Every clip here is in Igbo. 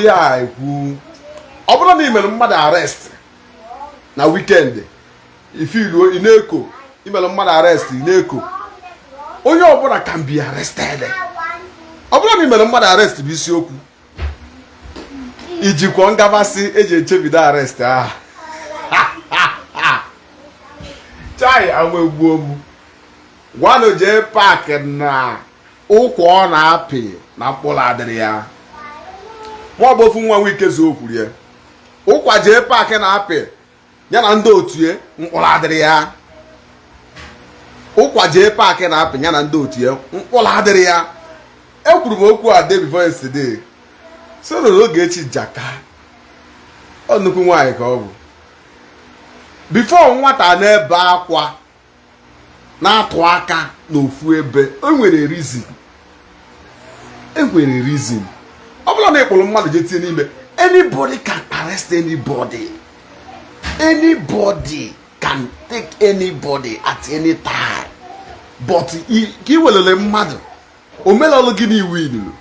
ihe a ekwu. Ọ bụrụ na ị mere mmadụ arrest na weekend, ifiluo ị na-eko imere mmadụ arrest, ị na-eko. Onye ọbụla can be arrested. Ọ bụrụ na ị mere mmadụ arrest bụ isiokwu. Ijikwa ngabasị eji echebido arrest ahụ. Chai, ama egbuo m. Gwanụ JPAC na ụkwa ọ na-apị na mkpụrụ adịrị ya. Ma ọ bụ ofu nwa nwike zuo kwuru ya. Ụkwa JPAC na-apị ya na ndị otu ya, mkpụrụ adịrị ya. Ụkwa JPAC na-apị ya na ndị otu ya, mkpụrụ adịrị ya. Ekwuru m okwu a day before yesterday, so na Ogechi Njaka, ọ nnukwu nwaanyị ka ọ bụ. Before nwata na-ebe akwa na-atụ aka n'ofu ebe, o nwere reason, enwere reason. Ọ bụrụ na ị kpụrụ mmadụ jee tinye n'ime, anybody can arrest anybody. Anybody can take anybody at any time, but ka ị welele mmadụ omelọlụ gị n'iwu ilulu.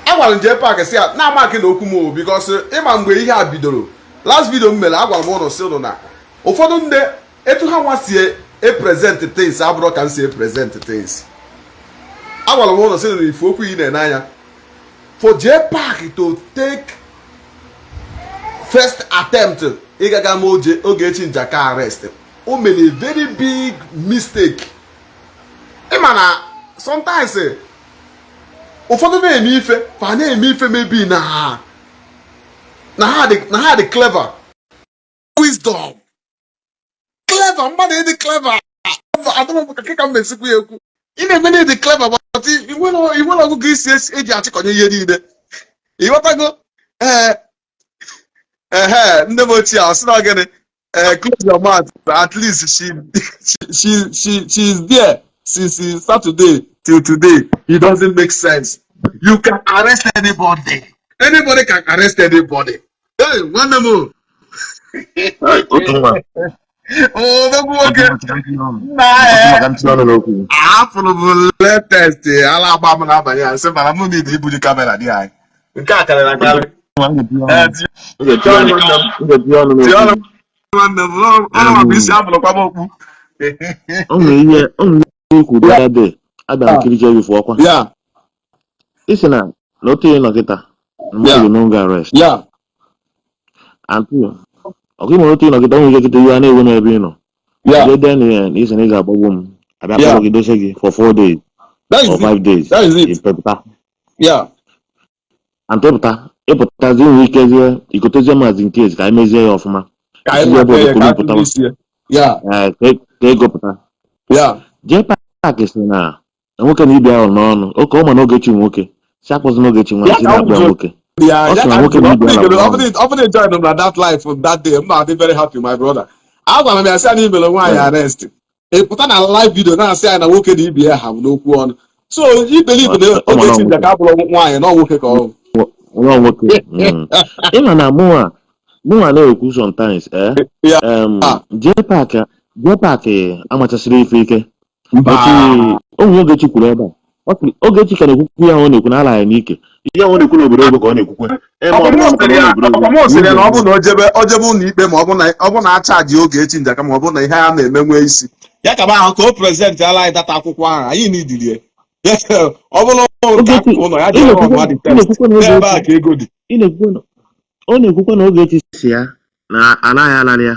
Agwara m JPAC si ya na-ama na okwu m o, because ịma mgbe ihe a bidoro, last video m mere, agwara m ụnụ si ụnụ na ụfọdụ ndị etu ha nwa si e-present things abụrụ ka m si e-present things. Agwara m ụnụ si na ifu okwu ị na-ene anya for JPAC to take first attempt ịgaga ma Ogechi Njaka arrest, o mere a very big mistake. Ịma na sometimes ụfọdụ na-eme ife, fa na-eme ife maybe na ha dị clever, wisdom, clever mmadụ ịdị clever. Adọrọ m ka ka m mesikwu ya ekwu. Ị na-eme na ịdị clever, but ị nwere ọgụgụ isi eji achịkọnye ihe niile. Ịghọtago? Ee, ehe, nne m ochie a sị na gịnị? Ee, close your mouth. At least she is there since Saturday till today. It doesn't make sense. You can arrest anybody. Anybody can arrest anybody. Hey, nwanne m o. Otu nwa. Odogwu nwoke. Nna. Otu maka ntị ọnụ n'okwu. Ahapụrụ m latest ala agba m n'abalị a, sị mana m need ibuli camera dị anyị. Nke a karịrị akarị. Ee, M ga-etinye ọnụ tinye ọnụ. n'okwu. Nwanne m, ọrụ bụ isi abụrụkwa m okpu. O nwere ihe ikwu the other day, abịara m kiricha gị fụ ọkwa. Ị sị na otu ihe nọ kịta na mmadụ ga-eme arrest. And two, ọkụ ịma otu ị nọ kịta, o nwere ike kịta iwe a na-ewe n'ebe ị nọ. Jee dee na ya na ị sị na ị ga-agbagbu m, abịa kpọrọ gị dose gị for 4 days That is or it. 5 days. That is it. Ịpụta. And ịpụta, ịpụtazi, nwere ike zie ikotezie maazị nke ka anyị mezie ya ọfụma. Ka anyị Isizie ebe mata ya ọzọ ka kuru a pụtawa. isi ya. Ee, ka ego pụta. JPAC sị na nwoke na ibe ahụ n'ọnụ oke ọ ma na Ogechi nwoke si akpọzi n'Ogechi nwaanyị Ya si ka m na-akpọ ya jụrụ nwoke. ya. Ọ Ya sị na ka m nwoke jụrụ. na Ọ ibe bụrụ ahụ na ọ n'ọnụ. bụrụ ọ bụrụ na join m na that life from that day, m na-adị very happy, my brother. Agwara m ya sị ya na imere nwaanyị arrest. Ị pụta na live video na-asị ya na nwoke na ibe ya ha bụ n'okwu ọnụ. So i believe na Ọ ma na Ogechi ọ Njaka abụrụ nwaanyị, na ọ nwoke ka ọ bụ. Nwa nwoke. Ịma na mụnwa na-ekwu sometimes, eh, JPAC, JPAC amachasịrị ife ike. Mba. Otu ụmụ Ogechi kwuru ebe a. Ọ sị Ogechi ka na-ekwukwu ya, ọ na-ekwu na ala ya n'ike. Ihe ọ na-ekwu n'obodo oyibo ka ọ na-ekwukwe. Eme ọ bụla maka na ọ n'obodo oyibo. Ọkwa sịrị ya na ọ bụrụ na o jebe ụlọ ikpe, ma ọ bụ na achaji Ogechi Njaka, ma ọ bụ na ihe a na-eme nwee isi, ya kaba ahụ ka o present ala anyị data akwụkwọ ahụ anyị nidiri ya. Ọ bụrụ nke Ogechi, akụkụ ụlọ ya ị jere na-ekwukwe ọnụ dị ị test na-ekwukwe na n'ebe a Ogechi ka ego dị. Ị na-ekwukwe na ọ na-ekwukwe na Ogechi si ya na anaghị anarị ya.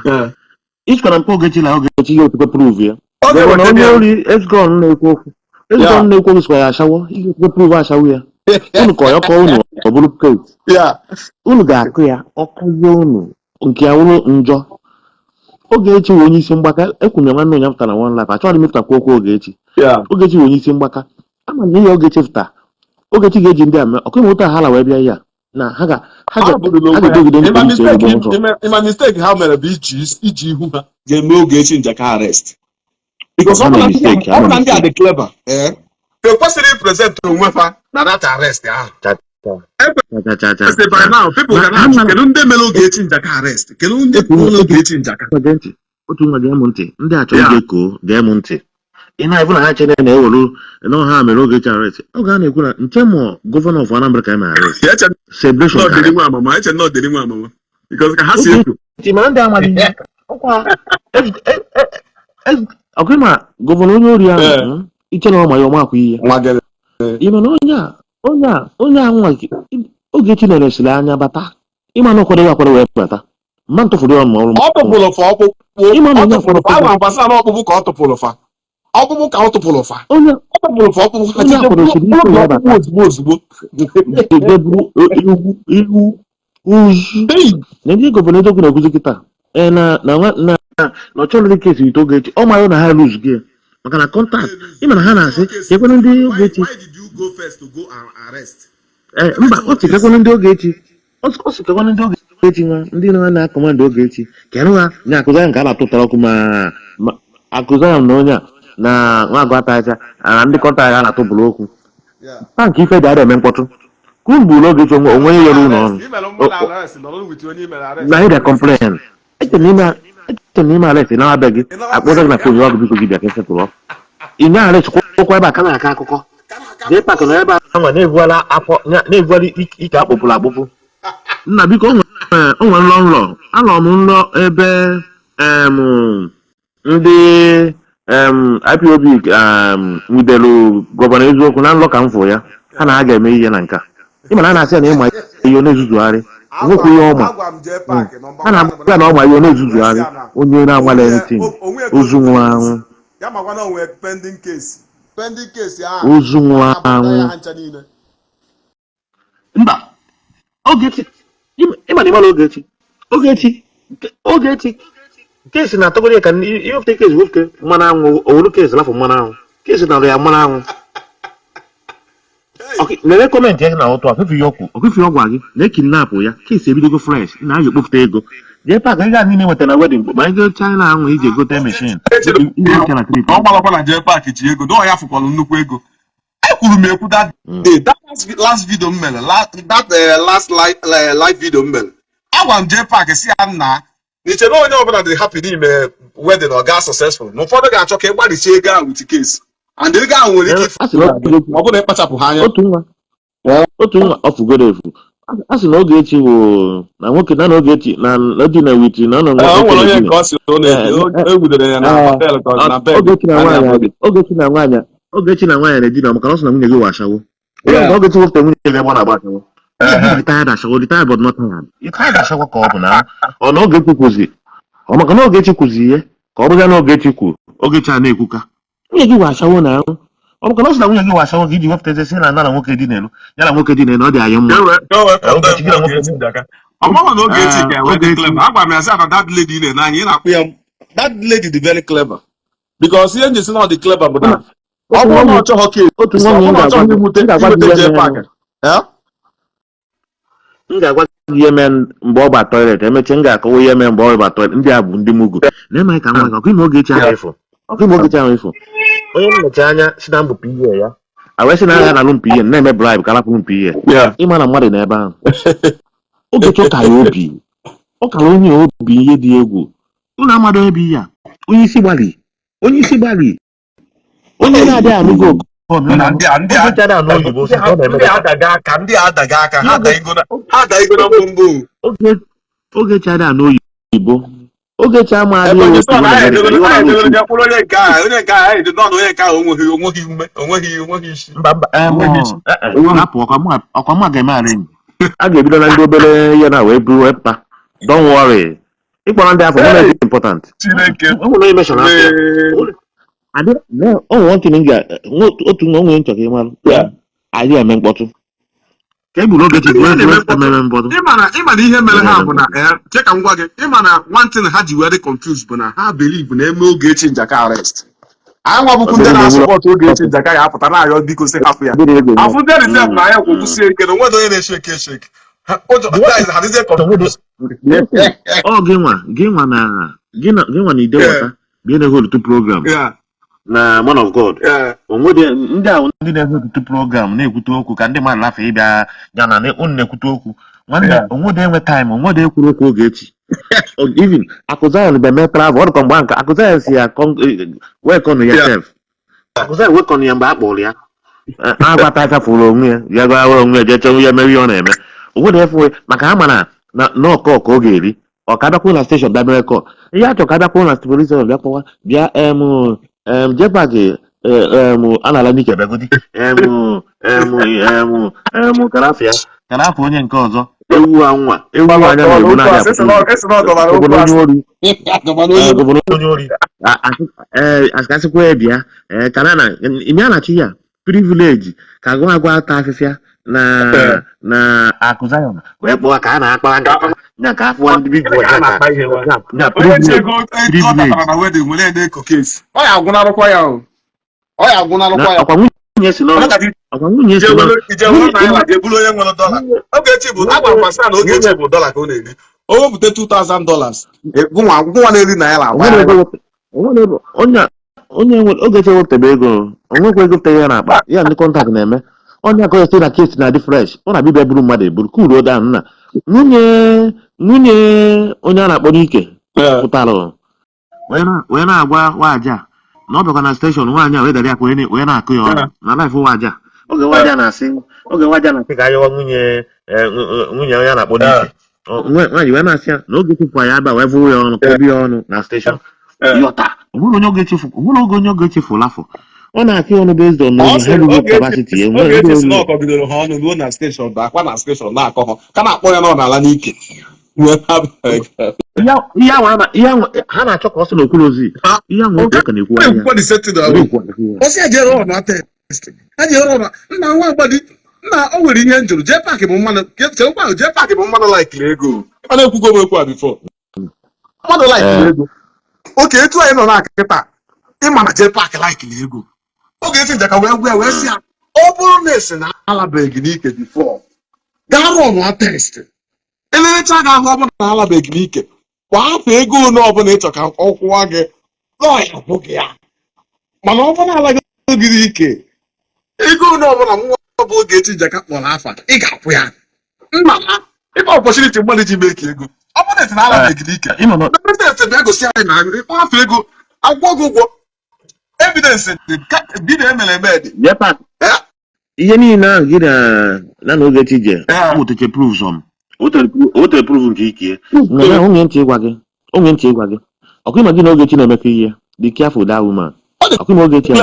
Ịchịkwa na mpe Ogechi na Ogechi ga-ekwukwe prove ya. Ọ Gọvanọ ga-eweta onye ya. ori Esgon na-ekwu okwu. Esgon na-ekwu okwu sịkwa ya ashawo, ị ga-ekwukwe prove ashawo ya. Unu kọ ya kọọ unu, ọ bụrụ case. Unu ga-akụ ya ọkụzie unu nke ya wụrụ njọ. Ogechi wụ onye isi mgbaka. Ekwuru m ya nwanne onye pụtara na one life, achọghị m ịpụtakwa okwu Ogechi. Ogechi wụ onye isi mgbaka. Ama m na ihe Ogechi pụta, Ogechi ga-eji ndị a mee ọkụ ịma otu a ha la wee bịa ihe a na ha ga ha Ha ga bụrụ ha n'onwe ha. ga-edogide ndị Ịma polisi mistake ezigbo nsọ. Ịma mistake ha mere bụ iji ihu ha ga-eme Ogechi Njaka arrest, because Ha ọ bụ mere na ndị a mistake, ha ọ bụ mere na ndị a mistake. dị clever, eh, they kwesịrị present onwe fa na that arrest ahụ. Cha cha cha cha cha. Ekwesịrị by now people Ma ga ha na-ajụ mara kedu ndị mere Ogechi Njaka arrest, kedu ndị otu mere otu Ogechi Njaka. nwa gee ntị, otu nwa gee m ntị. Ndị a chọrọ ije koo, gee m ntị. Ị na-efu na ha chere na-ewelu na ha mere Ogechi arrest. Oge a na-ekwu na nche mụọ governor of Anambra ka e mere arrest. Eche Celebration na ọ dịrị karịrị. nwa amama, eche na ọ dịrị nwa amama, because ka ha si ekwu. Ogechi, mana ndị amaghị ihe ọkwa ọkwa ma governor onye ori ahụ. Iche na ọ ma ya, ọma akwa ihe. Nwa gịnị? Ị ma na onye a nwa Ogechi neresịrị anya bata, ịma na ụkwado akwado wee bata mma ntụfụrụ ya ma ọrụ. Ọ tụpụrụ fa ọkpụkpụ. Ịma na Ọ onye tụpụrụ fa akwado agwa mfasa na ọkpụkpụ ka ọ tụpụrụ fa ọkpụkpụ, ka ọ tụpụrụ fa onye ọ tụpụrụ fa ọkpụkpụ ha onye jide akwadosiri ike bụrụ wee ọkpụkpụ bata ozugbo ozugbo. Jeburu ihu ihu uzu Hey! Na ndị governor eziokwu na-ekwuzi kịta, ee, na na nwa na na ọ chọrọ case with Ogechi. Ọ mara na ha lose gị maka na contact, ịma na ha na-asị kekwenụ ndị Ogechi. Why did you go first to go and arrest? Ee, mba, ọ sị kekwenụ ndị Ogechi, ọ sị kekwenụ ndị Ogechi, nwa ndị na na-acommand Ogechi kedu ha nya akụza ya nke a na-atụtara ọkụ ma akụza ya na onye a na nwa agụ atacha na ndị contact a na-atụbụrụ okwu. Tank ife dị ada eme mkpọtụ ka unu gburu Ogechi onwe onwe onye yọrọ unu ọrụ. Imere mmadụ arrest, nọrọ with onye imere arrest. Na ị complain, eche na ime arrest na abịa gị akpọta gị na phone ọgụ, biko gị bịa ka esetụrụ ị na arrest kwụkwọ ebe a ka na-akọ akụkọ. Jee pak na ebe a nwa na-ebuala afọ na-ebuala ike akpụpụrụ akpụpụ. Nna, biko, o nwere nlọ nlọ alọ m nlọ ebe ndị IPOB nwudelu governor eziokwu na nlọ ka m fụ ya. Ha na ha ga-eme ihe na nka, ịma na a na-asị ya na ịma ihe ọ na-ezuzugharị, nwekwu ihe ọma. Agwa m jee paakị nọmba. A na-agwa ya na ọma ihe ọ na-ezuzugharị, onye na-amala anything, ozu nwụrụ anwụ. Ya makwa na onwe pending case, pending case ahụ Ozu nwụrụ abụta ya anwụ. Ha ncha niile. Mba, Ogechi, ịma na ịmara Ogechi, Ogechi, Ogechi case na-atọgoro ya ka iwepụta case, wepụta mmanụ anwụ, owuru case lafụ mmanụ anwụ, case nara ya mmanụ anwụ. Lere comment ya na ụtụ afefe ihe ọkwụ ọkụfe ọ gwa gị na ekidnapụ ya, case ebidogo fresh na a ga-ekpopụta ego. Jee pak ego a niile nwetara na wedding, ma ego China ahụ iji egote machine iji na trip. Ọ gbalakwa na jee paakị ji ego na ọ ya fụkwalụ nnukwu ego. Ekwuru m ekwu that day, that last video m mere, that last live video m mere, agwa m jee paakị si ya nna n'iche na onye ọbụla dị happy n'ime wedding ọ gaa successful, na ụfọdụ ga-achọ ka ị gbalịsie ego ahụ with case, and ego ahụ nwere ike ifu A sị na Ogechi ma ọ bụrụ na ịkpachapụ ha anya. Otu nwa ọ fugoro efu. A sị na Ogechi wụ na nwoke na Ogechi na di na with na ọ nọ O nwoke nwere onye na nke ọ sị na egwudere ya na hotel ka ọ na bed. Ogechi na nwaanyị na-edina maka na ọ sị na nwunye gị wụ ashawo. Onye nke Ogechi wepụta nwunye gị ebe ọ na-agba ashawo. Retired ashawo, retired but not tired, retired ashawo ka ọ bụ na ọ na Ogechi kwuzi ọ maka na Ogechi kwuzi ihe ka ọ bụrụ na Ogechi kwu. Ogechi a na-ekwuka nwunye gị wụ ashawo na ahụ ọ maka na ọ sị na nwunye gị wụ ashawo ka iji wepụta ezi na na nwoke dị n'elu ya na nwoke dị n'elu ọ dị anyị mma. Ogechi gị na nwoke Ọ bụrụ na Ogechi ga-enwe dị Ogechi. clever, agwara m ya sị na that lady ị na-ene anya ị na-akpụ ya, that lady dị very clever, because ihe nji si na ọ dị clever bụ na ọ bụrụ na ọ chọghọ case, Otu ọ nwa bụrụ m na ọ ga-agwa chọghị gị inwute m ga-agwa gị inwete ihe jee mere. paakị. M ga-agwa gị ihe mere mgbe ọ gba toilet emechie. M ga-akọwa ihe mere mgbe ọ gba toilet. Ndị a bụ ndị mugu na-emaghị ka nwa gị ọkụ ime Ogechi ahụ ịfụ ọkụ ime Ogechi ahụ ịfụ onye mmechi anya si na mbụ PA ya a wee sị na agha na-alụ mpi ihe na-eme bribe ka arapụ mpi ihe. Ịma na mmadụ n'ebe ahụ, Ogechi ọ kara obi, ọ kara onye obi ihe dị egwu. Unu amado ebe ihe a, onye isi gbalị, onye isi gbalị, onye na-adịghị anụgo Na ndị a ndị a Ogechi adịghị anụ oyibo sị ka ọ na-eme. Ndị adaga aka, ndị adaga aka, ha adaigo na ha adaigo na mgbomgbo. Ogechi adịghị anụ oyibo. Ogechi amaghị Ebe onye otu sọ na anyị Amerika edogoro ihe ọ anyị na-alụ edogoro je kwụrụ onye nke a, onye nke a anyị edo nọ na onye nke ahụ onweghị ume, onweghị isi. Mba, mba, Onweghị isi. Hapụ ọkwa mụ ga-eme arrange. A ga-ebido na ndị obere ihe na wee buru wee pụta. Don't worry, ịkpọrọ ndị afọ nwere dị important. Chineke. O nwere onye meshọn afọ ya. Mee. Adị o nwere one thing m ga otu nwa onwe nchọ ka ị mara. Anyị eme mkpọtụ ka e gburu Ogechi. Ndị a na-eme mkpọtụ. Emere mkpọtụ. Ịma na ihe mere ha bụ na che ka m gwa gị, ịma na one thing ha ji wee dị confused bụ na ha believe na eme Ogechi Njaka arrest, anyị nwa bụkwu ndị na-asupport Ogechi Njaka ga-apụta na-arịọ biko sị hapụ ya. Afụ ndị reserve na ya kwụkwụsie ike na onwedị onye na-eshake eshake. Ụjọ guys ha dịzie confused. Ọ gị nwa na gị nwa na ide wata bịa na hold program na man of God. Onwede ndị ahụ ndị na-ehe program na-ekwute okwu ka ndị mmadụ lafe ịbịa ya na unu na-ekwute okwu nwanne. Onwede enwe time, onwede ekwuru okwu Ogechi. Even Akụ Zion bịa mee travel, ọ dịkwa mgbe ahụ ka Akụ Zion si ya welcome yourself. Akụza wekọnụ ya mgbe a kpọrọ ya. Agwata aka fụrụ onwe ya, ya gwa onwe ya jee chọọ ya mere ihe ọ na-eme. Onwere efu maka ha mana na n'ọkọ ka ọ ga-eri. Ọ ka bịakwuo na station bịa mere kọ. Ihe a chọrọ ka bịakwuo na police station bịa kpọwa bịa em em Jpac em anala n'ike bịagodi em em em em karafịa karafịa onye nke ọzọ ewu a nwa ewu anya na-egbu na-abịa gọvanọ onye ori. Gọvanọ onye ori asịkasịkwa ya bịa ka na ime a na-achị ya privilege ka agụ agwa ata afịfịa na na akụ Zion wee kpọọ ka a na-akpa nkata nya ka afọ ndị big boy ka nya privilege. Ọ ya agwụnarụkwa ya o. Ọ ya agwụnarụkwa ya. Ọkwa nwunye si n'ọrụ, ọkwa nwunye si n'ọrụ. Ije were naira jee bụrụ onye nwere dọla. Ogechi bụ agwa masa na Ogechi bụ dọla ka ọ na-eri. O wepụta $2000, gụnwa gụnwa na-eri naira. Onye onye nwere Ogechi ewepụtabe ego, onwekwa ego pụtara ya n'akpa ya. Ndị contact na-eme onye akọ ya sị na case na-adị fresh. Ọ na-abịa buru mmadụ eburu kuruo down nna nwunye onye a na-akpọ n'ike pụtara wee na-agwa nwaja na ọ bịakwa na station. Nwaanyị a wee dara ya wee na-akụ ya ọnụ na life nwaja. Oge nwaja na-asị, oge nwaja na-asị ka ayọwa nwunye onye a na-akpọ n'ike, nwaanyị wee na-asị ya na oge chefu ya aba wee vụrụ ya ọnụ, kọbi ya ọnụ na station. Yọta onwere onye oge chefu, onwere oge onye oge chefu lafọ ọ na-akụ ya ọnụ based on heavyweight capacity. Ogechi si na ọ kọgidere ha ọnụ ruo na station, bụ akwa na station na-akọ ha ka na-akpọ ya n'ala n'ike. Ihe ahụ ha na-achọ ka ọ sị na okwuru ozi ihe ahụ oge ka na-ekwu anya. Ọ sị ejere ọ na test, ejere ọ na nna nwa agbadi nna o nwere ihe njụrụ. Jpac bụ mmanụ chekwa, Jpac bụ mmanụ laikiri ego. Ọ na-ekwugo m ekwu a before, mmadụ laikiri ego. Oke etu anyị nọ na kịta, ịma na Jpac laikiri ego. Oge esi njaka wee gwa ya wee sị ya ọ bụrụ na esi na alabeghị n'ike before, gaa run test, elerecha gị ahụ, ọ bụrụ na alabeghị n'ike, kwa afọ ego ole ọbụla ịchọ ka ọ kwụwa gị lọya kwụ gị ya. Mana ọ bụrụ na alaghị gị n'ike, ego ole ọbụla nwa bụ Ogechi Njaka kpọrọ afa, ị ga-akwụ ya. Nna ha ịkpa opportunity mmadụ ji mee ka ego ọ bụrụ na esi na alabeghị n'ike, evidence bịa gosi anyị na ịkpọ afọ ego akwụkwọ gị ụgwọ. Evidence dị, video emere eme dị. Ihe niile ahụ gị na Ogechi je o prove some, o tere prove nke ike ya. Onye ntị ịgwa gị, onye ntị ịgwa gị, ọkwa ịma gị na Ogechi na-emekọ ihe. Be careful that woman. Ọkwa ịma Ogechi,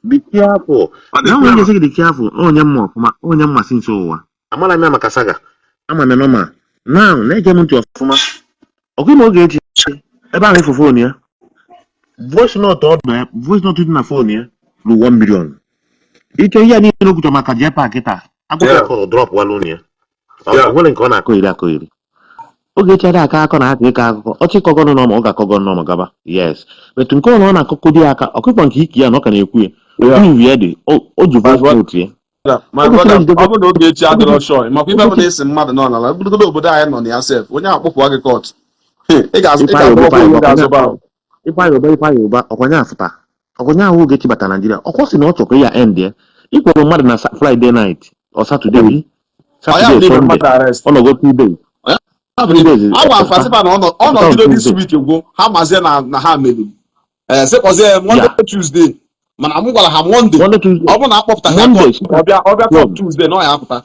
be careful na onye ga-esi gị be careful. Onye mma ọfụma, onye mmasị nso ụwa amara m ya maka saga ama m ya nọma now. Na-ege m ntị ọfụma. Ọkwa ịma Ogechi ebe ahụ ịfụ phone ya, voice note, ọ dị voice note dị na phone ya ru 1 million. Ike ihe niile okwuchọ maka Jpac taa akwụkwọ kọrọ drop walụ ya. Ọ nwere nke ọ na-akọ iri akọ iri. Ogechi adịghị akọ akọ na aka ịkọ akụkọ ọchị kọgọ nọ ma ọ ga-akọgọ nọ ma gaba. Yes, but nke ọ na ọ na-akọkọ ya aka ọkụkọ nke ike ya na ọ ka na-ekwu ya prove ya dị o ji voice note ya. My brother, ọ bụrụ na Ogechi adịrọ sure makwa ife bụ na esi mmadụ nọ n'ala bụrụgodo obodo anyị nọ na ya sef, onye akpụpụ gị court, ị ga-azụba. Ifeanyị Ụba, Ifeanyị Ụba, ọkwanye afụta ọkwanye ahụ. Ogechi bata Naijiria, ọkwọ sị na ọ chọrọ ka ya end ya ịkwụrụ mmadụ na Friday night or Saturday, Saturday, Sunday, ọ nọgo 2 days, 3 days. Agwa mfasịba na ọ nọgido this week gwụ ha mazie na ha meriri ee sịkpọzie Monday, Tuesday, mana m gwara ha Monday. Ọ bụrụ na akpọpụta ha ọbịa ọbịa court Tuesday na ọ ya apụta.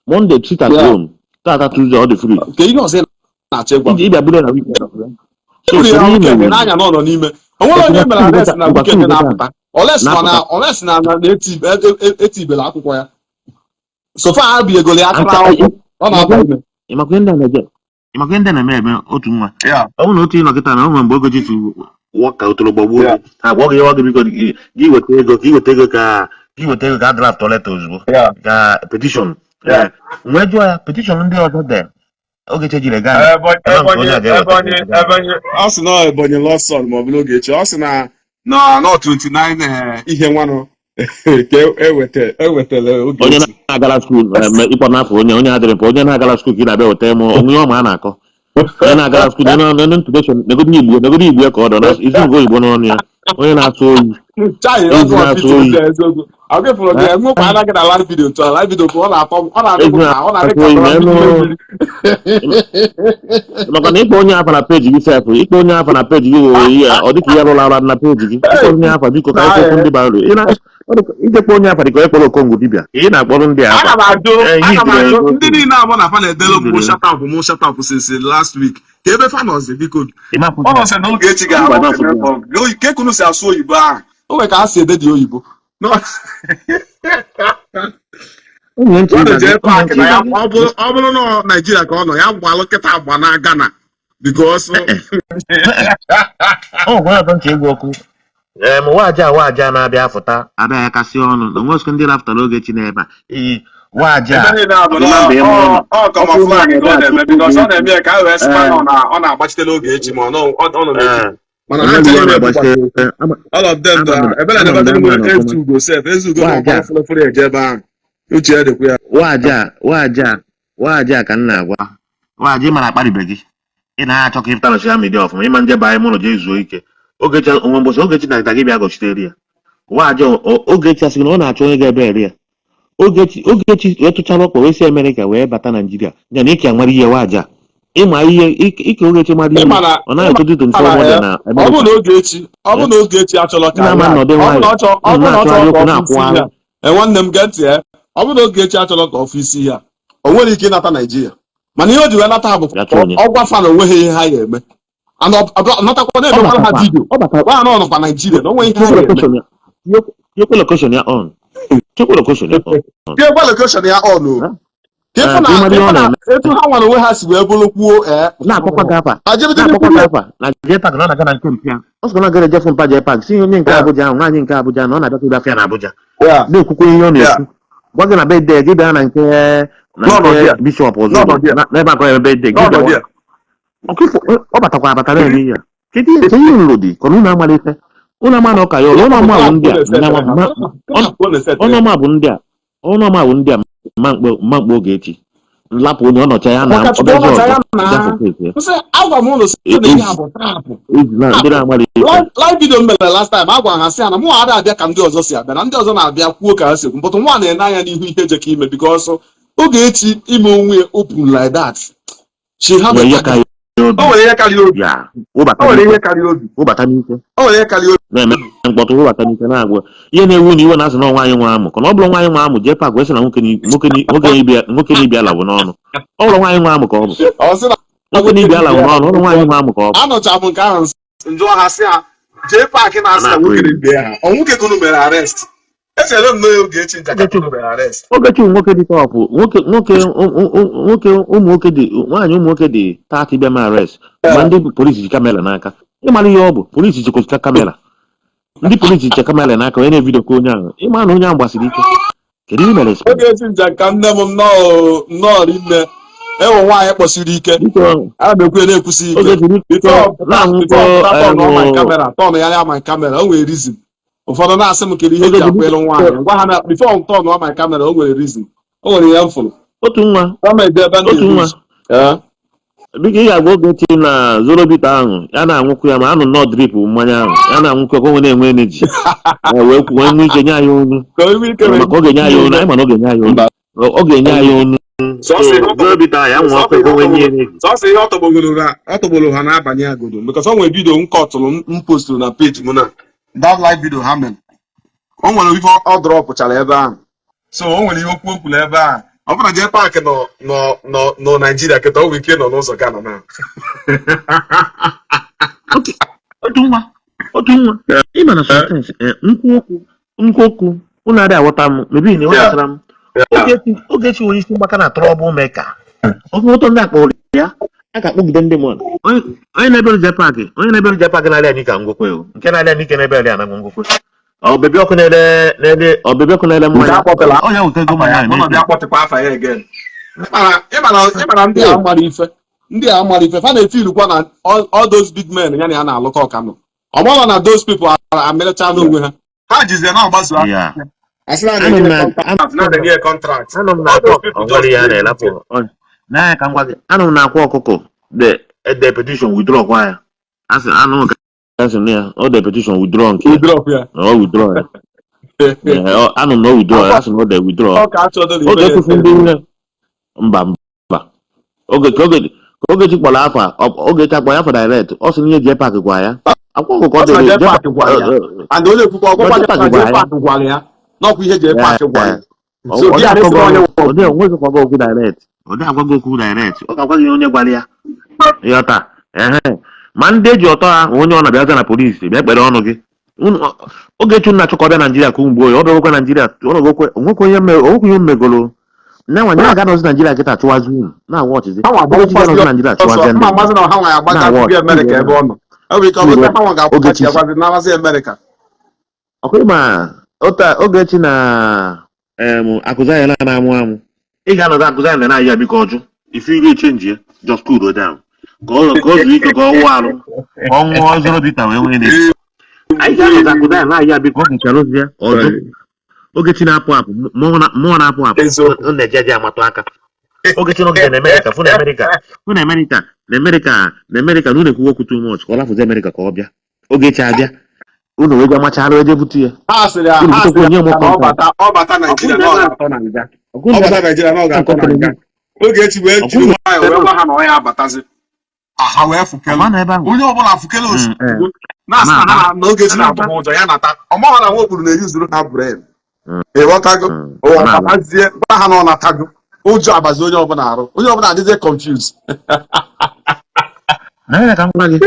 Monday sit at home, tata Tuesday ọ dị free. Nke ihe ọzọ ị na-achọ ịgwa m? Ịbịa bụrụ na weekend. So weekend n'anya na ọ nọ n'ime onwere onye mere arrest na weekend na-apụta oles na na etibela akwụkwọ ya. So far ha biegolo ya aka n'akwụkwọ, ọ na-aba ime. Ịmakwa ndị na-eme eme otu nwa ọ bụrụ na otu ịnọkịta na o nwere mgbe Ogechi si wọka otoro gbagbuo ha gwa gị gị biko gị weta ego ka ị weta ego ka gị weta ego ka draft letter ozugbo ka petition wee jụọ ya petition ndị ọzọ de Ogechi jiri gaa. Ebonyi, ọ sị na Ebonyi lost son ma ọ bụ n'Ogechi, ọ sị na nọ 29 ihe nwanụ ka eweta ewetara onye Ogechi. Na-agala school ịkpọ n'afọ onye adịrị mkpa, onye na-agala school ka ị na-abịa weta m onye ọma a na-akọ. Onye na-agara school na na ntụdeshọn, negodo Igbo, negodo Igbo ya ka ọ dọ na izugo Igbo n'ọnụ ya, onye na-asụ oyi. Chai, Ezi ọgụ na-asụ ọfịs oyi. ndị eziokwu. Ọ gị fụrụ gị enwekwa anaghị na live video ntụ live video ọ na-atọ ọ na-adị Ezi ka ọ na-adị na-asụ ka oyi dọrọ na mmiri elu mmiri. Maka na ịkpọ onye afa na peji gị sef, ịkpọ onye afa na peji gị wụ ihe ọ dịka ihe rụrụ arụ na peji gị. Ịkpọ onye afa, biko, ka anyị kwekwu ndị bara uru. Ị na ọ dịka ijekpọ onye afa dịka onye kpọrọ Okongwu dibịa, ị na-akpọrọ ndị afa. Ana m ajụ Ee, ihe ana m ijiri ajụ ego ndị niile abụ na fa na-edelu m ijiri shut up, mụ shut up since last week, ka ebe fa nọzi, biko. Ịmapụ Ọ nọsị na Ogechi Mba, ga-arụ ịmapụ ya. network ka ekunu si asụ oyibo ahụ, o nwere ka ha si ede dị oyibo. No. Onye ntị Ọ ịga jee gị, onye paakị ntị na ya ịga gị. ọ bụrụ na Naijiria ka ọ nọ ya gbalụ kịta agba na Ghana because Ọ gwara ọzọ ntị egwu ọkụ. Ee, ma waja waja na-abịa afụta abịa ya kasị ọnụ na nwesịkwa ndị rafụtara Ogechi n'ebe a iyi waja. Ebe niile a bụ na ịma mgbe ịma ụlọ ọ ọ bụrụ na camouflage ka ọ ebe na-eme a because ọ na-eme ya ka a wee sịkwa na ee ọ na-agbachitere Ogechi ma ọ nọ n'etiti ee mana ha onye nche bụ ya niile na-agbachite bụkwa all of them ama m ebele ama m na na ama na ọfụma. Ezugo sef, Ezugo na Waja ọgbara fụlụfụlụ eje ebe ahụ, uche ya dịkwa ya. Waja waja waja ka m na-agwa waja, ị mara akparịbe gị, ị na-achọ ka ịpụta na social media ọfụma, ịma nje baa ime ụlọ jee zuo ike. Ogechi onwe mbọsị Ogechi na gị bịa gọchitere ya waja. Ogechi asị gị na ọ na-achọ onye ga-ebe ere ya. Ogechi, Ogechi wee tụchara ọkpa wee si Amerịka wee bata Naijiria ya na ike mara ihe waja, ịma ihe ike Ogechi mara ihe. Ịma na ọ naghị etodo 24 ịma na model na ọ bụrụ Amerịka. na Ogechi, ọ bụrụ na Ogechi achọrọ ka nna ama ya nnọdụ ọ bụrụ na nwayọ ọ chọrọ ọ unu bụrụ na ọ na-achọgharị chọrọ okwu ka ọ fụ isi na-akwụgharị ya e nwanne m gee ntị e ọ bụrụ na Ogechi achọrọ ka ọ fụ isi ya, o nwere ike ịnata Naijiria, mana ihe o ji wee nata bụ ya ka chọọ onye ọ gwa fa na onweghị ihe ha ga-eme and ọ natakwa ọ na-emekwara ha batakwa video ọ bata gwa ha na ọ nọkwa Naijiria na onweghị ihe ha tinyekwa ga-eme. Location ya, tinyekwa location ya on, tinyekwa location ya on. Tinyekwa location ya on o ka Ee, ịfụ ka ị na mara ihe ịfụ ọ na na-eme. etu ha nwere onwe ha si wee bụrụ kwuo ee Na-akpọkwa gị afa ha jebede na-akpọkwa n'ekwuru gị ya. Afa na JPAC na ọ na-aga na nke mpịa, ọ sịkwa na ọ gara ejefu mpa JPAC si onye nke Abuja ahụ, nwaanyị nke Abuja na ọ na-abịakwa ịbịa afịa na Abuja na-ekwukwa ihe ọ na-ekwu gwa gị na birthday gị bịa na nke na N'ọnọdụ nke ya. bishọp ọzọ N'ọnọdụ ya. n'ebe akọ ya birthday gị N'ọnọdụ bịawa ya. Ọkụ ifo ọ batakwa abata na-eme ihe a. Kedu ihe kedu ihe nlo dị ka unu amara ife unu ama na ọka ya ụlọ ụnụ ọma bụ ndị a ọnụ ọma bụ ndị a ọnụ ọma bụ ndị a mma mkpe mma mkpe Ogechi nlapụ onye ọnọcha ya na Maka Chukwu ọbịazi ọnọcha ọzọ ya na gafete eke. Nsị agwa m ụlọ sị na ihe a bụ trap. Ezi na ndị na-amara ife. Live video m mere last time, agwa ha sị ha na mụ ada abịa ka ndị ọzọ si abịa, na ndị ọzọ na-abịa kwuo ka ha si ekwu, but nwa na-ene anya n'ihu ihe jeka ime because Ogechi ime onwe ya open like that, she have nwere a ihe target. karịrị obi. O nwere ihe karịrị obi. Ya wụbata O nwere n'ike ihe karịrị obi. Wụbata n'ike. O nwere ihe karịrị obi. Na-eme mkpọtụ, wụbata n'ike na-agwa ihe na-ewu na iwe na-asị na nwaanyị nwe amụ ka na ọ bụrụ nwaanyị nwe amụ JPAC wee sị na nwoke na ibi ala bụ n'ọnụ. Ọ bụrụ nwaanyị nwe amụ ka ọ bụ Ọ sị na nwoke na ibi ala bụ n'ọnụ, ọ bụrụ nwaanyị nwe amụ ka ọ bụ. Anọcha m nke ahụ njụọ ha sị ha JPAC na-asị na Na-akpụ nwoke egwu. na ibe ha ọ nwoke ka unu mere arrest, echere m na Ogechi njakịrị unu mere arrest. Ogechi bụ nwoke dị tough, nwoke nwoke nwoke ụmụ nwoke dị nwaanyị ụmụ nwoke dị 30 bịa ma arrest ma ndị polisi ji camera n'aka. Ịmara ihe ọ bụ polisi jikọta camera, ndị polisi ji camera n'aka onye na-e video ka onye ahụ, ịma na onye ahụ gbasiri ike. Kedu ihe mere explain? Ogechi nja nne m nnọọ nnọọ rinne ewe nwaanyị kpọsiri ike. Biko. Ana m ekwu ya na-ekwusi ike. Ogechi, biko. Before na-aṅụkọ before pụta turn on my camera, turn ya ya my camera, o nwere reason. Ụfọdụ na-asị m kedu ihe eji Ogechi akwụ elu biko nwaanyị, ngwa ha na before m turn on my camera, o nwere reason, o nwere ihe m fụrụ. Otu nwa Kama eje ebe m otu nwa na-eruzu ee. Biko, ị ga-agwa Ogechi na Zorobita ahụ ya na-aṅụkwu ya ma anụ nnọọ drip mmanya ahụ ya na-aṅụkwu ya ka o nwee na-enwe energy wee wee nwee ike nye anyị onu. Ka o nwee ike wee Maka ọ ga-enye anyị onu, anyị ma na ọ ga-enye anyị onu. Mba. Ọ ga-enye anyị onu. Sọsọ ihe ọ tọgbọ Zorobita ya nwa sọsọ ọkụ ihe ka o ọ nwee nye tọgbọrọ energy. Sọsọ ihe ọ tọgbọgoro na ọ tọgbọrọ ha na-abanye agodo because o nwere video m kọtụrụ m posturu na page m na that live video ha mere, o nwere ife ọ dropụchara ebe ahụ, so o nwere ihe okwu o kwuru ebe ahụ. Ọ bụrụ na JPAC nọ Naijiria kịta, o nwere ike nọ n'ụzọ Ghana na Otu nwa otu nwa ịma na sometimes nkwu okwu unu adịghị aghọta m, maybe na ịghọtachara m. Ogechi, Ogechi nwere isi mgbaka na trouble maker. Oge ụtọ ndị akpọrọ ya a ga-akpọgide ndị mmadụ. Onye na-ebere JPAC, onye na-ebere JPAC na-arịa anyị ka ngwokwe o nke na-arịa n'ike na-ebere ya na ngwokwe ọ bebi ọkụ na-ere na-ere ọ bebi ọkụ na-ere Nke mmanya akpọtela ọ ya wute ego afa ya mmanya ụnọ bịa ahụ. kpọtịkwa afa ya again. Ịmana ndị a mara ife, ndị a mara ife fa na-efilukwa na all those big men ya na ya na-alụkọ ọka nọ ọ mara na those people amerịcha n'onwe ha ha jizie na-agbaso aka asị na Anụ m na-enye na contract na na-enye contract anụ m all na-akwa those people ọ just nwere ya play na-elapụ n'anya ka m gwa gị, anụ m na-akwa ọkụkọ the Ede petition withdraw kwa ya. Asị anụ ka asị na ya ọ de petition withdraw nke ya. Withdraw ya. Na ọ withdraw ya. Anụ na ọ withdraw ya, asị na ọ de withdraw. Ọ ka achọdọ na Oge ife ya ekwufu ndị nwunye mba mba. Oge ka oge ka Ogechi kpọrọ afa, Ogechi akpọ ya afa direct. Ọ sị na ihe JPAC gwa ya. Akwa ọkụkọ Ọ sị na dere JPAC gwara ya. And onye ekwukwa ọgwụkwa JPAC na gwara ya. JPAC gwara ya. N'ọkwa ihe JPAC gwara ya. So Ọ di ya na-esi onye ọ dị onwezikwa gị okwu direct. Ọ dị agwa gị okwu direct. Ọ ga-agwa gị onye gwara ya. Ịghọta? Ehe. Ma ndị eji ọtọ ha onye ọ na-abịaza na polisi bịa kpere ọnụ gị. Ogechi nna chọkọ bịa Naijiria ka ugbo ya ọ bịagokwa Naijiria ọ nọgokwe onwekwa onye onwekwa ihe mmegolo nyanwa nya ga nọzi Naijiria kịta chụwazi unu na-agwa ọchịchị. Ha nwa Ogechi ga nọzi Naijiria ọsọ chụwazi ndị mma maazị na ha nwa ya agbaga Na-awa bịa Amerịka ebe ọ nọ. Ọ bụ ike ọ bụrụ ha nwa ga-agbagachi Ogechi agwazi nabazi Amerịka. Ọkwa ịma ụta Ogechi na akụza ya na-amụ amụ ị ga-anọdụ akụza ya na ya biko ọjụ ife iri change ya, just cool down ka ọ zuo ike, ka ọ wụọ arụ, ka ọ ṅụọ zoro bitter wee nwee na anyị ga-anọdụ akụza ya na ya biko ọ gachara ozi ya ọjụ. Ogechi na-apụ apụ, mmụọ na-apụ apụ. Eziokwu. Ọ na-eje eje amatụ aka Ogechi nọgide na Amerịka, fụ na Amerịka, fụ na Amerịka, na Amerịka, na Amerịka na unu ekwuwe okwu too much ka ọ lafụzi Amerịka ka ọ bịa. Ogechi abịa, unu wee ga machara eje bute ya. Ha sịrị ya Unu ha butekwa sịrị onye ya mụ na ọ contact. bata ọ bata Naijiria na ọ ga-atọ na nga. Ọ bata Naijiria na ọ ga-atọ na nga. Ogechi wee jiri nwayọọ wee gwa ha na ọ ya abatazi. Ha wee fukelu. Ọma na ebe ahụ. Onye ọbụla fukelu ozugbo. Na-asị na ha na Ogechi na-atụ ha ụjọ ya nata. Ọ maghị na nwa na-eyuzuru ha brain. Ịghọtago? Ụwa Na-aba. batazie gwa ha na ọ natago. Ụjọ abazi onye ọbụla arụ. Onye ọbụla adịzie confused. Na ya ka m gwa gị,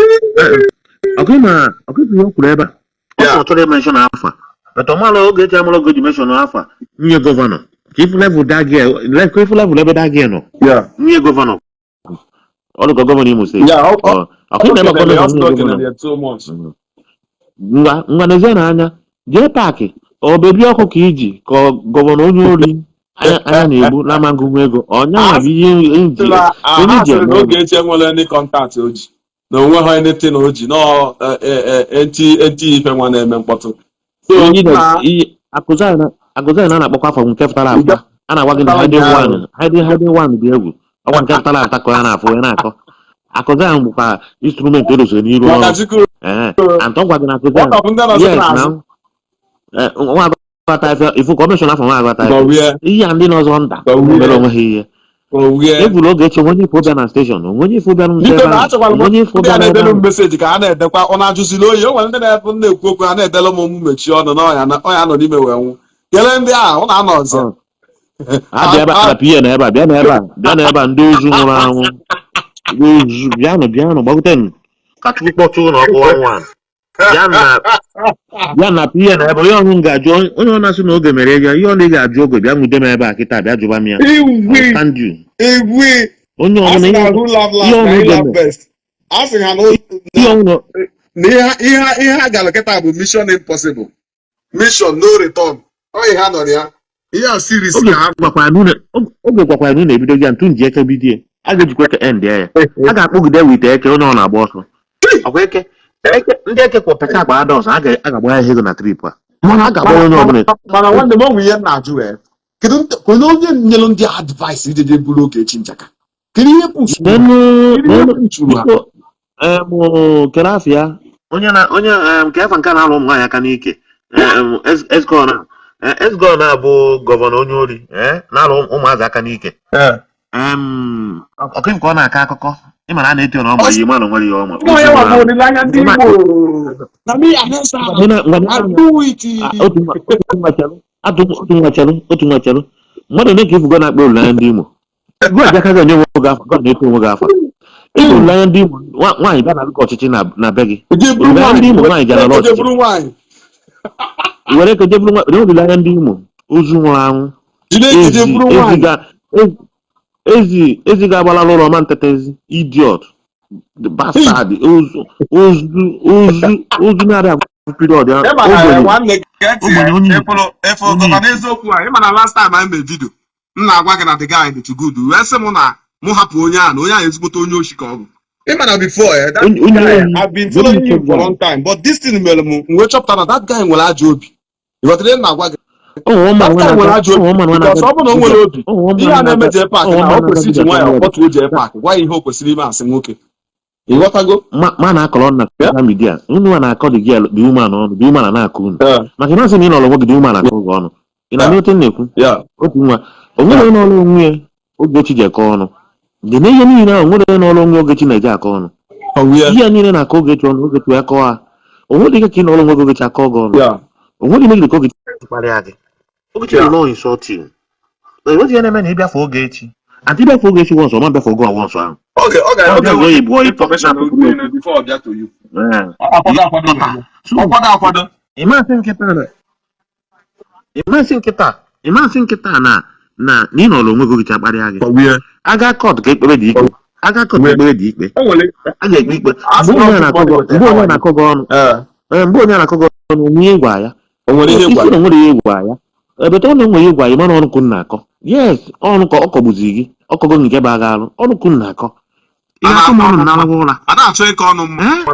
ọkụ ma ọkụ ihe o kwuru ebe a, ọ sị ọ chọrọ imention afa, but ọ mara Ogechi amara oge ji mention afa nwunye governor ka ifu level that girl, ka ifu level ebe that girl nọ. Nwunye governor, ọ dịka governor Imo State. Yeah, Ọkụ ọ na ebe kelere ya, ọ sị na nwunye o governor. kelere ya too much. Ngwa ngwa, n'ezie na anya jee paakị ọ bebi ọkụ ka iji ka ọ governor onye ori anya anya na-egbu na-ama ngụgụ ego ọnya bụ ihe nji Sị na onye ha ji sịrị eme na ọrụ. Ogechi enwere ndị contact o ji na onwe ha anything o ji nọ enti enti ife nwa na-eme mkpọtụ so Onye na akụza na na-akpọkwa afọ nke pụtara apụta a na-agwa gị na hiding one hiding one dị egwu ọkwa nke pụtara apụta ka ya na-afụ ya na-akọ akụza ahụ bụkwa instrument edosere n'iru maka ọrụ. Chukwu. Ee, antọ gwa gị na akụza What of ndị nọzi yes n'azụ? Na nwa agụta ife ifu kọmishọn afọ nwa agụta ife Gọwie. ihe a ndị nọzọ nda Gọwie. mere onwe ha ihe. Gọwie. Eburu Ogechi onwe onye ife ụbịa na station onwe onye ife ụbịa nso Biko ebe na ahụ achọkwara m onwe onye ife ndị a ụbịa n'ebe na-edelu m ahụ. message ka ha na-edekwa ọ na-ajụzili oyi. O nwere ndị na-efu na-ekwu okwu ha na-edelu m mụ mechie ọnụ na ọya na ọya nọ n'ime wee nwụ. Kelee ndị a ọ na-anọ ọzọ. Ọ. A bịa ebe a na PA na ebe a bịa na ebe a bịa na ebe a ndị ozu nwụrụ anwụ ndị ozu bịanụ bịanụ gbagotenụ ka Chukwu kpọtụ na ọkụ nwa bịa na PA na ebe onye ọhụrụ ga-ajụ onye ọ na-asị na oge mere ya ihe ọ na ị ga-ajụ oge bịa nwude m ebe a kịta bịa jụba m ya. I will Iwi stand you. Iwi Onye a ọbụla sị na ihe who laugh ihe last na ọbụla he oge laugh mere best. A sị ha na ihe ọbụla na ihe ha gara kịta bụ mission impossible, mission no return. Ọ ihe ha nọrọ ya ihe a series oge ka ha gwakwara na unu ebido gị ntụ nji eke bidie a ga-ejikwa eke end ya a ga-akpụgide wite eke onye ọ na-agba ọsọ ọkwa eke eke ndị eke kwọ pecha akpa ada ọsọ a ga-agba ya ego na trip a mana a ga-agba onye ọbụla. Mana nwanne m, ọ nwere ihe m na-ajụ wee kedu onye nyere ndị a advice ije je buru Ogechi njaka? Kedu ihe pushuru ha? N'enu Kedu ihe n'enu pushuru ha? Biko kere afịa onye na onye nke afa nke a na-alụ ụmụ nwaanyị aka n'ike esgon na-abụ governor onye ori na-alụ ụmụazị aka n'ike. Ọkụ nke ọ na-akọ akụkọ ịma na a na-eto na ọ ma ihe ma na o nwere ihe ọ ma. Nwa ya nwa bụ olileanya ndị Igbo na me announce am I do it. Otu nwa chelụ otu nwa chelụ otu nwa chelụ mmadụ ole ka ifugo na-akpa olileanya ndị Imo gụọ ji aka gị onye nwe oge afọ gụọ na-eto onwe gị afa ịbụ olileanya ndị Imo nwaanyị bịa na ọchịchị na be gị Oje buru olileanya ndị nwaanyị Imo nwaanyị bịara oje n'ọchịchị buru nwaanyị were eke jeburu nwa olileanya ndị Imo ozu nwụrụ anwụ jide eke je ezi buru ezi nwaanyị ga ezi ezi ga-agbalala ụlọ ọma nteta ezi idiot the bastard ozu ozu ozu ozu na-arịa agwụ period ya ịma na ogbenye nwanne gee ntị ogbenye onye ịfụrụ ịfụ onye gọva n'eziokwu a ịma na last time anyị mere video m na-agwa gị na the guy dị too good wee sị m na mụ hapụ onye a na onye ahụ ezigbote onye oshi ka ọ bụ. Ịma na before that onye onye guy ohi I've been very following him wicked for guy. long time, but this thing mere m m wee chọpụta na that guy nwere ajọ obi. Ịghọtara ihe m na-agwa gị? O nwere That ụmụ guy nwere na-aga ajọ o obi nwere ụmụ because na-aga ọ bụrụ na o nwere obi o nwere ụmụ ihe a na-eme na-aga J Park o nwere na ụmụ o na-aga kwesịrị iji dibịa nwayọọ chọrọ kpọtuo J Park gwa ya ihe o kwesịrị ime asị nwoke. Ịghọtago? Ma na-akọrọ na social media unu a na-akọ the girl, the woman ọnụ, the woman a na-akọ unu maka na asị na ị nọrọ onwe gị, the woman akọ gị ọnụ. Ị na-anụ otu m na-ekwu? Yeah. Otu nwa o nwere onye nọrọ onwe ya Ogechi ji akọ ọnụ dị na ihe niile ahụ. Nwere onye nọrọ onwe Ogechi na-eji akọ ọnụ? Oh, yeah. Ihe a niile na-akọ Ogechi ọnụ, Ogechi wee kọọ ha. O nwere ike ka ị nọrọ onwe gị, Ogechi akọ gị ọnụ? O nwere ihe ka Ogechi kparịa gị? Ogechi will not insult you. Na enweghị ihe na-eme na ịbịafe Ogechi and ịbịafe Ogechi once, ọma bịafe oge once ahụ. Oge ọ ga Ọ ọ bịa ga-enwe igbuo information ịtọ. before ọ bịa to you. Akwado akwado wee So ọkwado akwado. Ịmasị nkịta na ị nọrọ onwe gị, Ogechi akparịa gị. Kọwie. Aga court ka ekpere dị ikpe, aga court ka ekpere dị ikpe. O nwere A ga-ekpe ikpe. Asị Mgbe na onye ọ na-akọ gị bụ mgbe onye na-akọ gị ọnụ, Ee. mgbe onye na-akọ gị ọnụ, onye ihe gwa ya. O nwere ihe Isi gwara na onwere ihe gwa ya ebete ọ na onwere ihe gwa ya, mana ọnụ kwụ na-akọ. Yes, ọnụ ka ọ kọgbuzi gị, ọkọgọ nke bụ agha alụ ọnụ kwụ na-akọ. Ị na-akọ m ọnụ na-alagwa ụra. A na-achọ ịkọ ọnụ mma. Eh?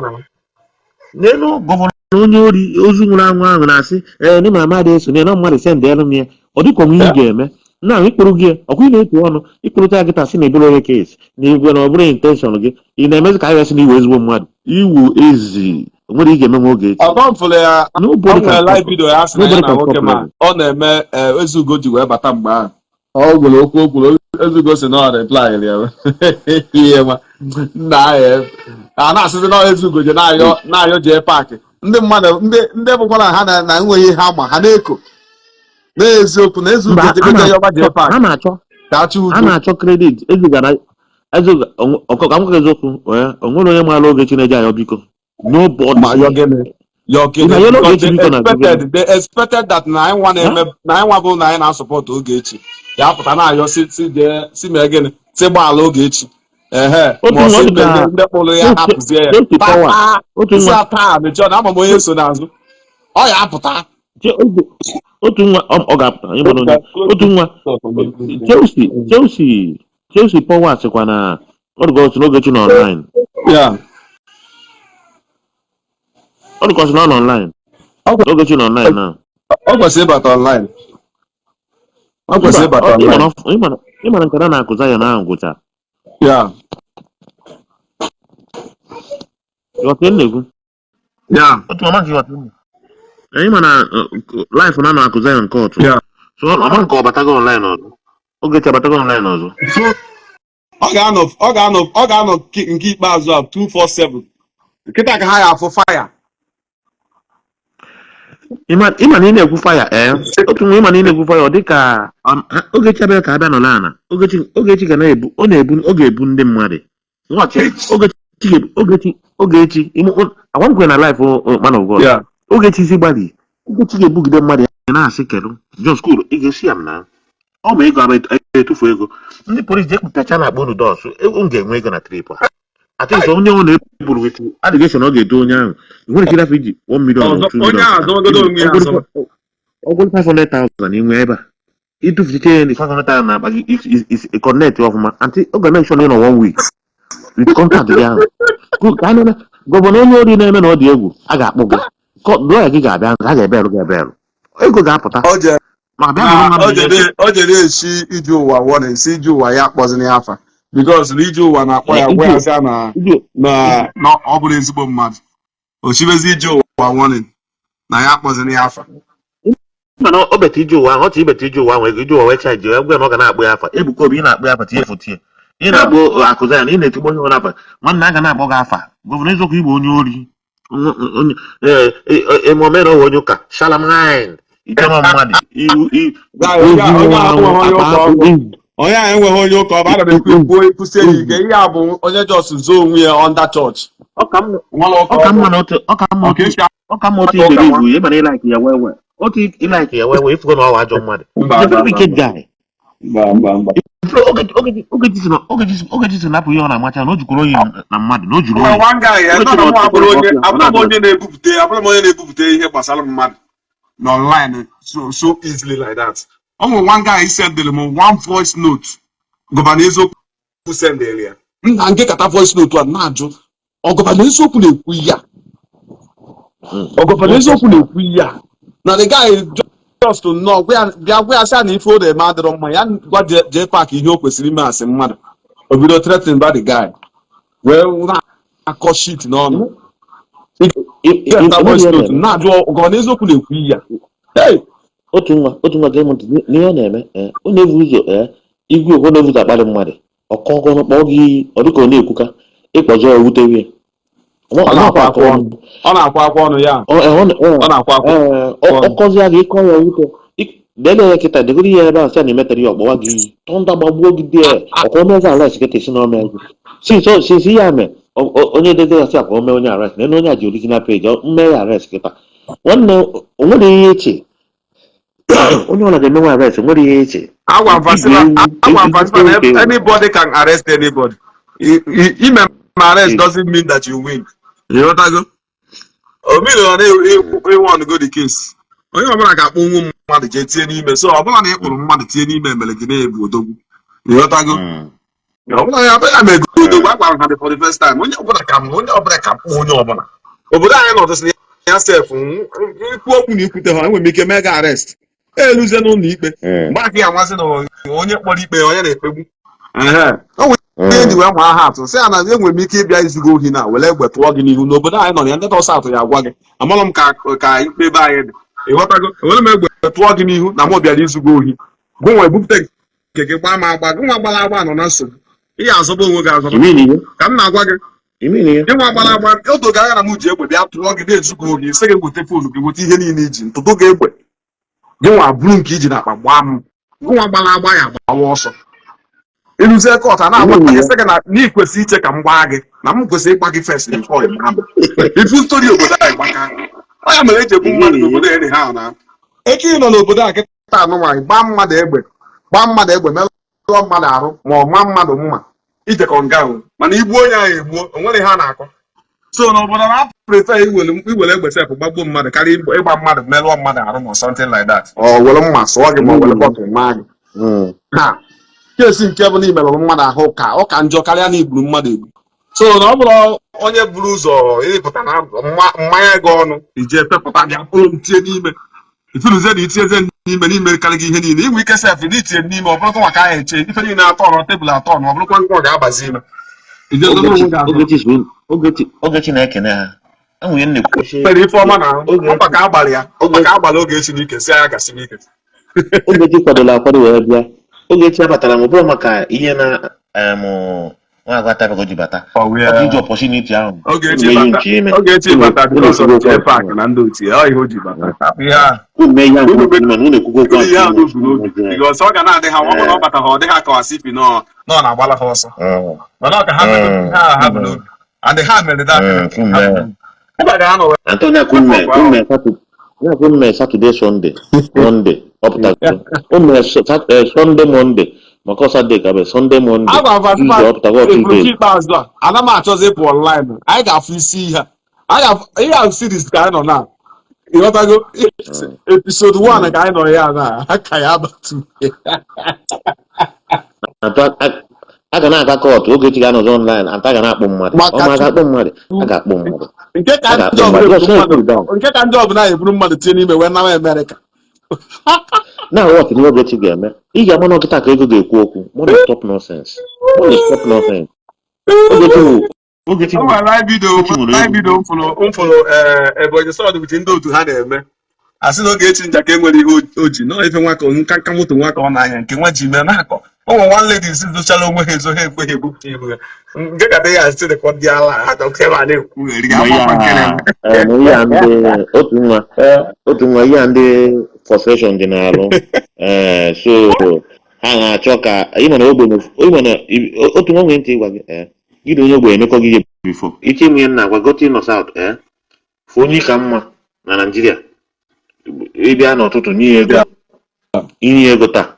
N'elu governor onye ori ozu nwụrụ anwụ ahụ na-asị ee ndị ma amadị eso na mmadụ send elu m ya. Ọ dịkwa onwe ihe ị ga-eme na ịkpụrụ gị ọkwa ị na-etu ọnụ ịkpụrụta ya kịta sị na ebere onye case na igwe na ọ bụrụ intention gị, ị na-emezi ka anyị sị na iwe ezigbo mmadụ iwu ezi o nwere ị ga-eme nwa oge echi. Ọgọ m fụrụ ya. Nobody Ọ nwere can live stop. video ya sị na ya Nobody na can nwoke stop ma level. ọ na-eme Ezugo ji wee bata mgbe ahụ ọ gwere okwu o kwuru. Ezugo si na ọ reply ya ihe ma nna ya a na-asịzi na Ezugo je na-ayọ na-ayọ jee paakị ndị mmadụ ndị bụkwa na ha na enweghị ha ma ha na-eko n'eziokwu na Ezugo Mba, a jegoje yọba jee na-achọ paakị a na-achọ ka achọ a udo. Na-achọ credit ezugara ezuga ọkọ ka m gwa gị eziokwu. O nwere onye maara Ogechi na-eje ayọ biko? Nobody. Ma yọ gịnị? Yọ Ị gịnị? na-ayọrọ Because Ogechi they biko na expected they expected that na anyị nwa na-eme na anyị nwa bụ na anyị na-asupport Ogechi ya pụta na-ayọ si jee si mee gịnị, si gbaala Ogechi ehe Otu ma ọ nwa sị ọ dị ka ndị kpụrụ ya hapụzie ya. Chelsea power taa otu isi nwa taa mechie ọ na ama m onye so n'azụ ọ ya apụta. Otu nwa ọ ga-apụta ịgbara onye otu nwa Chelsea power sịkwa na ọ dịka ọ sị na Ogechi nọ online. Ọ dịka ọ sị na ọ nọ online. Ogechi nọ online na Ọ kwesịrị ịbata online, ọ kwesịrị Mba, ịbata ịma online. na ịma na nkata na-akụ Zion ahụ gwụcha. Ịghọta ihe m na-ekwu? Yeah. Otu ọma nke ịghọta ihe. Ịma na life na akụ Zion court. So ọma nke ọ batago online ọzọ, Ogechi abatago online ọzọ. So ọ ga-anọ nke ikpeazụ a 247 Kịta ka ha ya afụ fire. Ịma na ị na-ekwu fire, ee, otu nwa, ịma na ị na-ekwu fire, ọ dị ka Ogechi abịa ka abịa nọrọ ana. Ogechi ga na-ebu, ọ na-ebu, ọ ga-ebu ndị mmadụ. Watch, Ogechi ga-ebu Ogechi Ogechi agwa m kwere na life man of God. Ogechi si gbalị, Ogechi ga-ebugide mmadụ ya na-asị kedu John school ị ga-esi ya m na ọ ma ego ama etufu ego ndị polisi je kpụtacha na akpa unu dọs ego m ga-enwe ego na trip a. At least onye ọ na-eburu with allegation ọ ga-edo onye ahụ nwere ike ịrafe iji 1 million or Ọzọ 2 onye million. ahụ azọgodo onwe ya azọ. Ọgwụ 500,000 inwe ebe a ịtụfuchiche ya, 500,000 na akpa gị is connect ọfụma anti ọ ga make sure na ị nọ one week with contact gị ahụ ka a na-eme governor onye ori na-eme na ọ dị egwu a ga-akpụ gị. Lawyer gị ga-abịa, a ga-eberụ gị eberụ, ego ga-apụta. O jere Ma bịa na nụrụ nwa o m jere o jere esi ije ụwa warning si ije ụwa ya akpọzina ya afa because na ije ụwa na-akpọ ya gwa ya sị ya na ije na ọ bụrụ ezigbo mmadụ o chibezi ije ụwa warning na ya akpọzina ya afa. Mana o beta ije ụwa ahụ, ọ chọ ibeta ije ụwa ahụ ego ije ụwa wee charge ya gwa ya na ọ ga na-akpọ ya afa. Ebuka Obi ị na-akpọ ya afa, tinye foto ya ị na-akpọ akụza ya na ị na-etigbo onye nwere afa nwanne a ga na-akpọ gị afa. Governor eziokwu igbo onye ori onye emome na ọwa onye ụka shalamine ijema mmadụ iwu Onye ozu onye nwụrụ ahụ anwụ enweghị onye akpa ụka ọ bụ akpụ onye ahụ enweghị onye ụka ọ bụ. Ana m ekwu ekwu ekwusie ya ike ihe a bụ onye just zoo onwe ya under church. Ọ ka mma nwere ụka ọ ọ ka bụ mma na otu ọ ka mma ọ otu ka esi ọ ka mma otu aka ụka iberibe nwa. Ịma na ịlike ya wee wee otu ịlike ya wee wee ifugo na ọwa ajọ mmadụ. Mba. He's a Mba. very Mba. wicked guy. Mba, mba, mba. Ogechi si napụ ihe ọ na-amacha na o jukwuru oyi na mmadụ na o juru Well, oyi. one guy, Ogechi nọ na na mụ ọtụtụ abụrụ onye ọfịa ọ abụrụ m na-adịrọ. onye na-ebupụte ihe gbasara mmadụ n'online so easily like that. O nwere one guy sendịrị m one voice note governor eziokwu sendịrị ya. M na nke kata voice note a na-ajụ ọ governor eziokwu na-ekwu ihe a. Ọ governor eziokwu na-ekwu ihe a na the guy just nnọọ gwa ya bịa gwa ya sị ya na ife ọ na-eme adịrọ mma ya gwa jee paakị ihe o kwesịrị ime asị mmadụ o bido threatening by the guy wee Na-akọ shit n'ọnụ. Ị ga-ata voice note na-ajụ ọ n'eziokwu na-ekwu ihe a. Hey! Otu nwa gee m ntị n'ihe ọ na-eme. Ọ na-evu ụzọ, igwe okwu na-evu ụzọ akparị mmadụ, ọkọ ọgọnụ kpọọ gị iyi, ọ dịka ọ na-ekwuka ịkpọjọ ya wutewe ya. Ọ na-akwa akwa ọnụ. Ọ na-akwa akwa ọnụ ya. Ọ na-akwa akwa ọnụ. Ọkọzi gị, ịkọ ya wute dele ya kịta, degoro ya ebe ahụ sị na emetere ya, ọkpọwa gị iyi, thunder gbagbuo gị die, ọkwa omezi arrest kịta isi na omezi since ihe a mee, onye dede ya sị akwa ome onye arrest na onye a ji original page mme ya arrest kịta. Nwanne, o nwere ihe eche onye ọla ga-emenwe arrest, o nwere ihe eche. Agwa m igwe ewu agwa m Fasila na ewu. Anybody can arrest anybody. Ime arrest doesn't mean that you win. Ịghọtago? O mean na ịwon go the case. Onye ọbụla ga-akpọ nwu mmadụ jee tie n'ime, so ọbụla na ị kpụrụ mmadụ tie n'ime mere gị na-ebu odogwu. Ịghọtago? Ọbụla ya ya ma ego odogwu agwara ha for the first time, onye ọbụla ka m onye ọbụla ka kpụ onye ọbụla obodo anyị nọdụsị ya sef ikwu okwu na ikwute ha, enwere m ike mee gị arrest, eluzie n'ụlọ ikpe. Mgbe aka ya amasị na onye kpọrọ ikpe onye na-ekpegbu. O nwere ihe eji wee maa ha atụ, sị ya na enwere m ike ịbịa izugo ohi na were egbe tụọ gị n'ihu n'obodo anyị nọ na ya. Ndị ọsọ atụ ya agwa gị, amalụ m ka ikpe be anyị dị. Ịghọtago? Ewere m egbe tụọ gị n'ihu na mụ bịara izugo ohi, gụ nwa ebupụta nke gị gbaa m agba, gụ nwa gbara agba nọ na nsogbu, ị ga-azọba onwe gị azọba. Ka m na-agwa gị, ịnwa gbara agba otu ga na m ji egbe bịa tụọ gị na-ezugo ohi, sị gị weta phone gị, weta ihe niile iji ntụtụ gị, egbe gị nwa bụrụ nke iji n'akpa gbaa m, gụ nwa gbara agba ya agbawa ọsọ. Ịrụzie court, a na-agwa gị, sị gị na ị kwesịrị iche ka m gbaa gị, na m kwesịrị ịgba gị first before ị gbaa m. Ifu story obodo anyị gbaka, ọ ya mere eji egbu mmadụ n'obodo eri ha na echi ị nọ n'obodo a kịta anụmanụ gbaa mmadụ egbe, gbaa mmadụ egbe, merụọ mmadụ arụ, ma ọ maa mmadụ mma, ijekọ nga o. Mana igbuo onye ahụ egbuo, o nwere ihe a na-akọ. So n'obodo na prefer iwere egbe sef gbagbuo mmadụ karịa ịgba mmadụ merụọ mmadụ arụ ma something like that, ọ were mma sụọ gị ma ọ were bottle maa gị. Ha case nke bụ na imerụrụ mmadụ ahụ ka ọ ka njọ karịa na igburu mmadụ egbu. So na ọ bụrụ onye buru ụzọ ịpụta na mmanya gị ọnụ ije pepụta bịa kpụrụ m tie n'ime, ifuruzie na itinyeze n'ime n'ime karị gị ihe niile inwe ike sef na itinye n'ime, ọ bụrụkwa maka ahụ eche ife niile atọ ọnụ tebụl atọ ọnụ, ọ bụrụkwa nke ọ ga-abazi ime. Ije zobe onwe gị azụ. Ogechi na-ekene ha enwere nnekwu. Mere ife ọma na ọkwa ka agbara ya, ọkwa ka agbara Ogechi n'ike, si ya gasị n'ike. Ogechi kwadola akwado wee bịa. Ogechi abatara m, ọ bụrụ maka ihe na nwa agwa tabago ji bata, ọ bụ iji opportunity ahụ. Ogechi unu mee ihe bata nche ime. Ogechi bata because of unu J Park na ndị otu ya, ọ ihe o ji bata. Hapụ ihe ahụ. Unu mee ihe ahụ unu ime, unu ekwugo okwu. Ihe ahụ n'obu n'obi because ọ ga na-adị ha, ọ bụrụ na ọ bata ha, ọ dị ha ka ọsị nọ nọ na-agbala ha ọsọ, mana ọ ka ha mere ihe ahụ ha bụ n'obi and ha mere that. Ebe a ga-anọ wee Antonio Kumme Kumme Saturday, ya Kumme Saturday, Sunday, Monday ọ pụtago. O mere Sunday, Monday, maka ọ Saturday ka bụ Sunday, Monday, Agwa m Tuesday, ọ pụtago Eburu 2 days. Ikpeazụ a ana m achọzi ịpụ online, anyị ga-afụ isi ihe a. Anyị ga-afụ ihe a series ka anyị nọ na, ịghọtago, episode 1 ka anyị nọ ya na aka ya abatu. A ga na-aga court, Ogechi ga-anọzi online, anta ga na-akpụ mmadụ. Maka Ọ ma ga-akpụ mmadụ, a ga-akpụ mmadụ. Nke ka A ga-akpụ njọ mmadụ. bụ Just eburu cool down. mmadụ, nke ka njọ bụ na eburu mmadụ tinye n'ime wee nawa Amerịka. Na what ihe Ogechi ga-eme, ị ga-ama na ọkịta ka ego ga-ekwu okwu. Money stop nonsense, money stop nonsense. Ogechi wụ Ogechi O bụ nwere live video Ogechi nwere live ego. video m fụrụ Ebonyi Son with ndị otu ha na-eme, asị na Ogechi nja ka enwere ihe o ji nọọ ife nwa ka nka nka moto nwa ka ọ na-anya nke nwa ji mee na-akọ. O nwere one lady si zochara onwe ha ezo, ha ekweghị ebupụta ihu ya, nke ka dị ya asị dịkwa ndị ala ha ka ebe a na-ekwugheri Ma amakwa nke ya na-eme. Ihe a ndị otu nwa ihe a ndị frustration dị n'alụ, so ha na-achọ ka ịma na ogbenye, ịma na otu nwa nwere ntị ịgwa gị, gị na onye ogbenye emekọ gị ihe before iche ime ihe m na-agwa gote ịnọ south, fụ onye ka mma na Naịjirịa, ịbịa n'ụtụtụ nye ya ego, inye ya ego taa,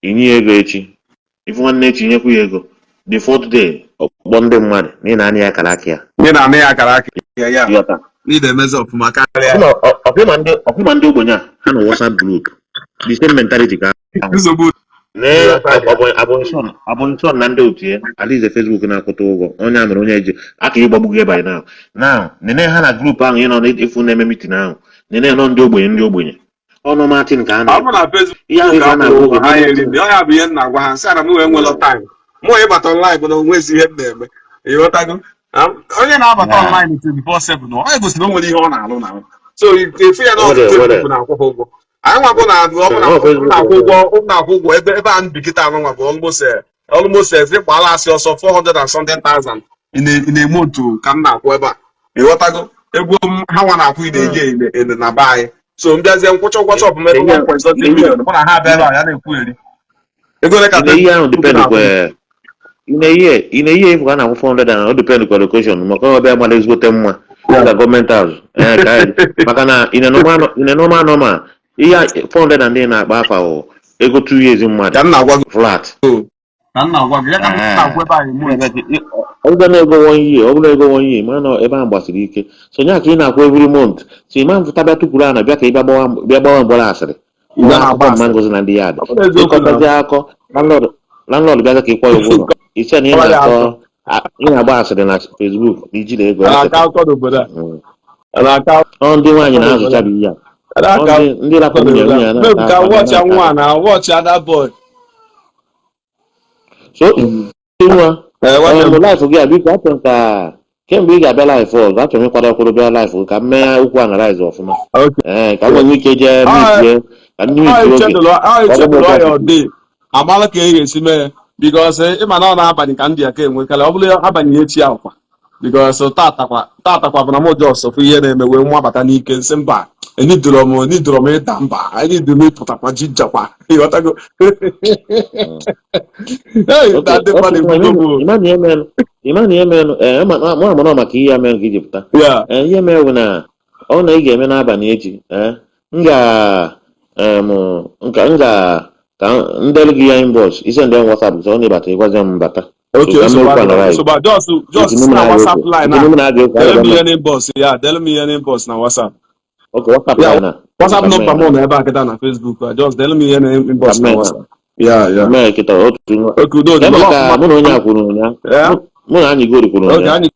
inye ya ego echi, ifu nwanne echi nyekwu ya ego, the fourth day ọkpọ ndị mmadụ na ị na-anya ya akara aka ya. Ị na-anụ ya akara aka ya ya. Ịghọta? Ị na-emezi ọfụma karịa. Ọfụma ndị ogbenye a, ha na WhatsApp group, the same mentality ka ahụ. Nsogbu. Nee, Abonyi Son na ndị otu ya alaeze Facebook na-akwụta ụgwọ onye a mere onye eji aka ịgbagbu gị by now. Now nene ha na group ahụ ị nọ ịfụ na-eme meeting ahụ, nene nọ ndị ogbenye, ndị ogbenye ọnụ Martin ka a Ọ na bụ na Facebook ihe ahụ ife a na-agwa akwụrụ oge ụgwọ ha ya eri, ọ ya bụ ihe m na-agwa ha, nsị ana m wee nwere time mụ ịbata online bụ na onwezi ihe m na-eme, ịghọtago? Onye na-abata Yeah. online 24/7, ọ gosi na o nwere ihe ọ na-alụ na so efu ya na Nwere, Facebook nwere. na-akwụ ha ụgwọ. Anyị nwabụ na ọ bụ na Ọ Facebook. na-akwụ ụgwọ, na-akwụ ụgwọ ebe a mbikịta anụ nwa bụ almost gbala asị ọsọ 400 and something thousand in a month ka m na-akwụ ebe a. Ịghọtago? Ego m ha nwa na-akwụ ị na-eji ene na be anyị, so m bịazie nkwụcha ụgwọ shop m ebe 1.something million, mụ na ha abịa ebe a ya na-ekwu eri ego ole ka Ị na-eyi ahụ Facebook depend na-akwụ. Kwa ị na-eyi efu ka a na-akwụ 400 and ọ depend kwa location, maka ọ bịa mara ezigbote mma ka government house ee ka anyị, maka na ị na normal normal ihe 400 and ị na-akpa afa bụ ego 2 years mmadụ Ka m na-agwa gị. Flat. Ka m na-agwa gị ya ka m na-agwa ebe anyị month. Ọ bụrụ na ego one year, ọ bụrụ ego one year, mana ebe ahụ gbasiri ike, so nya ka ị na-akwụ every month, so ịma mfụta bịa tukwuru ana bịa ka ị bịa gbawa mgbọrọ asịrị. Ị gbawa na-agba akụkọ mma asịrị. Ngozi na ndị ya dị Ọ bụrụ eziokwu na ịkọtazi akọ landlord bịaza ka ị kwụọ ya ụgwọ ụlọ, isi na ị Ọ ya na-akọ ị na-agba asịrị na Facebook na ijiri ego. A na-akọ akụkọ n'obodo a. A na-akọ Ọ ndị nwaanyị akụkọ n'obodo na-azụcha a. bụ ihe a. A Ọ na-akọ ndị rapụ akụkọ nwunye n'obodo nwunye a. a Babe, na-ata ka akwa watch na-ata nwa na watch that boy. So nwa Eh, nwanne m. Live gị a, biko, achọrọ m ka kemgbe ị ga-abịa live ọzọ, achọrọ m ịkwado akwụrụ bịa live ka m mee okwu analyze ọfụma. Okay. Ee, ka m nwee ike jee Ọ mitie ka ndị ọ mitie oge echedụlụ ọ ka ọ bụ echedụlụ okwu ya ọ dị amala ka e ga-esi mee, because ịma na ọ na-abalị ka ndị aka enwekarị, ọ bụrụ abalị echi ahụkwa, because tatakwa bụ na m just fụ ihe na-eme wee nwabata n'ike nsị mba, enidoro m ịda mba, enidoro m ịpụtakwa jinjakwa, ịghọtago? Hey, na ndị mmadụ ebugo m. Ịma na ihe menụ, ee, mụ amara maka ihe ya mere ka iji pụta. Ee, ihe mere bụ na ọ na ị ga-eme n'abalị echi, ee, m ga em, nka m ga ka m delu gị ya inbox, ise ndị WhatsApp, sọ ọ na-ịbata ịgwazi m mbata. Okay. So ka m Nsogbu mekwa adịrọ. analyze. Nsogbu just Eji si m na na-aga WhatsApp okwu line eji a m na-aga okwu dele aga m m ihe n'inbox ya, dele m ihe n'inbox na WhatsApp. Okay, WhatsApp Ya. ya na WhatsApp ka m nọmba m mee nọ ebe a kịta na Facebook a, just dele m ihe n'inbox ka m na mee na WhatsApp ya. mee kịta otu nwa. Okay, udo dị. Ee, Nọrọ maka ọfụma. mụ na onye a kwuru ụnyaahụ. Ya. Mụ na anyị gold kwuru Okay. ụnyaahụ. Anyị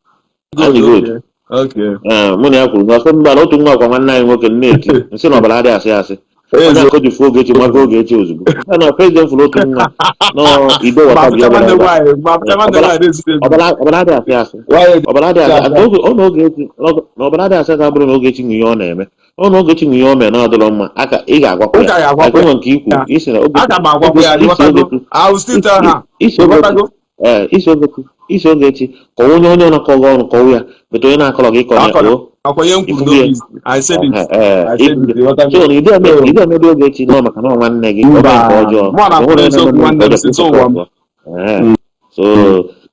gold. Anyị gold. Okay. Ee, mụ na ya kwuru na ọsọ mba na otu nwa kwa nwanne anyị nwoke na-eti nsị na ọbara adịghị asị asị onye akọ ji fuo Ogechi maka Ogechi ozugbo ya na president fụrụ otu nwa nọ ibe Ma wata fụcha bịa nwanne bịara ebe a. nwaanyị, ma fụcha nwanne ọbara nwaanyị na-ezute ego. Ọbara adịghị asị asị. Nwaanyị Ọbara adịghị asị asị. Oge ọ na Ogechi na ọbara adịghị asị asị abụrụ na Ogechi nwe ihe ọ na-eme, ọ na Ogechi nwe ihe o mere na ọdịrọ mma aka ị ga-agwakwa M ka ya. ga-agwakwa Like onwe nke ikwu ya. isi na Ogechi Aga m agwakwa ya. Ogechi isi Ịghọtago? Ogechi I will still tell her. Isi Ogechi. Ịghọtago? Ee, isi Ogechi kọwa onye na-akọ gị ọnụ, kọwa ya bete onye na-akọrọ gị, kọrọ ya. Akọrọ O akwa ihe m kwuru ifugo ya. n'obi. I said it. Ee. I said it. Ịghọtago? So na ide eme So ide emebi Ogechi nọ maka na ọ nwanne gị o mee mba nke ọjọọ mụ na o kwuru nwere onye eziokwu na-eme nke nwanne m ọjọọ si ka ụwa m. ịsọpọtụ. Ee, so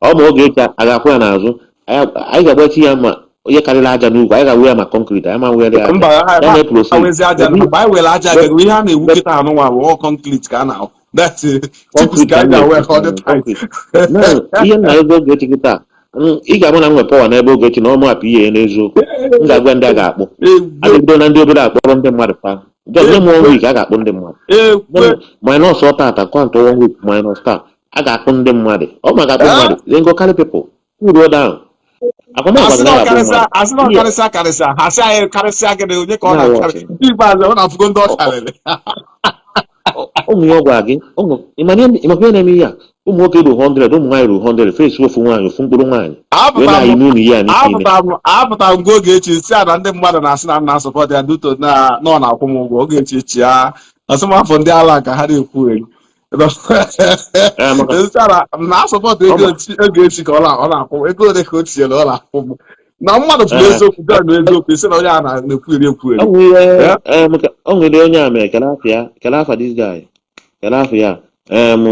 ọ ma Ogechi a ga-akwụ ya n'azụ, anyị ga-agbachi ya ma ihe karịrị aja n'ugwu, anyị ga-awụ ya ma concrete, anyị ma were aja. Mba, ha ya ha na-eproceed wezi aja Obi mgbe anyị were aja gago ihe a na-ewu kịta anụnwa bụ all concrete ka a na that's it. Chips concrete ka ka anyị m ga-awe na-ekwu ka ọ dị tight. Concrete na ihe nna ego Ogechi kịta, ị ga-ama na m nwe power n'ebe Ogechi na ọmụ apụ ihe n'eziokwu m ga-agwa ndị a ga-akpụ Egwe adịbido na ndị obere akpọrọ ndị mmadụ fa just nye m one week, a ga-akpụ ndị mmadụ. Egwe Minus ọ tata count one week minus taa, a ga-akpụ ndị mmadụ, ọ ma ga-akpụ mmadụ, then go carry people cool down akwama gwa asị gị na na a ga-akpụ ọkarịsịa mmadụ asị na ihe ọkarịsịa karịsịa ha sị anyị karịsịa gịnị, onye ka ọ na-awụ na-akarị ọchị. Nke ikpeazụ ọ na-afụgo ndị ọ karịrị. Ụmụ ya ọ gwara gị ụmụ ịmakwa ihe na-eme ihe a, ụmụ nwoke ruru 100, ụmụ nwaanyị ruru 100, face ofu nwaanyị, ofu mkpụrụ nwaanyị wee Apụta na-ayị m n'ụlọ ihe a n'isi ime. Apụta m gwa Ogechi si a na ndị mmadụ na-asị na m na-asupport ya due to na ọ na-akwụ m ụgwọ. Ogechi chia asụmafọ ndị ala ka ha na-ekwugheri. Ee, maka Nsị a na m na-asupport ọ ego ma Ogechi ka ọ na-akwụ m ego ole ka o tinyere ọ na-akwụ m na mmadụ kwuru eziokwu bịa na eziokwu isi na onye a na-ekwugheri ekwugheri. Ọ nwere Eh? Ee, maka ọ nwere onye a mere kele afọ ya, kele afọ this guy, kele afọ ya, em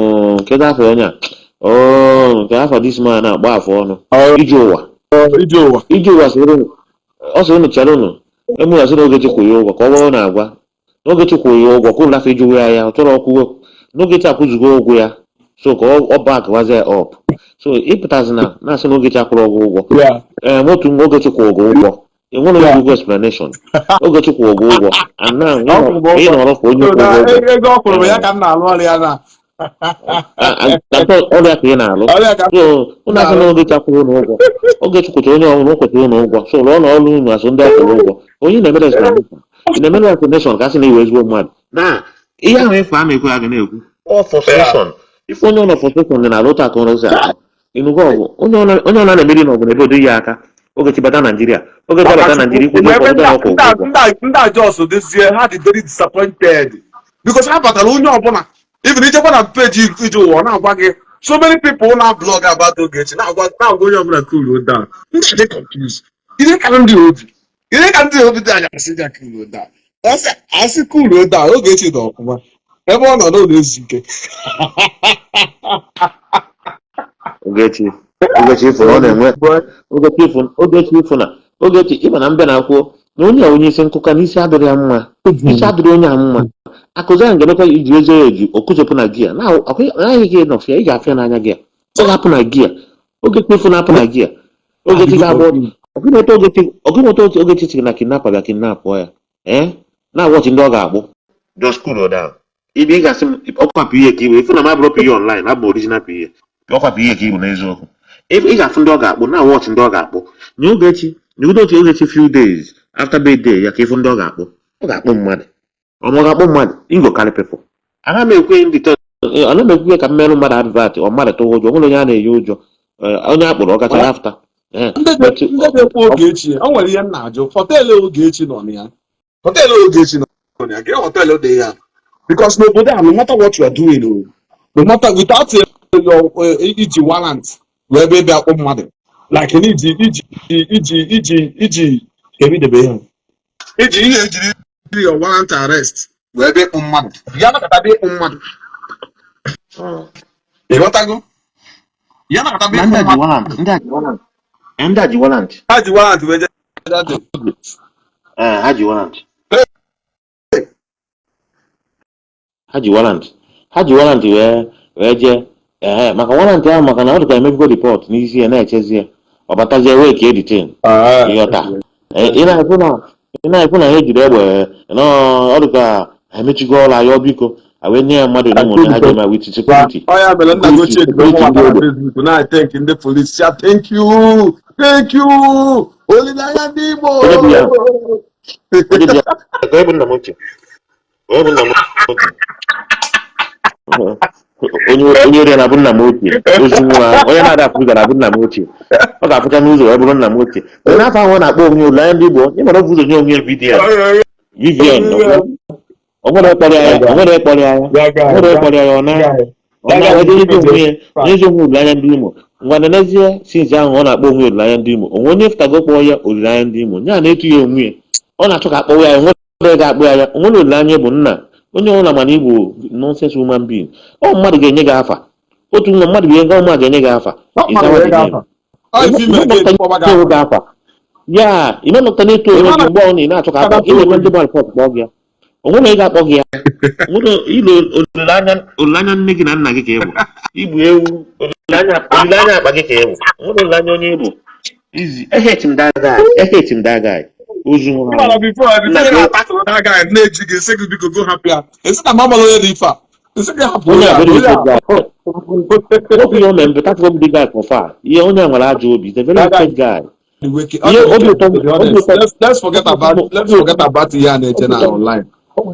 kedu afọ onye a, oh, nke afọ this man na-agba afọ ọnụ. Ije ụwa. Ije ụwa. Ije ụwa sịrị unu, ọ sịrị unu chere unu emu ya sị na Ogechi kwụ ya ụgwọ ka ọ bụrụ na agwa na Ogechi kwụ ya ụgwọ ka ụlọ afọ ijuwe ya, ya ọ chọrọ ọkwụwo na Ogechi akwụzugo ụgwọ ya, so ka ọ back wazie up, so ịpụtazi na na-asị na Ogechi akwụrụ ụgwọ ụgwọ. Ee, otu nwa Ogechi kwụ ụgwọ ụgwọ enwere onye ụgwọ explanation, Ogechi kwụ ụgwọ ụgwọ and now Ọ kwụrụ m ị ụgwọ. nọrọ for onye So kwụ na ụgwọ ụgwọ. Ego ọ kwụrụ m ya ka m na-alụ ọrụ ya na ọrịa ka ị na-alụ. Ọrụ ya ka m So ụnụ asị na na-alụ. Ogechi akwụrụ ụnụ ụgwọ, Ogechi kwụchara onye ọbụla o kwetara ụnụ ụgwọ, so rụọ n'ọrụ unu asụ ndị akwụrụ ụgwọ. Onye na-emere explanation, ị na-emere explanation ka a sị na iwe ezigbo mmadụ na ihe ahụ efu ama ekwe a ga na-ekwu ọ frustration, ife onye ọ nọ frustration dị na alụ ụta ka ọrụ si akọ. Ịnụgo ọgụ onye ọ na-emeri n'ọgụ na-ebe ya aka. Ogechi bata Naijiria, Ogechi bata Naijiria, ikwu Mgbe okwu ebe ọbụla ọkwa ụgwọ. Ndị a just dịzie, ha dị very disappointed because ha batara, onye ọbụla, even ichekwa na page ije ụwa, ọ na-agwa gị, so many people na blog about Ogechi, na-agwa onye ọbụla cool down. Ndị a dị confused. Ihe ka ndị obi, ihe ka ndị obi dị anya asị ya cool down, asị cool down. Ogechi dị ọfụma ebe ọ nọ n'ụlọ ezu ike. Ogechi, Ogechi ifụ na ọ na-enwe Ogechi ifụ, Ogechi ifụ na Ogechi ịma na mbịa na-akwuo na onye a, onye isi nkụka, n'isi adịrị ya mma, isi adịrị onye a mma. Akụzi ahụ ga-emekwa iji eze ya eju okụzepụ na gia na anaghị gị nọfịa, ị ga-afịa n'anya gị a. Ọ ga-apụ na gia. Ogechi ifụ na-apụ na gia. Ogechi ga-agba ọgịnweta. Ogechi, ọgịnweta. Ogechi siri na kidnapper bịa kidnap ya, ee, na-awọchi ndị ọ ga-agbụ. Just cool down. Ibe ị ga-asị m ọkwa PA ka iwe ifu na m abụrụ PA online, abụ original PA. Ọkwa PA ka ibu n'eziokwu. Ị ga-afụ ndị ọ ga-akpụ, na-awọchi ndị ọ ga-akpụ. Nye Ogechi, nye otu Ogechi few days after birthday ya ka ịfụ ndị ọ ga-akpụ. Ọ ga-akpụ mmadụ, ọ ma ọ ga-akpụ mmadụ ingo carry people. Ana m ekwe ndị ana m ekwe ka mmerụ mmadụ advert ọ mmadụ tụwa ụjọ. Nwere onye a na-enye ụjọ, onye akpụrụ ọ gachara after. Ndị But ndị na-ekwu Ogechi, o nwere ihe m na-ajụ. Hotel Ogechi nọ na ya, hotel Ogechi nọ na ya, gee hotel dị ya, because n'obodo a, no matter what you are doing o, no matter without your iji warrant wee bịa bịa kpụ mmadụ, like na iji ebidebe ya, iji ihe ejiri your warrant arrest wee bịa ịkpụ mmadụ ya, nakọta bịa ịkpụ mmadụ, ịghọtago ya, nakọta bịa Na ndị ịkpụ a ji mmadụ. warrant, ndị a ji warrant. Ndị a ji warrant. Ha ji warrant wee jee. Ee, ha ji warrant, ha ji warrant, ha ji warrant wee jee. Ee, maka warrant ahụ, maka na ọ dịka emebigo report n'isi ya, na-echezi ya, ọ batazie wee ka e detain. Ịghọta? Ee, ị na-ekwu na ha ejiri egbe nọ, ọ dịka ha emechigo ọrụ ayọ, biko a wee nye ya mmadụ ole ma ole ha ji eme with security. Ọ ya mere nna gị ochie ji security ndị nwata na egbe. Facebook na-thank ndị police ya, "Thank you, thank you, olileanya ndị Igbo." Onye bụ ya? Onye bụ ya? Onye bụ nna m ochie? Onye bụ nna m ochie? Onye ori na-abụ nna m ochie, ozu nwa onye na-ada afụ ụzọ na-abụ nna m ochie, ọ ga-afụcha n'ụzọ wee bụrụ nna m ochie. Onye n'afọ ahụ ọ na-akpọ onwe olileanya ndị Igbo, ị mara ọ bụ ụzọ nye onwe ya VDM VVN, o nwere ịkpọrọ ya, o nwere ịkpọrọ ya, o nwere ịkpọrọ ya, ọ na wee ezi onwe ya n'ezi onwe olileanya ndị Imo. Ngwa, n'ezie, since ahụ ọ na-akpọ onwe ya olileanya ndị Imo, onwe onye fụtago kpọọ ya olileanya ndị Imo ya na-etu ya onwe ya, ọ na-achọ ka akpọwa ya, nwere ga-akpọ ya ya. Onwere olileanya bụ nna onye ọbụla, mana Igbo nonsense human being. Ọ mmadụ ga-enye gị afa otu nwa mmadụ bụ ihe ọma ga-enye gị afa. Ịzawa the name. Ime gị afa ya, ime nọpụta na-eto onwe gị mgbe ọ na ị na-achọ ka akpọ ị na-ekwe ndị mmadụ kpọọ gị ya, o nwere onye ga-akpọ gị ya. Nwere ile olileanya, olileanya nne gị na nna gị ka ị bụ igbu ewu, olileanya, olileanya akpa gị ka ị bụ. Nwere olileanya onye ị bụ izi. Eheti m that guy, eheti m that guy, ozu nwụrụ anwụ. Mana before ị na-atakụrụ that guy na-eji gị sị gị biko go hapụ ya, esi na mama onye dị ife a esi gị hapụ onye onye a a very onye wicked a guy. Nwoke ihe o mere mbeta from the guy for far. Ihe onye a nwere ajọ obi. He's a very That guy wicked guy. dị wicked. Ihe Ọ dị obi wicked, ụtọ to be obi honest. ụtọ Let's forget about ihe a na-eche na online.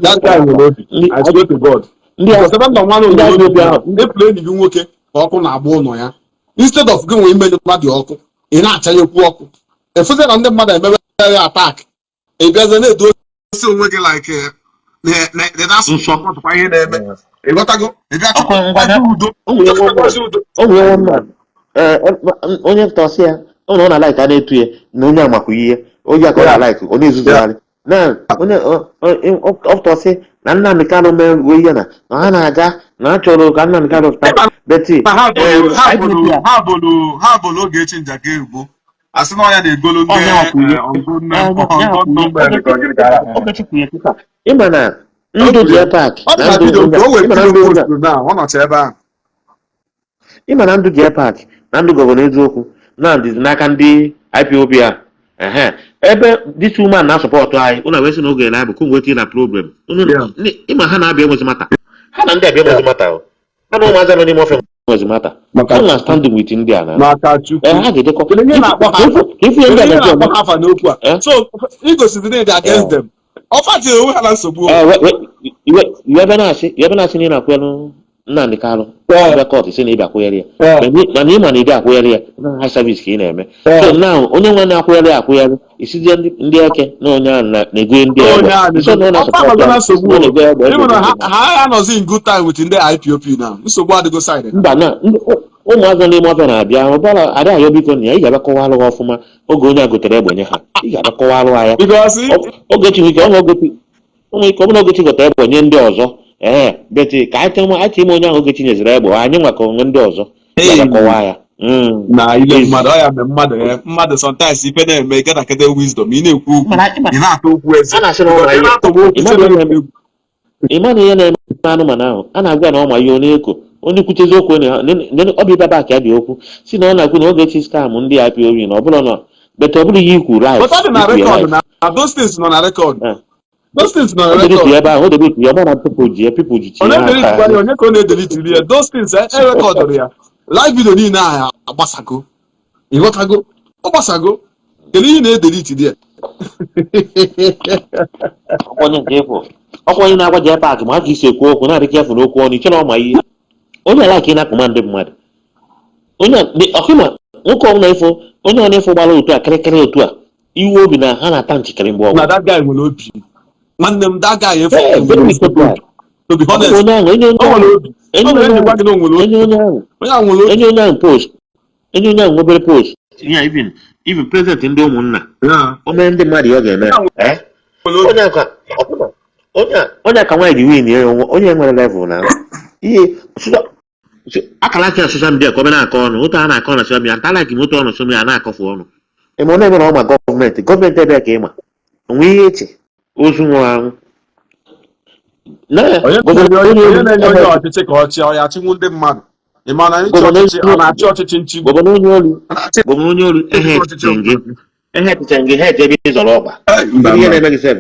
That guy nwere obi. Ndị I swear to God. ndị Because ebe nọ nwanne ndị nwere ajọ obi obi ahụ, ahụ efuru enyi gị nwoke ka ọkụ na-agba ụlọ ya. Instead of gị nwee imenye mmadụ ọkụ, ị na-achanyekwu ọkụ. Efuzie na ndị mmadụ emebe ya attack. Ị bịazie na-edosi onwe gị like nsọ na ihe na-eme. Ịghọtago? Ị bịa ọkụ ngwa chọkwazi udo. o nwere one man Chọkwazi udo. O nwere one man, ee, onye tọsị ya ọ na ọ na-like a na-etu ya na onye amakwa ihe onye a ka ọ na-like, onye ezuzugharị na onye ọtọsị na Nnamdi Kanu mee ihe na ha na-aga na ha chọrọ ka Nnamdi Kanu pụta beti. Na ha bolu ha IPOB bolu a ha bolu Ogechi njakịrị ugbo asị na ọya na-egolu ndị ọnya akwụnye ọgụ ka ọ gịnị ka a na-akpọ. Ogechi kwunye kịta, ịma na ndụ dị park Ọ dị na na ndụ video onye o nwere ịma na video ndụ onye post na ọ nọcha ebe ahụ. Ịma na ndụ dị park na ndụ governor eziokwu na ndịzi n'aka ndị IPOB a, ehe, ebe this woman na-asupport anyị, ụnụ wee sị na oge na bụ ka nweta na problem. Ịma ha na-abịa enwezi mata ha na ndị abịa enwezi mata o ha na ụmụazị nọ n'ime ofe nwezi mata. Maka ha na standing with ndị a na maka Chukwu. Ee, ha ga-ejekọ. Kedu ihe na-akpọ ha afa? Ka ifu ihe ndị Kedu a ihe ga-eji na-akpọ eme ha afa n'okwu a? Eh? So igosiri na ịdị against them, ọfa tinyere onwe ha na nsogbu o. Ee, iwe ebe na-asị na ị na-akwelu Nnamdi Kanu bịa court sị na ị bịa kwụnyere ya, mana ị ma na ị bịa akwụnyere ya na eye service ka ị na-eme. So now onye nwe na-akwụnyere ya akwụnyere isizie ndị eke na onye ahụ na-egonye ndị egbe, so na ọ na-asupport ya, nsogbu na ọ na-ego egbe. Ịhụ na ha anọzi in good time with ndị IPOB na nsogbu adịgo side. Mba, na ụmụazị n'ime ọfịa na-abịa ọbara ada ayọ, biko, na ya ị ga-abịa kọwalụ ha ọfụma oge onye a gotere egbe nye ha, ị ga-abịa kọwalụ ha ya. Because Ogechi nwere ike ọ Ogechi o nwere ike ọ bụrụ na Ogechi gotere egbe nye ndị ọzọ, ee, but ka anyị chee ime onye ahụ Ogechi nyeziri egbe anyị nwa ka onwe ndị ọzọ, ị ga-abịa kọwaa ya. Na ile mmadụ ọ ya mee mmadụ ya mmadụ sometimes ife na-eme gada kede wisdom, ị na-ekwu okwu, Mana ị na-atụ okwu eze. A na-asị na ọ ma Ị ihe. na-atụ okwu. Ị maghị ihe na-eme. Ị ma na ihe na-eme anụmanụ ahụ a na-agwa ya na ọ ma ihe, ọ na-eko onye kwuchezi okwu ọ bụ ịbịa back ya dị okwu si na ọ na-ekwu na Ogechi scam ndị IPOB na ọ bụrụ na but ọ bụrụ ihe ikwu live. But ọ dị na ikwu ya record live. Na those things nọ na record. Ah. Those things nọ na O delete record. ebe ahụ, o delete ya, ọ na people ji ya, people ji Ọ tinye na-edelete aka. ya, onye ka ọ na-edelete ya? Those things e recordụrụ ya, live video niile ahụ agbasago, ịghọtago? Ọ gbasago, kedu ihe ị na-edelete ya? Ọkwa onye nke ịfụ, ọkwa onye na-agwa jee paakị ma ka isi ekwu okwu na-adị careful n'okwu ọnụ iche na ọ ma ihe onye ala ka ị na-akụma ndị mmadụ onye ọkịma nwoke ọbụla ịfụ onye ọ na-ịfụ gbara otu a kịrịkịrị otu a iwe obi na ha na-ata nchịkịrị mgbe Na ọbụla. That guy nwere obi, nwanne m, that guy efu. Ee, very wicked guy. To be honest, onye ahụ enye o onye ahụ nwere obi. Enye O nwere onye njikwa gị na o nwere obi. Enye onye ahụ Onye ahụ nwere obi. Enye onye ahụ post, enye onye ahụ obere post ya, even president ndị ụmụnna o mere ndị mmadụ ya ọ ga-eme, eh? Nwere obi. Onye a ka ọbụna onye a ka nwaanyị ji win ya onwe onye nwere level na ihe akara aka social media ka ọ bịa na-akọ ọnụ otu a na-akọ na social media nta like moto ọnụ social media na-akọfu ọnụ ịma ọ na-eme na ọ ma gọọmenti gọọmenti ebe ka ịma onwe ihe eche ozu nwụrụ anwụ na Onye gọvanọ na-enye onye onye na-enye onye ọchịchị ka ọ chịa, ọ ya achịnwu ndị mmadụ. Ị ma na ịchị Gọvanọ ọchịchị, ọ na-achị ọchịchị nchigbu. Gọvanọ onye olu, Ọ na-achị gọvanọ onye olu ehe ọchịchị. Echiche gị ehe echiche gị ha eche ebe ị zọrọ ọkpa. Mba, ihe mba. na-eme gị sef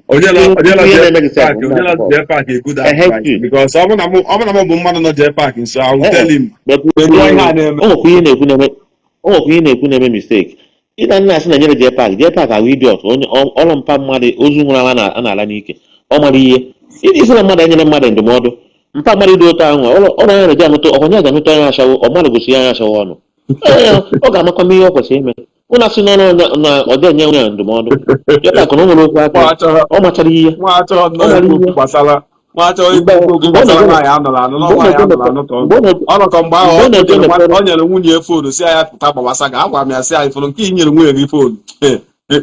Onye nọ onye nọ ihe J na-eme gị sef Park, onye nọ J Park a good Ehe, advice you. because ọ bụ na mụ bụ mmadụ nọ J Park nso, I will tell him But kedu ihe a na-eme. O nwekwa ihe na-ekwu na-eme, o nwekwa ihe na-ekwu na-eme mistake ịna nna asị na nyere J Park J Park ahụ idiot onye ọrụ mpa mmadụ ozu nwụrụ anwụ a na-ala n'ike ọ mara ihe isi na mmadụ enyere mmadụ ndụmọdụ mpa mmadụ dị otu ahụ ọrụ ọrụ ya na-eji anụta ọhụnya ji anụta onye ashawo ọ mmadụ gosi ya anya ashawo ọnụ. Ee, ọ ga-amakwa m ihe ọ kwesịrị ime ụna sị n'ọnụ na ọ dị enye onye ya ndụmọdụ J Park na o nwere okwu aka Nwa achọghọ ọ machara ihe nwa achọghọ nnọọ ọ mara ikwu okwu ihe gbasara nwa achọghọ ikwu mgbe okwu mgbe ọ gbasara na-eje nwaanyị anụrụ anụ na mgbe ọ nwaanyị na-eje anụrụ anụ ka ọ mgbe ọ na-eje ọ nọkọ mgbe ahụ mgbe ọ o na-eje nyere mepere o nyere nwunye phone si ya pụta gbawasa ga agwa m ya si ya ifuru nke i nyere nwunye gị phone.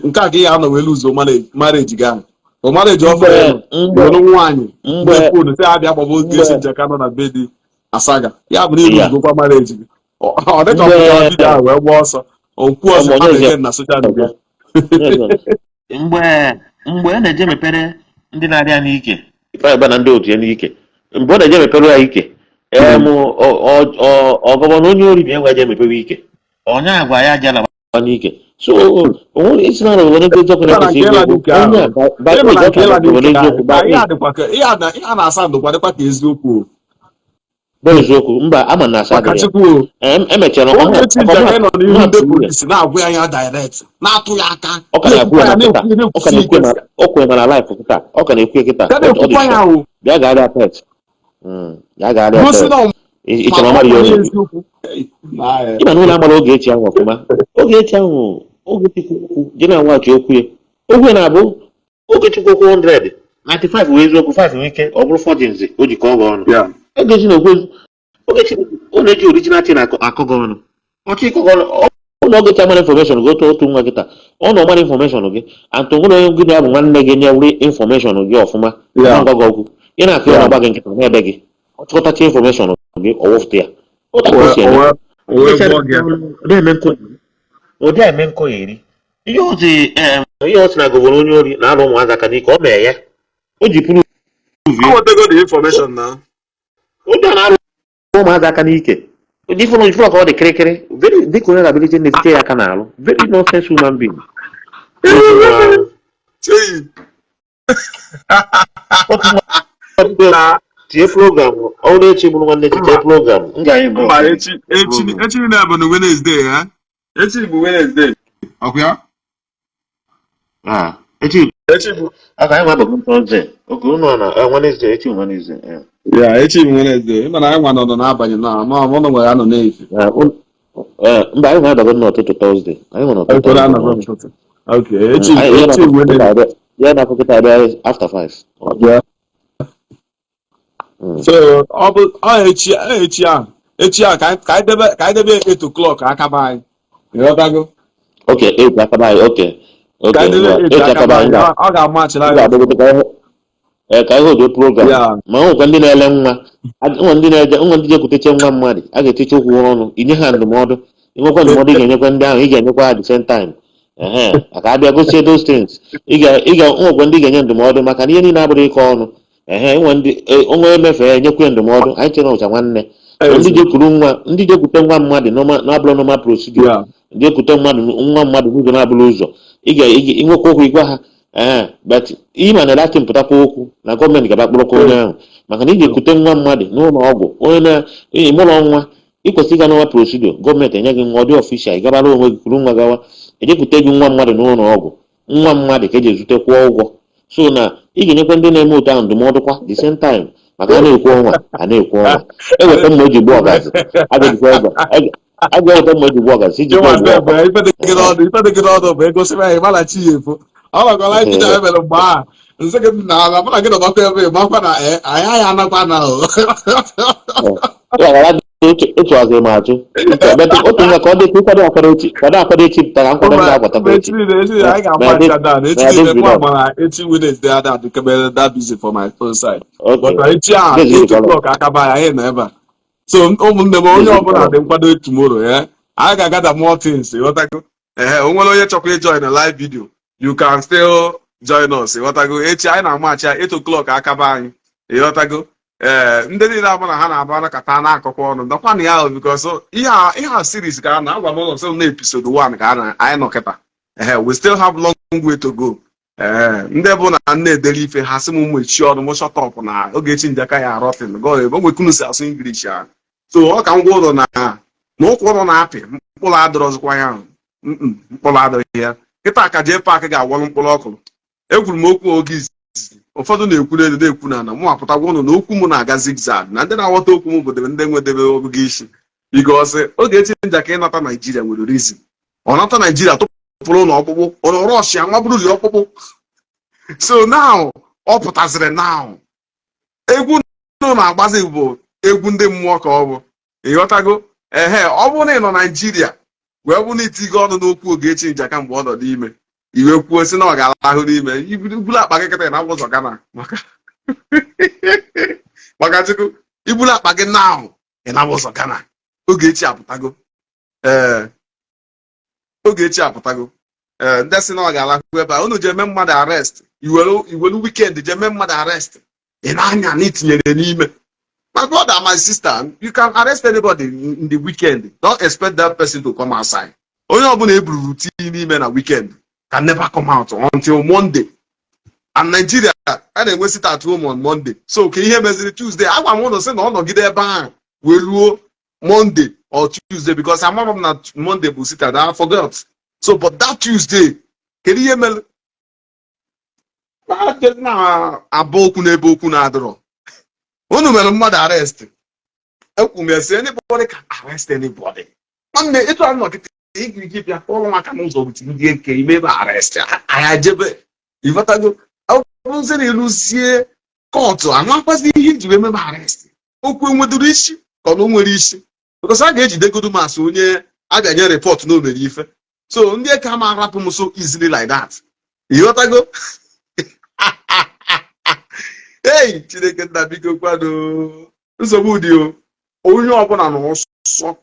Nke a ka ị ya anọ wee luzo marriage gị ahụ o marriage mgbe ọfụrụ ịnụ mgbe were nwaanyị mgbe nye phone si ya bịa gbaba oge mgbe esi njeka nọ na be di asaga ya bụ na ya iluzogokwa marriage gị. Ọ dịka ọ mgbe pụtara video ahụ wee gbaa ọsọ okwu ọsọ ọmụ mmadụ onye again na social media. Ọzọ mgbe a na-eje mepere ndị na-arịa n'ike Ifeanyị na ndị otu ya n'ike mgbe ọ na-eje mepere ya ike ee mụ ọ gọvanọ onye ori bịa gwa je mepewe ike onye agwa ya jela n'ike so onwe isi na gọvanọ ndị eziokwu Ịma na na-ekwesị nke ikwu ịla okwu n'ike ahụ onye a by ịma na age ọ nke ka ịla bụ gọvanọ n'ike ahụ eziokwu na by ihe age a dịkwa ka ihe a na ihe a na-asa ndụkwa dịkwa ka eziokwu o. Bụ eziokwu mba ama na asa Maka adịrị ya. Chukwu o. Emechara ọha Ogechi ọka Njaka nọ n'ihu ndị mụ polisi na-agwa ya ya direct na-atụ ya aka ọ ka na-ekwu na-ekwukwa ya ya na kịta na-ekwu ọ ka na-ekwusi na-ekwu ike na o kwere na live kịta ọ ka na-ekwu ya kịta ya ọ dị na-ekwukwa ya sure o bịa gagharịa test. Bịa gagharịa gosi test na ọ ị ma chọrọ ọ mmadụ bụ ihe ọ na-ekwu eziokwu. Hey, na eh. Ịma na ụlọ amara Ogechi ahụ ọfụma Ogechi ahụ Ogechukwu okwu je na-awaghachi okwu ya okwu ya na-abụ Ogechukwu okwu 100 95 wee eziokwu 5 nwee ike ọ bụrụ forgings o ji kọọ gị ọnụ. Ogechi na-ekwu Ogechi ọ na-eji original thing akọ gị ọnụ ọchị ịkọ gị ọnụ ọ bụ na Ogechi amara information gị otu otu nwa kịta ọ na ọmara information gị antụ nwere onye gị na ya bụ nwanne gị nyewuri information gị ọfụma ngwa gị okwu ị na-akụ ya na-agba gị nkịta n'ebe gị ọ chịkọtacha information gị ọ wụfụta ya otu ka o si eme. O wee gwọọ gị. Ụdị eme nkọgheri ihe ọ sị ihe ọ sị na gọvanọ onye ori na-alụ ụmụazị aka n'ike o mee ya o ji prove O nwetago the information na. Ụdị a na-alụ ụmụazị aka n'ike ụdị ifụrụ ifụrụ ka ọ dị kịrịkịrị very dịka onye rehabilitation na-etite ya aka n'alụ very nonsense human being. Otu nwa ahụ. Chei. Otu nwa Na tie program ọ bụrụ echi bụrụ nwanne echi tie program m ga mba echi echi echi niile bụ na Wednesday ha. Echi bụ Wednesday. Ọkwa ya? Ah, echi Echi bụ aka anyị nwa bụ Thursday oge unu na Wednesday echi Wednesday, eh. Ya, echi bụ Wednesday. Ị ma na anyị nwa nọ n'abalị na ma ọ nọ nwere anọ n'efu. Mba, anyị nwere n'ụtụtụ Thursday. Anyị nwere n'ụtụtụ Ekwere Thursday anọ n'ọchụ. n'ụtụtụ. Okay, echi Anyị echi bụ Wednesday. Ya na-akụ kịta abịa after 5. Yeah. So ọ bụ ọ echi ọ echi ahụ echi ahụ ka anyị debe 8 o'clock aka be anyị. Ịghọtago? Okay, 8 akaba anyị, okay. Ka Okay, anyị debe ngwa, 8 8 aka be akaba anyị anyị. Ọ ga-amachila m anyị. ga-adọgote ka ihe odo program. Ma nwekwa ndị na-ele nwa, nwe ndị na-eje, nwe ndị jekwuteche nwa mmadụ, a ga-eteche okwu ọnụ, inye ha ndụmọdụ. Inwekwa ndụmọdụ ị ga-enyekwa ndị ahụ, ị ga-enyekwa ha the same time. Ehe, ka abịa gosie those things. Ị ga nwekwa ndị ga-enye ndụmọdụ, maka na ihe niile abụrụ ịkọ ọnụ. Ehe, nwe ndị onwe emefe ya enyekwa ndụmọdụ. Anyị chere ụcha nwanne ndị jekwuru nwa, ndị jekwute nwa mmadụ na-abụrụ normal procedure, jekwute mmadụ, nwa mmadụ n'ụzọ na-abụrụ ụzọ ị ga inwekwa okwu ịgwa ha. Ee, but ịma na latin pụtakwa okwu na gọọmenti ga-abịa kpụrụkwa onye ahụ, maka na ị ga-ekute nwa mmadụ n'ụlọ ọgwụ, onye na ịmụrụ nwa, ị kwesịrị ịga n'ọnwa procedure, gọọmenti enye gị nwa, ọ dị official, ị gabara onwe gị kuru nwa gawa. Ejekwute gị nwa mmadụ n'ụlọ ọgwụ, nwa mmadụ ka eji ezute kwụọ ụgwọ. So na ị ga-enyekwa ndị na-eme otu ahụ ndụmọdụ kwa the same time, maka a na-ekwu ọnwa a na-ekwu ọnwa eweta mma eji gbuo ọgazi, a ga-ejikwa egbe, a ga-eweta mma eji gbuo ọgazi ijikwa Ịnwa egbu sef, ọkwa. Ife dị gị n'ọdụ ife dị gị n'ọdụ bụ ego sịrị anyị mana chi ya efo. Ọ nọkọla ibido e mere mgbe ahụ nsị gị na ala mụ na gị nọkwa ebe ị makwa na anyị anyị anakwa na o. Ya ịchụazị m achụ. Otu nwa ka ọ dị ka ịkwado akwado echi, kwado akwado echi pụtara nkwado m ga-akwatakwa echi echi. Niile echi niile anyị ga-agba ncha down echi niile. Mụ amara echi Wednesday ada dịkebe that busy for my own side. But echi a 8 o'clock aka be anyị, anyị nọ ebe a. So ụmụnne m, onye ọbụla dị nkwado tomorrow, anyị ga-agada more things, ịghọtago? Ehe, o nwere onye chọkwa ịjoin na live video, you can still join us, ịghọtago? Echi anyị na-amachi 8 o'clock aka be anyị, ịghọtago? Ee, ndị niile abụ na ha na-aba anakọta na-akọkwa ọnụ ndọkwa na ya ahụ, because ihe a series ka a na-agwa m ụlọ sị na episode 1 ka a na anyị nọ kịta. Ehe, we still have long way to go. Ee, ndị bụ na nne edere ife ha sị m mechie ọnụ m, shut up, na Ogechi Njaka ya arọtin go ebe onwekunu si asụ English ahụ. So ọ ka ngwa ụlọ na ụkwụ ụlọ na-apị mkpụrụ adịrọzikwa ya ahụ. Mkpụrụ adịghị ya kịta ka jee paakị ga-agwọrọ mkpụrụ ọkụrụ. Ekwuru m okwu oge izizi, ụfọdụ na-ekwu n'elu, na-ekwu n'ala. Mụ apụtagwa ụnụ na okwu m na-aga zigzag, na ndị na-aghọta okwu m bụ ndị nwedebe ọgụgụ isi, because Ogechi Njaka ịnata Naijiria nwere reason. Ọ nata Naijiria tụpụrụ ụlọ ọkpụkpụ ụlọ rọshia nwa bụrụ ọkpụkpụ. So now ọ pụtaziri now, egwu nụ na-agbazi bụ egwu ndị mmụọ ka ọ bụ, ịghọtago? Ehe, ọ bụrụ na ị nọ Naijiria wee bụ na itigo ọnụ n'okwu Ogechi Njaka mgbe ọ nọ n'ime, iwe kwuo sị na ọ ga-alahụ n'ime, ibulu akpa gị kịta na ụzọ Gana maka Chukwu, ibulu akpa gị now, ị na ụzọ Gana. Ogechi apụtago. Ee, Ogechi apụtago. Ee, ndị sị na ọ ga-alahụ ebe a, unu ji eme mmadụ arrest, iwelu weekend ji eme mmadụ arrest, ị na-anya na itinyere n'ime. My brother, my sister, you can arrest anybody in the weekend, don't expect that person to come outside. Onye ọbụla ebururu tii n'ime na weekend can never come out until Monday. And Nigeria a na-enwe sit at home on Monday, so ka ihe meziri Tuesday, agwa m ụnụ sị na ọ nọgide ebe ahụ wee ruo Monday or Tuesday, because amara m na Monday bụ sit at, I forgot. So but that Tuesday, kedu ihe mere na-abụ okwu n'ebe okwu na-adịrọ? Unu mere mmadụ arrest. Ekwu m ya sị, anybody can arrest anybody. Nwanne, etu a nọkịta ike bịa kpọrọ maka n'ụzọ with ndị eke ime ebe arrest anyị ajebe, ịghọtago? Ọ bụrụzie na ịrụzie court, amakwazi ihe iji wee mebe arrest. Okwu enwedoro isi ka ọ na o nwere isi, because a ga-ejidegodu masị onye a ga-enye report na o mere ife. So ndị eke ama arapụ m so easily like that, ịghọtago? Ei, Chineke nna, biko kwado. Nsogbu dị o. Onye ọbụla na ọsọ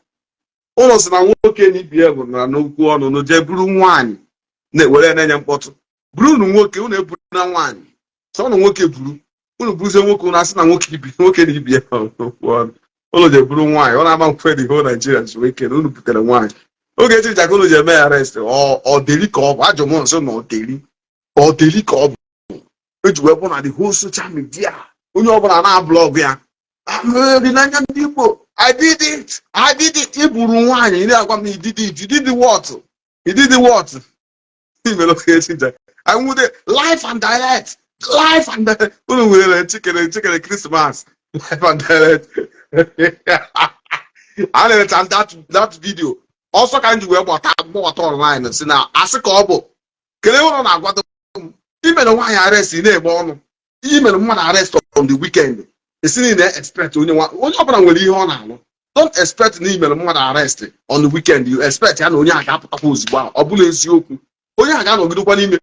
ụlọ si na nwoke na ibi ya bụ na n'okwu ọnụ na jee buru nwaanyị na-ewere na-enye mkpọtụ. Buru unu nwoke, unu eburu na nwaanyị sọnụ nwoke buru unu buruzie nwoke, unu asị na nwoke ibi nwoke na ibi ya n'okwu ọnụ ụlọ ji eburu nwaanyị. Ọ na-ama mkwe the whole Nigeria ji wee kere unu butere nwaanyị. Ogechi Njaka unu ji eme ya arrest, ọ deri ka ọ bụ ajọ m nso na ọ deri ka ọ deri ka ọ bụ eji wee bụ na the whole social media, onye ọbụla na-ablog ya n'anya ndị Igbo. I did it, I did it. Ị buru nwaanyị, ị na-agwa m na you did it. You did what? You did what? Imere Ogechi Njaka anwude live and direct, live and direct. Unu nwere chikere chikere Christmas. Live and direct. A na-erecha that video ọsọ ka m ji wee gbata gbata online, si na asị ka ọ bụ kelee ụlọ na-agwado m. Imere nwaanyị arrest, ị na-egbe ọnụ. Imere mmadụ arrest on the weekend, esi na ị na-expect onye nwa. Onye ọbụla nwere ihe ọ na-alụ. Don't expect na imere mmadụ arrest on the weekend, you expect ya na onye a ga-apụtakwa ozugbo ahụ. Ọ bụla eziokwu, onye a ga-anọgidekwa n'ime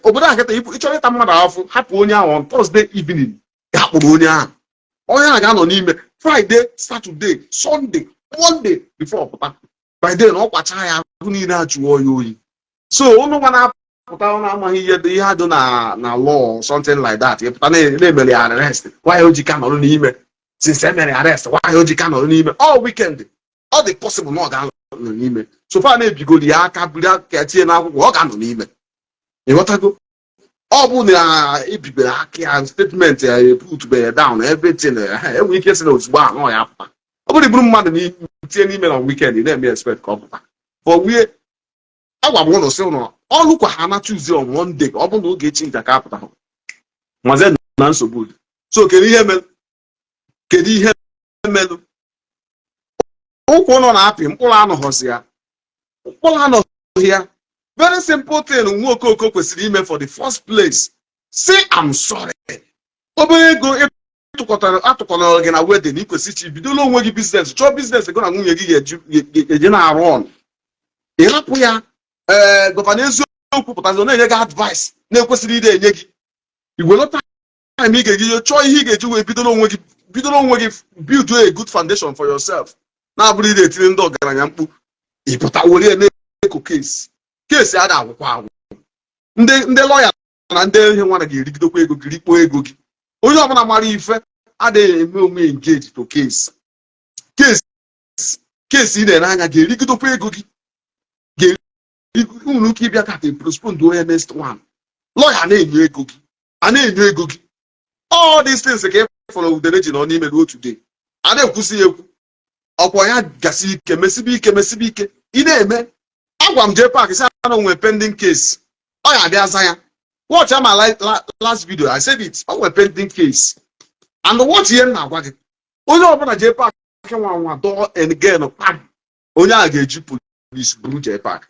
obodo a kịta. Ịchọrọ ịta mmadụ afụ, hapụ onye ahụ on Thursday evening, ga-akpụrụ onye ahụ. Onye ahụ ga-anọ n'ime Friday, Saturday, Sunday, Monday before ọ pụta. By then ọ kwacha ya ahụ niile, ajụọ ya oyi. So ụnụ nwa na-apụta, ọ na-amaghị ihe dị, ihe adụ na law, something like that. Ịpụta na-emere ya arrest, why o ji ka nọrọ n'ime since emere arrest? Why o ji ka nọrọ n'ime all weekend? Ọ dị possible na ọ ga-anọ n'ime. So far na-ebigoro ya aka, biri aka tinye n'akwụkwọ, ọ ga-anọ n'ime. Ịghọtago? Ọ bụ na ebibere aka ya, statement ya eputube down, everything, enwere ike sị na ozugbo ahụ ọ ya apụta. Ọ bụrụ iburu mmadụ tinye n'ime na weekend, ị na-eme expect ka ọ pụta for wie. Agwa m ụnụ sị ụnụ ọlụkwa ha na Tuesday, on Monday, ọ bụ na Ogechi Njaka apụta maze na nsogbu dị. So kedu ihe melụ? Kedu ihe melụ? Ụkwụ ụnọ na-apị mkpụrụ, anọghọzi ya, mkpụrụ anọghị ya. Very simple thing nwa okoko kwesịrị ime for the first place: say I'm sorry. Obere ego ịtụkọtara atụkọtara gị na wedding, ị kwesịrị ichi bidola onwe gị business, chọọ business ego na nwunye gị ga-eji na-arụ ọnụ. Ịrapụ ya. Ee, governor eziokwu pụtazi, ọ na-enye gị advice na-ekwesịrị ide enye gị. Igwelo time ị ga-eji chọọ ihe ị ga-eji wee bidoro onwe gị, bidoro onwe gị, build a good foundation for yourself, na-abụrụ ide etiri ndị ọgaranya mkpu. Ịpụta were na-eko case. Case a na-agwụkwa agwụ. Ndị lọya na ndị ihe nwana ga-erigidekwa ego gị, rikpoo ego gị. Onye ọbụla mara ife adịghị eme onwe engage to case. Case, case ị na-ere anya ga-erigidekwa ego gị. Nwere ike ịbịa kata postpone onye next one. Lọya na-enyo ego gị, a na-enyo ego gị. All these things ka ị fọrọ udere ji nọ n'ime ruo today, a na-ekwusi ya ekwu. Ọkwa ya gasi ike, mesibe ike, mesibe ike. Ị na-eme agwa m jee park, sị ana nwee pending case, ọ ya abịa za ya. Watch ama last video, I said it, ọ nwee pending case. And watch ihe m na-agwa gị: onye ọbụla jee park nwa nwa dọọ again kpam, onye a ga-eji police buru jee park.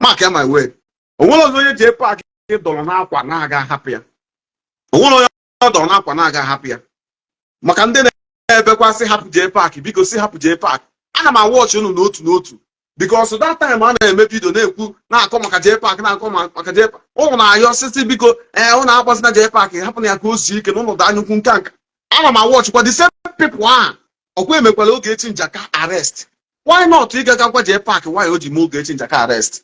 Mark ya my word. Onwere ọzọ onye jee park dọrọ n'akwa na-aga hapụ ya. Onwere onye ọ dọrọ n'akwa na-aga hapụ ya. Maka ndị na-ebekwa sị hapụ jee park, biko sị hapụ jee park, ana m awatch unu n'otu n'otu, because that time a na-eme video na-ekwu, na-akọ maka jee park, na-akọ maka jee park, ụnụ na-ayọ sisi, biko, ee, ụnụ agbazina jee park, hapụ na ya ka o zuo ike na ụnụ dị anyụkwu nka nka. Ana m awatchkwa the same people a. Ọkwa emekwala Ogechi Njaka arrest. Why not ịgaga gwa jee park why o ji mee Ogechi Njaka arrest?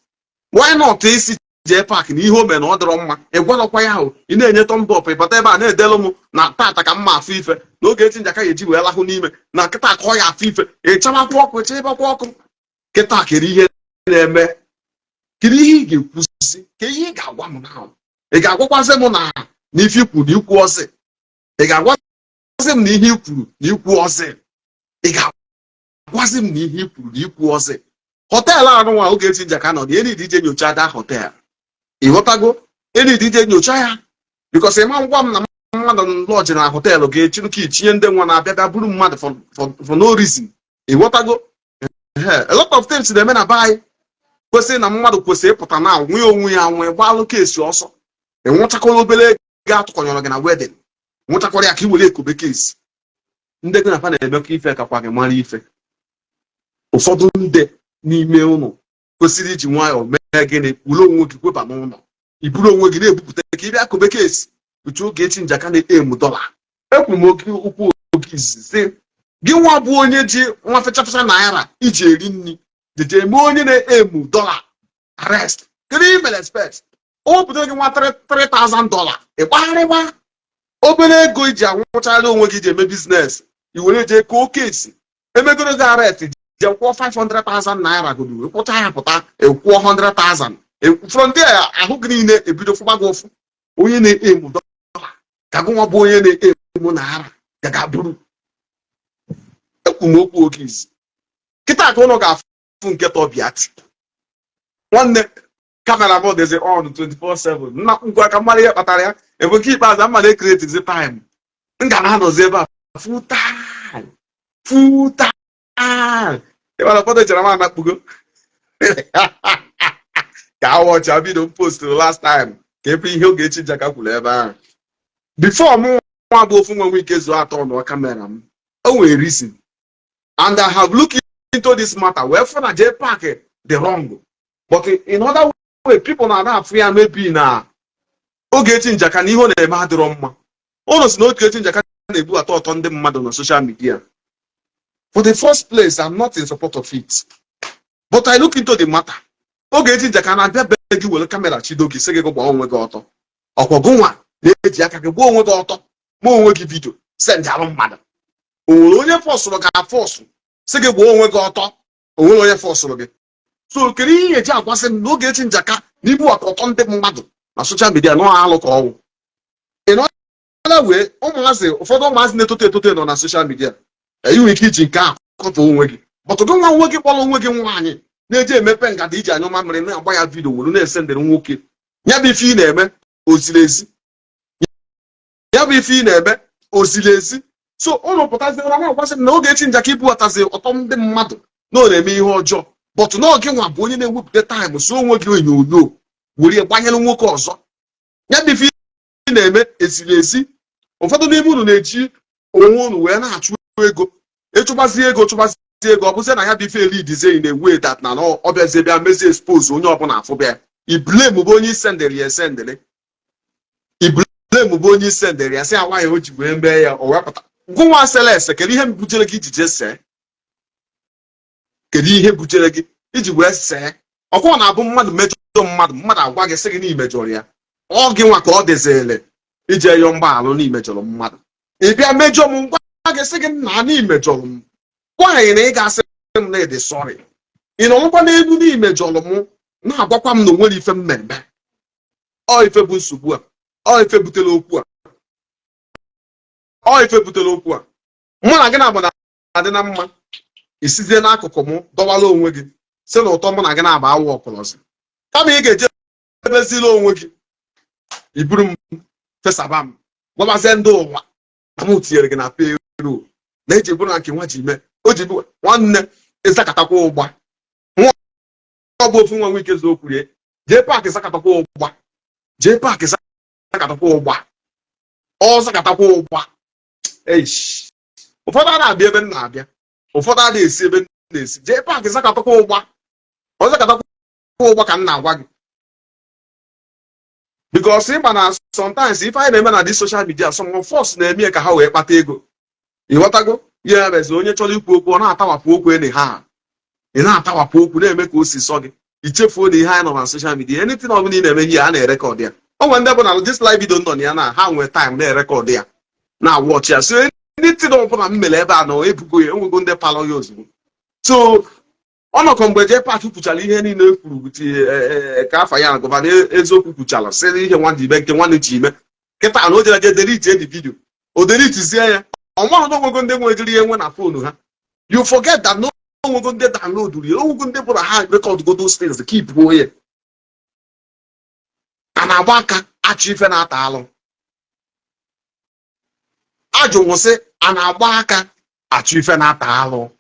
Why not isi jee park na ihe o mere na ọ dịrọ mma? Ị gwarọkwa ya ahụ, ị na-enye thumbs up. Ịbata ebe a na-edelu m na tata ka mma afụ ife na Ogechi Njaka ya eji wee lahụ n'ime na kịta ka ọ ya afụ ife. Ịchabakwa ọkụ, ịchabakwa ọkụ kịta. Kedu ihe na-eme? Kedu ihe ị ga-ekwuzi? Ka ihe ị ga-agwa m na ị ga-agwakwazi m na ife ikwu na ikwu ọsị? Ị ga-agwazi m na ihe i kwuru na ikwu ọsị? Ị ga-agwazi m na ihe i kwuru na ikwu ọsị? Hotel anụnwa Ogechi Njaka nọ na enidi ije nyocha da hotel. Ịghọtago? Enidi ije nyocha ya, because ịma ngwa m na mmadụ lọji na hotel ga-echi ka itinye ndị nwa na-abịa bịa buru mmadụ for no reason. Ịghọtago? A lot of things na-eme na be anyị kwesịrị na mmadụ kwesịrị ịpụta na nwee onwe ya, nwee gbalụ case ọsọ. Ịnwụchakwara obere ego atụkọnyọrọ gị na wedding, nwụchakwara ya ka ị were ekobe case. Ndị gị na fa na-emekọ ife kakwa gị mara ife. Ụfọdụ ndị n'ime ụlọ kwesịrị iji nwayọọ mee gịnị? Were onwe gị kweba n'ụlọ, iburu onwe gị na-ebupụta ka ị bịa kobe case otu Ogechi Njaka na-emu dọla. Ekwuru m oke okwu oke izizi sị gị nwa bụ onye ji nwa fecha naira iji eri nri, jeje eme onye na-emu dọla arrest. Kedu ihe mere expect o wepụta gị nwa $3,000 ịgbagharịwa obere ego iji anwụcharị onwe gị, iji eme business, i were jee koo case, emegoro gị arrest, jee kwụọ 500,000 naira godu, ịkwụcha ya pụta, ịkwụọ 100,000. From there ahụ gị niile ebido fụba gị ụfụ. Onye na-emu dọla ka gị nwa bụ onye na-emu naira gaga buru. Ekwu m okwu oge izi kịta ka ụnụ ga-afụ nke tọbiati. Nwanne, camera m dịzi on 24/7. Nna ngwa ka mmadụ ihe kpatara ya ebe nke ikpeazụ mma na-ecreatezi time m ga na-anọzi ebe a. Full time, full time. Ịmara ụfọdụ chere m anakpugo ka a watch video m post last time, ka ebe ihe Ogechi Njaka kwuru ebe ahụ. Before mụ nwa bụ ofu nwa nwee ike zuo atọ nọ camera m, o nwere reason, and I have looked into this matter wee fụ na J Park dị wrong, but in other way, people na-ada afụ ya maybe na Ogechi Njaka na ihe ọ na-eme adịrọ mma. Ụnụ si na Ogechi Njaka na-ebu atọ ọtọ ndị mmadụ na social media. For the first place, I'm not in support of it, but I look into the matter. Ogechi Njaka na-abịa be gị were camera chido gị, sị gị gbaa onwe gị ọtọ? Ọkwa gụnwa na-eji aka gị gbaa onwe gị ọtọ, ma onwe gị video send alụ mmadụ. O nwere onye forceụrụ gị aforce sị gị gbaa onwe gị ọtọ? O nwere onye forceụrụ gị? So kedu ihe eji agwasị m na Ogechi Njaka na ibu ọtọ ndị mmadụ na social media nọ alụ ka ọnwụ? In other way, ụmụazị, ụfọdụ ụmụazị na-etoto etoto nọ na social media, ị nwere ike iji nke a kọtọ onwe gị, but gị nwa onwe gị kpọrọ onwe gị nwaanyị na-eji emepe ngada iji anyụ mamịrị na-agba ya video were na-esendịrị nwoke, ya bụ ife ị na-eme o ziri ezi? Ya bụ ife ị na-eme o ziri ezi? So ụnụ pụtaziara na-agwasị m na Ogechi Njaka ibughatazi ọtọ ndị mmadụ na ọ na-eme ihe ọjọọ, but na gị nwa bụ onye na-ewepụta time so onwe gị onyonyo were gbanyere nwoke ọzọ. Ya bụ ife ị na-eme eziri ezi? Ụfọdụ n'ime unu na-eji onwe unu wee na-achụ ego, ịchụbazi ego, chụbazi ego, ọ bụzie na ya bụ ife elidizie na ewe that na ọ bịazie bịa mezie expose onye ọbụla afụbịa. I blame bụ onye isendịrị ya esendịrị, I blame bụ onye isendịrị ya, sị ya nwaanyị o ji wee mee ya, o wepụta gụnwa selese. Kedu ihe butere gị iji jee see? Kedu ihe butere gị iji wee see? Ọkwa na-abụ mmadụ mejọ mmadụ, mmadụ agwa gị, sị gị na imejọrọ ya. Ọ gị nwa ka ọ dịzịrị ije yọọ mgbaghalụ na imejọrọ mmadụ. Ị bịa mejọ m, ngwa gị, sị gị nna na imejọrọ m, nwaanyị na ị ga-asị m na ịdị sorry. Ị nọrọkwa n'elu na imejọrọ m, na-agwakwa m na onwere ife m mmemme. Ọ ife bụ nsogbu a, ọ ife butere okwu a, ọ ife butere okwu a. Mụ na gị na-abụ na-adị na mma, isizie n'akụkụ m dọwara onwe gị, si na ụtọ mụ na gị na-aba awụ ọkụlọzi, kama ị ga-eje ebezila onwe gị, iburu m fesaba m, gwabazie ndị ụwa na m tinyere gị na payroll, na eji bụrụ na nke nwa ji mee o ji bụ nwanne ịzakatakwa ụgba nwa. Ọ bụ ofu nwa nwike zo okwu rie. Jee Park zakatakwa ụgba, jee Park zakatakwa ụgba, ọ zakatakwa ụgba. Eish, ụfọdụ a na-abịa ebe m na-abịa, ụfọdụ a na-esi ebe m na-esi. Jee Park zakatakwa ụgba, ọ zakatakwa ụgba ka m na-agwa gị, because ịma na sometimes ife anyị na-eme na dị social media, some of us na-eme ya ka ha wee kpata ego. Ịghọtago? Ya mezi onye chọrọ ikwu okwu, ọ na-atawapụ okwu ene ha, ị na-atawapụ okwu na-eme ka o si sọ gị. Ichefuo na ihe anyị nọ na social media, anything ọbụla ị na-eme ihe a na-erecord ya. O nwere ndị bụ na this live video nọ na ya na ha nwee time na-erecord ya, na watch ya. So anything ọbụla m mere ebe a na ebugo ya, enwego ndị palọ ya ozugbo. So ọnọkọ mgbe Jee Park kwuchara ihe niile e kwuru ka afa ya na Governor Eziokwu kwuchara, sị ihe nwanne ime nke nwanne ji ime kịta na o jere je delete the video, o delete ya. Ọ maghị na onwego ndị nwegiri ihe nwe na phone ha. You forget that no onwego ndị download ya, onwego ndị bụ na ha record go those things, keep ya. A na-agba aka achọ ife na-ata alụ ajụ nwụsị. A na-agba aka achọ ife na-ata alụ.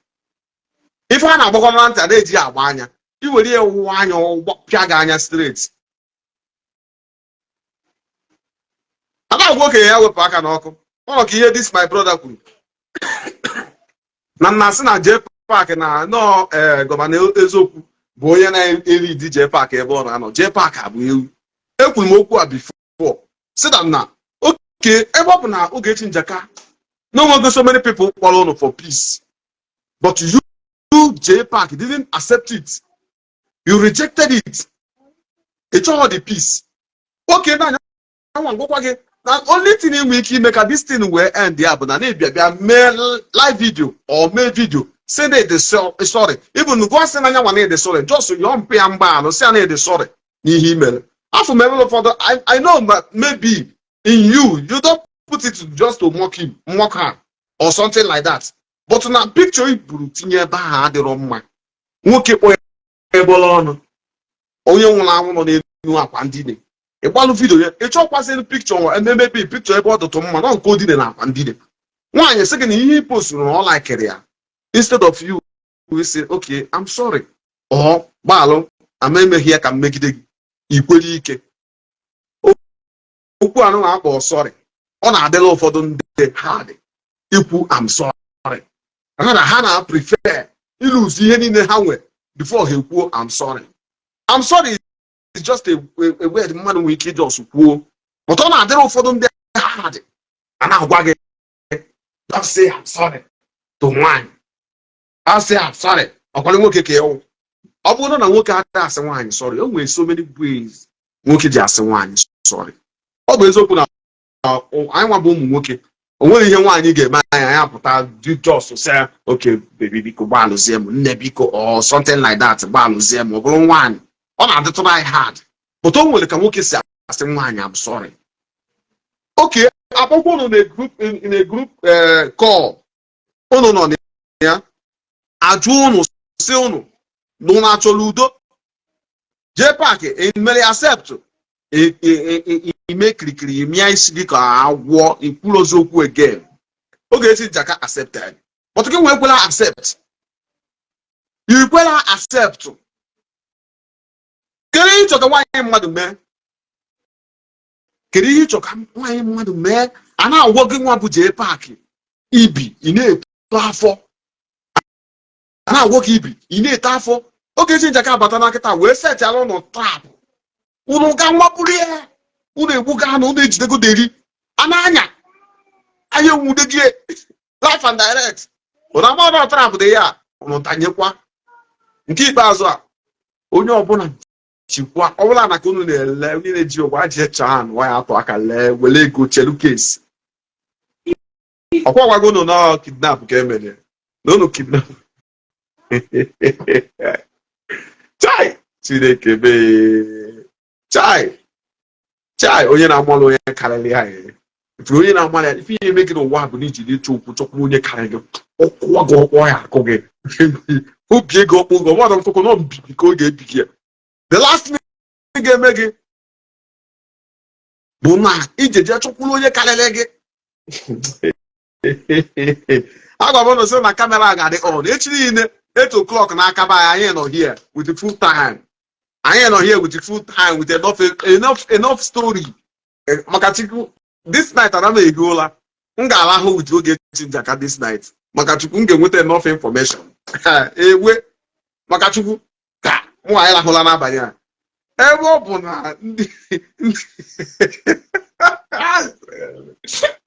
Ife a na-agbakọ na ntị a na-eji agba anya, iwere ya wụwa anya, pịa gị anya straight. A na-agwa okenye ya wepụ aka n'ọkụ. Ọ ka ihe this my brother kwuru na nna sị na Jee Park na nọọ ee Governor Eziokwu bụ onye na-eri di Jee Park ebe ọ na-anọ. Jee Park abụ ewu. Ekwuru m okwu a before, si na na oke ebe ọ bụ na Ogechi Njaka na onwego so many people kpọrọ ụnụ for peace, but you, Jee Park, didn't accept it, you rejected it. Ị chọghọ the peace. Oke na anya nwa ngwakwa gị na only thing enwe ike ime ka this thing wee end ya bụ na na-ebịa bịa mee live video or mee video say na ịdị sorry. Even gwa sị na anya nwa na ịdị sorry, just yọọ mpe ya mgbaalụ, sị ya na ịdị sorry n'ihe i mere. Afọ m ebe ụfọdụ, I know maybe in you, you don't put it just to mock him, mock her or something like that, but na picture i buru tinye ebe ahụ adịrọ mma. Nwoke kpọ ebola ọnụ onye nwụrụ anwụ nọ n'elu akwa ndine, ịgbalụ video ya, ịchọkwazịrị picture nwa ememebi picture ebe ọ dụtụ mma nọ nke odine na akwa ndine. Nwaanyị sị gị na ihe ị posturu na ọ likeri ya, instead of you say, "Okay, I'm sorry," or "Gbaalụ, ama emeghị ya ka m megide gị," ikwere ike okwu anụ na-akpọ sorry. Ọ na-adịla ụfọdụ ndị hard ikwu "I'm sorry." Ha na ha na prefer ilose ihe niile ha nwe before ha ekwuo "I'm sorry." "I'm sorry" is just a word mmadụ nwere ike just kwuo, but ọ na-adịrị ụfọdụ ndị hard. A na-agwa gị, "Don't say I'm sorry to nwaanyị." A say "I'm sorry," ọkwara nwoke ka ịwụ. Ọ bụrụ na nwoke adịghị asị nwaanyị sorry, o nwere so many ways nwoke ji asị nwaanyị sorry. Ọ bụ eziokwu na anyị nwa bụ ụmụ nwoke, o nwere ihe nwaanyị ga-eme anyị, anyị apụta just say, "Okay baby, biko gbaalụzie m, nne biko," or something like that, "Gbaalụzie m." Ọ bụrụ nwaanyị, ọ na-adịtụrụ anyị hard, but o nwere ka nwoke si asị nwaanyị "I'm sorry." Okay, akpọkwa unu na group, in a group call unu nọ na ya, ajụ unu si unu na unu achọrọ udo, jee park mere accept, ime kirikiri mịa isi gị ka agwọ ikwurozi okwu again. Ogechi Njaka accepted, but gị nwee kwela accept, ikwela accept. Kedu ihe ịchọ ka nwaanyị mmadụ mee? Kedu ihe ịchọ ka nwaanyị mmadụ mee? A na-agwọ gị nwa bụ jee park ibi, ị na-eto afọ. A na-agwọ gị ibi, ị na-eto afọ. Ogechi Njaka abata na kịta wee setịala ụnụ trap. Unu ga nwapụrụ ya, unu egbuga anụ, unu ejidego deri a na-anya anya enwude gị live and direct. Unu ama trap dị ya, unu danyekwa. Nke ikpeazụ a, onye ọbụla chikwa ọbụla na ka unu na-ele onye na-eji ụgwọ aji eche anụ ya atụ aka lee were ego chelu kesi. Ọkwa gwago unu na kidnap ka emere na unu kidnap. Chai, Chineke mee! Chai, chai! Onye na-amalụ onye karịrị ya, ifuru onye na-amalụ ya. Ife ihe eme gị n'ụwa bụ na iji ịchọ okwu chọkwa onye karịrị gị, ọkụwa gị, ọkpọ ya akụ gị obi ego ọkpụ gị ọgbada nkụkụ nọ mbibi ka ọ ga-ebi gị. The last thing ga-eme gị bụ na ije jee chọkwuru onye karịrị gị. Agwa m ụnụ sị na camera ga-adị on echi niile, 8 o'clock n'aka be anyị. Anyị nọ here with the full time, anyị nọ here with the full time with enough, enough, enough story. Maka Chukwu, this night ana m ehi ụla, m ga-alahụ with Ogechi Njaka this night. Maka Chukwu, m ga-enweta enough information. Ewe, maka Chukwu, ka mụ anyị lahụla n'abalị a, ebe ọ bụ na ndị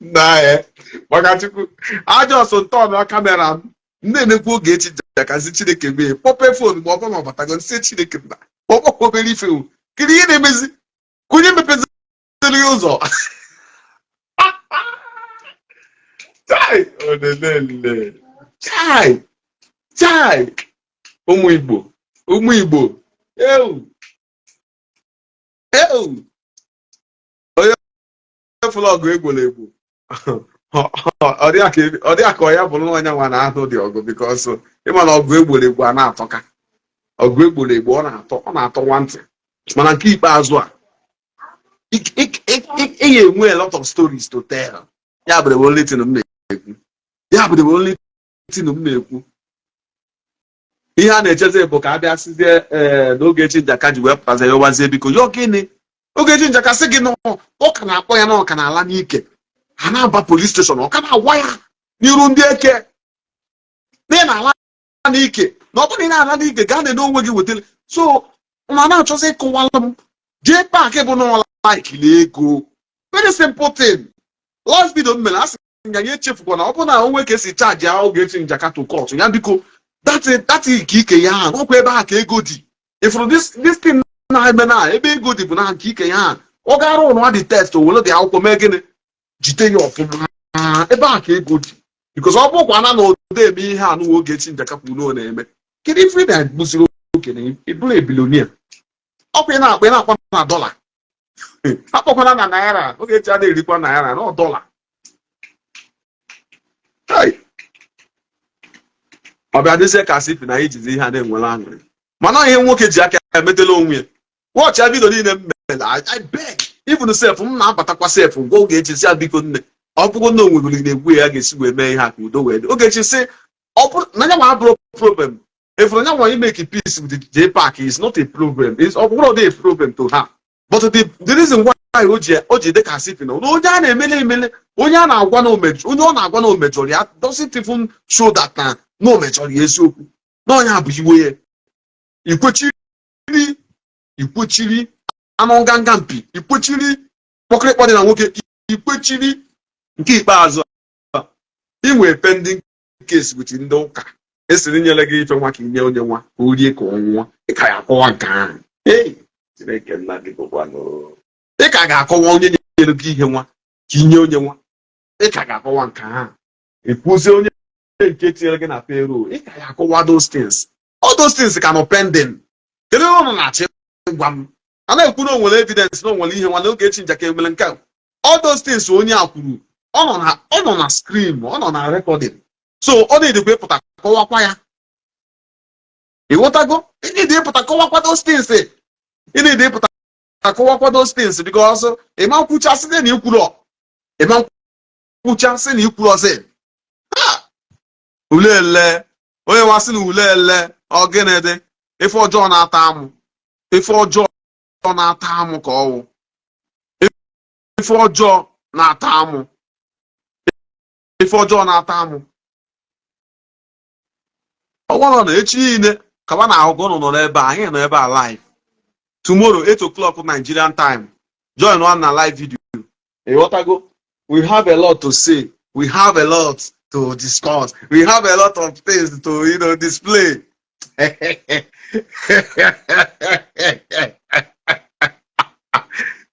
na ya. Maka Chukwu, ajọ ọsọ ntọọnụ camera m na-emekwa Ogechi Njaka si Chineke mee kpọpe phone ma ọ bụ na ọ batago. Nsị Chineke na kpọkpọ obere ife o kedu ihe na-emezi ka onye mepeziri ya ụzọ. Chai, olelele, chai, chai! Ụmụ Igbo, ụmụ Igbo, ewu ewu! Onye fụlụ ọgụ egboro egbo, ọ dị ka ọ ya bụrụ onye nwa na ahụ dị ọgụ, because ịma na ọgụ egboro egbo a na-atọka. Ọgụ egboro egbo, ọ na-atọ, ọ na-atọ nwantị. Mana nke ikpeazụ a, ị ga-enwe a lot of stories to tell. Ya bụ the only thing m na-ekwu, ya bụ the only thing m na-ekwu. Ihe a na-echezi bụ ka a bịa sizie ee na Ogechi Njaka ji wee pụtazie yọwazie biko. Yọọ gịnị? Ogechi Njaka sị gị na ọ ka na-akpọ ya na ọ ka na-ala n'ike. Ha na-aba police station, ọ ka na-agwa ya n'iru ndị eke na ị na-ala n'ike, na ọ bụrụ na ị na-ala n'ike, gaa na onwe gị wetara. So ma na-achọzi ịkụwalụ m jee park bụ na like ego. Very simple thing. Last video m mere, asị ya ya echefukwa na ọ bụrụ na onwe ka esi charge ya Ogechi Njaka to court, ya biko datị nke ike ya ahụ n'ọkwa ebe ahụ ka ego dị. Ifuru this thing na-eme na ebe ego dị bụ na nke ike ya ahụ. Ọ gara ụnụ dị test, o were dị akwụkwọ mee gịnị, jide ya ọfụma. Ebe a ka ego dị, because ọ bụkwa na na ode eme ihe anụ Ogechi Njaka kwuru na ọ na-eme. Kedu ife ị na-egbuziri okenye ịbụrụ billionaire? Ọkwa ị na-akpa, ị na-akpa na dollar, akpọkwana na naira. Ogechi a na-erikwa naira na dollar. Ọ bịa dịzie ka asị na anyị jizi ihe a na-enwere aṅụrị, mana ihe nwoke ji aka emetela onwe ya. Watch ya, video niile m mere, I beg, even sef m na-abatakwa sef gwa Ogechi si ya biko nne. Ọ bụrụ na o nwere na-egwu ya ga-esi wee mee ihe a ka udo wee dị. Ogechi sị ọ bụrụ na ya nwa abụrụ problem efuru ya nwa make peace with the JPAC is not a problem. It's ọ bụrụ a problem to her, but the reason why o ji dị ka asị na onye a na-emele emele, onye a na-agwa na omejọ, onye ọ na-agwa na omejọrọ ya doesn't even show that na o mejọrọ ya eziokwu, na onye a bụ iwe ya. Ikwechiri, ikwechiri anụ nganga mpi, ikwechiri kpọkịrịkpọ dị na nwoke, ikwechiri. Nke ikpeazụ a, inwe pending case with ndị ụka esiri nyere gị ife nwa ka inye onye nwa ka o rie ka ọ nwụọ. Ị ka ya akọwa nke ahụ. Hey, Chineke nna gị bụkwanụ. Ị ka ga-akọwa onye nyere gị ihe nwa ka inye onye nwa. Ị ka ga-akọwa nke ahụ. Ekwuzie onye nke tinyere gị na payroll, ị ka ya akọwa those things. All those things ka nọ pending. Kedu ihe ụnụ na-achọ ịgwa m? A na-ekwu na o nwere evidence, na o nwere ihe nwa na Ogechi Njaka emere nke a. All those things onye a kwuru, ọ nọ na screen, ọ nọ na recording, so ọ na-edikwa ịpụta kọwakwa ya. Ịghọtago? Ị na-ede ịpụta kọwakwa those things. Ị na-ede ịpụta kọwakwa those things because ịma nkwucha sị na ikwuru, ịma nkwucha sị na ikwuru ọsị ha ulele onye nwa sị na ulele ọ gịnị dị. Ife ọjọọ na-ata amụ, ife ọjọọ na-ata amụ ka ọwụ, ife ọjọọ na-ata amụ, ife ọjọọ na-ata amụ. Ọ gwara na echi niile kaba na ahụ ka ụnụ nọ n'ebe a, anyị nọ ebe a live tomorrow, 8 o'clock Nigerian time. Join one na live video. Ịghọtago? We have a lot to say, we have a lot to discuss, we have a lot of things to display.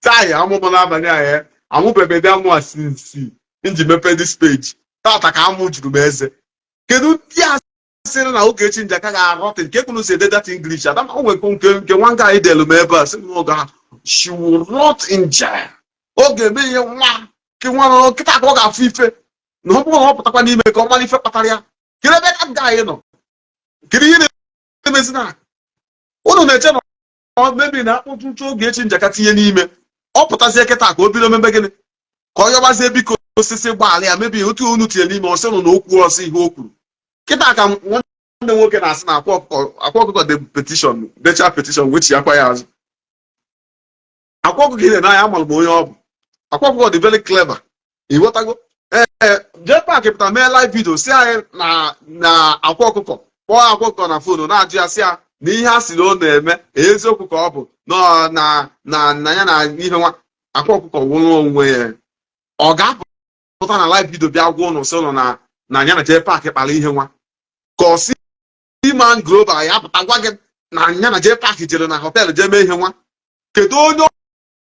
Tai amụmụ n'abalị a ya amụbebede amụ a sinsi nji mepe this page tata ka amụ juru m eze. Kedu ndị a sịrị na Ogechi Njaka ga-arọtị nke kwunu si ede that English? Adam o nwekwu nke nwa nga anyị delu m ebe a sị m oge ha she will rot in jail. Ọ ga-eme ihe nwa nke nwa nọ nkịta ka ọ ga-afụ ife na ọ bụrụ na ọ pụtakwa n'ime ka ọ mara ife kpatara ya. Kedu ebe that guy nọ? Kedu ihe na-emezi na unu na-eche na ọ mebi na akpụtụtụ Ogechi Njaka tinye n'ime ọ pụtazie kịta ka o bido mebe gịnị, ka ọ yọbazie biko osisi gbaala ya mebi otu unu tinye n'ime ọ sị nụ na okwu ọsọ ihe o kwuru kịta ka nwanne nwoke na-asị na Akwa Ọkụkọ de petition, dechaa petition, wechiakwa ya azụ. Akwa Ọkụkọ ile n'anya amara m onye ọ bụ. Akwa Ọkụkọ dị very clever. Ịghọtago? Ee, JPAC pụtara mee live video si anyị na Akwa Ọkụkọ kpọọ Akwa Ọkụkọ na phone na-ajụ ya sị ya na ihe a sị na ọ na-eme eziokwu ka ọ bụ na ya na ihe nwa. Akwa Ọkụkọ nwụrụ onwe ya, ọ ga-apụta na live video bịa gwa ụnụ sị ụnụ na ya na JPAC kpara ihe nwa, ka ọ si Man Global ya pụta gwa gị na ya na JPAC jere na hotel jee mee ihe nwa. Kedu onye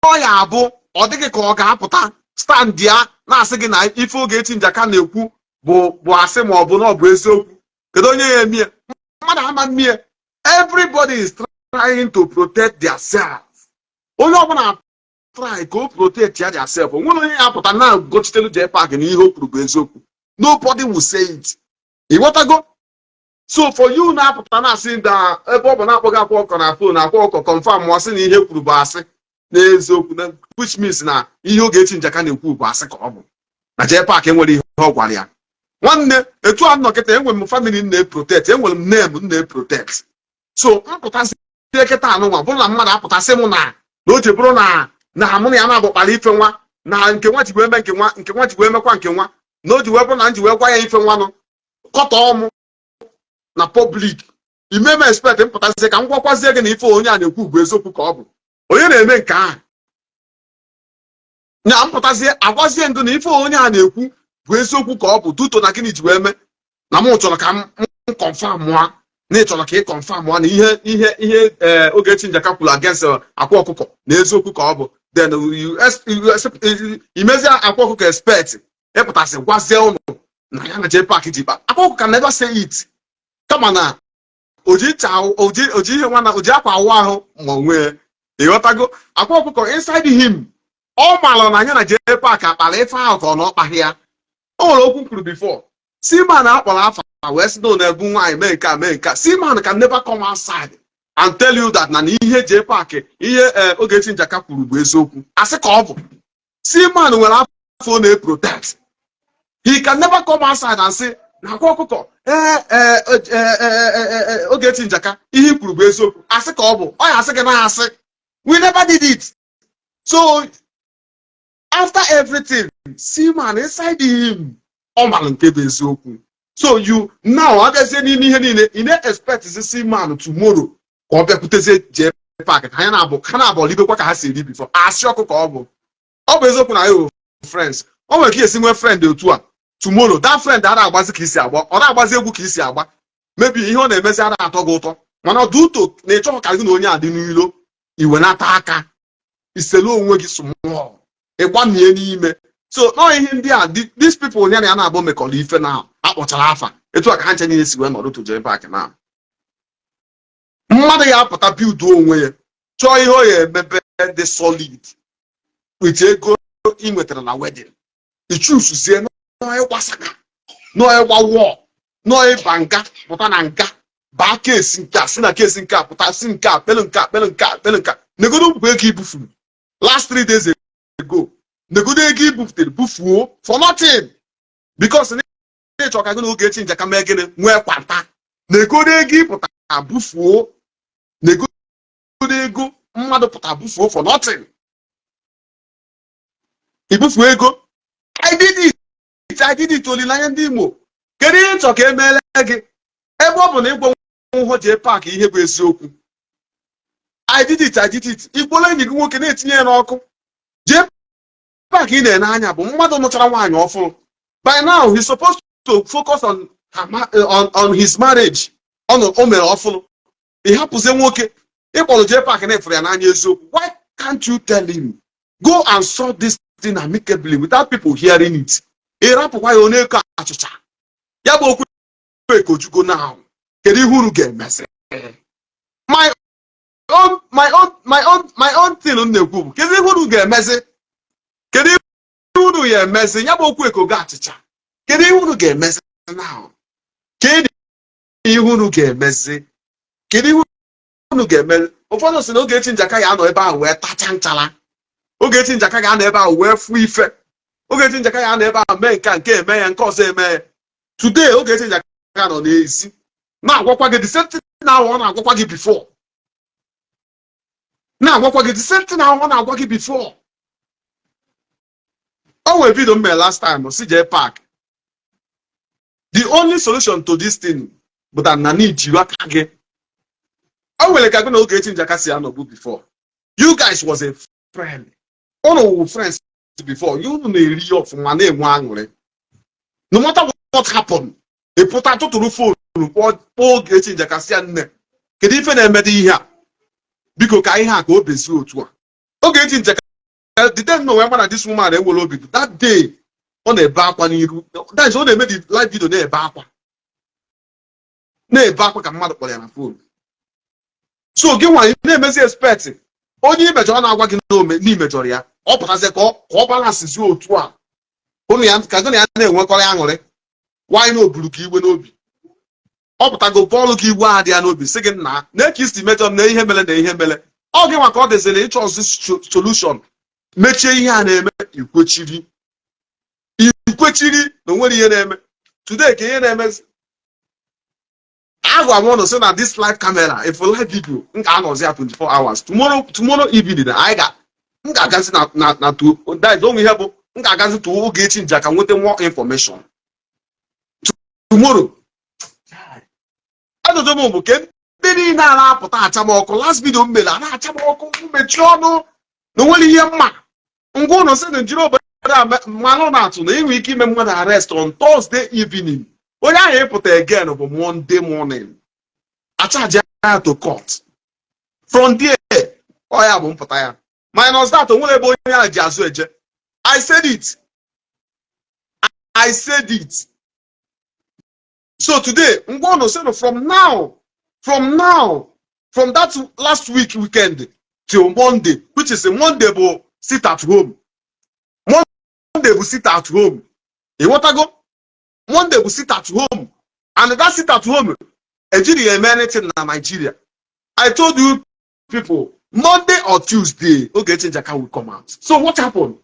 ọ ya abụ ọ dịghị ka ọ ga-apụta stand ya na-asị gị na ife Ogechi Njaka na-ekwu bụ asị ma ọ bụ na ọ bụ eziokwu? Kedu onye ya emie? Mmadụ ama mmie. Everybody is trying to protect their self. Onye ọbụla try ka o protect ya their self. Onwere onye ya apụta na-agochitelu JPAC na ihe o kwuru bụ eziokwu? Nobody will say it. Ịghọtago? So for you na-apụta na-asị na ebe ọ bụ na-akpọghị Akwa Ọkọ na phone, Akwa Ọkọ confirm ọ sị na ihe kwuru bụ asị n'eziokwu, which means na ihe Ogechi Njaka na-ekwu bụ asị ka ọ bụ na JPAC enwere ihe ọ gwara ya. Nwanne, etu a nọ kịta, enwere m family m na-eprotect, enwere m name m na-eprotect. So mpụtasị kịta anụnwa bụrụ na mmadụ apụtasị m na o ji bụrụ na mụ na ya na-abụ ife nwa na nke nwa ji wee mee nke nwa, nke nwa ji wee mekwa nke nwa, na o ji wee bụrụ na m ji wee gwa ya ife nwa nụ kọtọọ mụ na public, ime m expect mpụtasị ka m gwakwazie gị na ife onye a na-ekwu bụ eziokwu ka ọ bụ onye na-eme nke ahụ na mpụtazie agwazie ndụ na ife onye a na-ekwu bụ eziokwu ka ọ bụ duto na gịnị ji wee mee na mụ chọrọ ka m confirm mụa na ị chọrọ ka ị confirm mụa na ihe Ogechi Njaka kwuru against Akwa Ọkụkọ na eziokwu ka ọ bụ, then imezie Akwa Ọkụkọ expect ịpụtasị gwazie ụnụ na ya na JPAC ji kpa. Akwa Ọkụkọ can never say it. Kama na oji ncha, oji ihe nwa na oji akwa awụ ahụ ma onwe. Ịghọtago? Akwa Ọkụkọ inside him, ọ maara na ya na JPAC akpara ife ahụ ka ọ na ọkpaghị ya. O nwere okwu kwuru before. Seaman akpọrọ afa wee sị na ọ na-ebu nwaanyị mee nke a, mee nke a. Seaman can never come outside and tell you that na ihe JPAC, ihe Ogechi Njaka kwuru bụ eziokwu, asị ka ọ bụ. Seaman nwere afọ ọ na-eprotect. He can never come outside and say na Akwa Ọkụkọ, ee ee ee ee, Ogechi Njaka, ihe i kwuru bụ eziokwu. Asị ka ọ bụ, ọ ya asị gị na asị. We never did it. So after everything, see, man inside him, ọ mara nke bụ eziokwu. So you now abịazie n'ime ihe niile, ị na-expect see man tomorrow ka ọ bịakwutezie jee park ka ha na-abụ, ha na-abụ libekwa ka ha si eri before. Asị ọkụ ka ọ bụ. Ọ bụ eziokwu na anyị friends, o nwere ka esi nwee friend otu a, tomorrow that friend a na-agbazi ka isi agba, ọ na-agbazi egwu ka isi agba. Maybe ihe ọ na-emezi a na-atọ gị ụtọ, mana ọ dị ụtọ na ịchọghị ka gị na onye a dị n'ilo, iwenata aka iselu onwe gị small, ịgbamie n'ime. So nọọ ihe ndị a, these people ya na ya na-abụ mekọrọ ife na akpọchara afa etu a ka ha nche niile si wee nọdụ to jee park na mmadụ ya apụta build onwe ya, chọọ ihe ọ ya emebe dị solid with ego ị nwetara na wedding. Ichuzuzie nọọ ịgbasaka, nọọ ịgba wọọ, nọọ ịba nga, pụta na nga, baa case nke a, si na case nke a pụta, si nke a kpelu, nke a kpelu, nke a kpelu, nke a. Negodo bụ ego ibufuru last 3 days ago. Negodo ego ibufutere bufuo for nothing, because ịchọ ka gị na Ogechi Njaka mee gịnị? Nwee kwanta. Negodo ego ịpụta bufuo, negodo ego mmadụ pụta bufuo for nothing. Ibufuo ego. I did it, I did it. Olileanya ndị Imo, kedu ihe ịchọ ka emeela gị, ebe ọ bụ na ịgwa nhụ jee park ihe bụ eziokwu? I did it, I did it. Igbolo enyi gị nwoke na-etinye ya n'ọkụ. Jee park ị na-ene anya bụ mmadụ nụchara nwaanyị ọfụrụ. By now he's supposed to focus on his marriage. Ọ nọ o mere ọfụrụ, ị hapụzie nwoke ịkpọrọ jee park na ịfụrụ ya n'anya eziokwu. Why can't you tell him, "Go and sort this thing amicably without people hearing it"? Ị rapụkwa ya, ọ na-eko achịcha ya bụ okwu ekojugo. Now, kedu ihe unu ga-emezi? My own thing m na-ekwu bụ, kedu ihe unu ga-emezi? Kedu ihe unu ya emezi? Ya bụ okwu ekogo achịcha. Kedu ihe unu ga-emezi now? Kedu ihe unu ga-emezi? Kedu ihe unu ga-eme? Ụfọdụ sị na Ogechi Njaka ya anọ ebe ahụ wee tacha nchara. Ogechi Njaka ga-anọ ebe ahụ wee fụ ife. Ogechi Njaka ya anọ ebe ahụ mee nke a, nke eme ya, nke ọzọ eme ya. Today Ogechi Njaka nọ n'ezi na-agwakwa gị the same thing ahụ ọ na-agwakwa gị before, na-agwakwa gị the same thing ahụ ọ na-agwa gị before. O nwere video m mere last time si jee park, the only solution to this thing bụ that na ijiri aka gị. O nwere ka gị na Ogechi Njaka si anọbụ before. You guys was a friend, unu wụ friends before. You unu na-eri ya ọfụma, na-enwe aṅụrị. No matter what happened, ị pụta tụtụrụ phone kpọọ Ogechi Njaka, si ya, "Nne, kedu ife na-emede ihe a? Biko, ka ihe a ka o bezie otu a." Ogechi Njaka, the day no wee na this woman enwere obi, that day ọ na-ebe akwa n'iru, that is, ọ na-eme the live video, na-ebe akwa, na-ebe akwa ka mmadụ kpọrọ ya na phone. So gị nwa na-emezi expect onye imejọrọ na-agwa gị na imejọrọ ya, ọ pụtazie ka ọ balance otu a hụnụ ya, ka gị na ya na-enwekọrọ aṅụrị. Nwaanyị na oburu ka iwe n'obi, ọ pụtago bọọlụ ka igwe a dị ya n'obi, sị gị, "Nna, na ka isi mejọ m, na ihe mere, na ihe mere." Ọ gị nwa ka ọ dịzịrị ịchọ ọzọ solution, mechie ihe a na-eme. Ikwechiri, ikwechiri na onwere ihe na-eme. Today ka ihe na-emezi, agwa m ụnụ sị na this live camera, if live video m ga-anọzi ya 24 hours. Tomorrow evening anyị ga m ga-agazi na to that is onwe ihe bụ m ga-agazi to Ogechi Njaka nweta more information tomorrow. Ajụjụ m bụ, ke ndị niile a na-apụta acha m ọkụ, last video m mere a na-acha m ọkụ, mechie ọnụ na onwere ihe mma ngwa ụnụ sị na njiri obodo a mmanụ na-atụ na enwe ike ime mmadụ arrest on Thursday evening, onye ahụ ịpụta again bụ Monday morning, achaji ya to court. From there, ọ ya bụ mpụta ya minus that onwere ebe onye ahụ ji azụ eje. I said it, I said it. So today ngwa ụnụ sị from now, from now, from that last week weekend till Monday, which is Monday bụ sit at home. Monday bụ sit at home, ịghọtago? Monday bụ sit at home, and that sit at home ejiri ya eme anything na Nigeria. I told you people, Monday or Tuesday, Ogechi Njaka will come out. So what happened?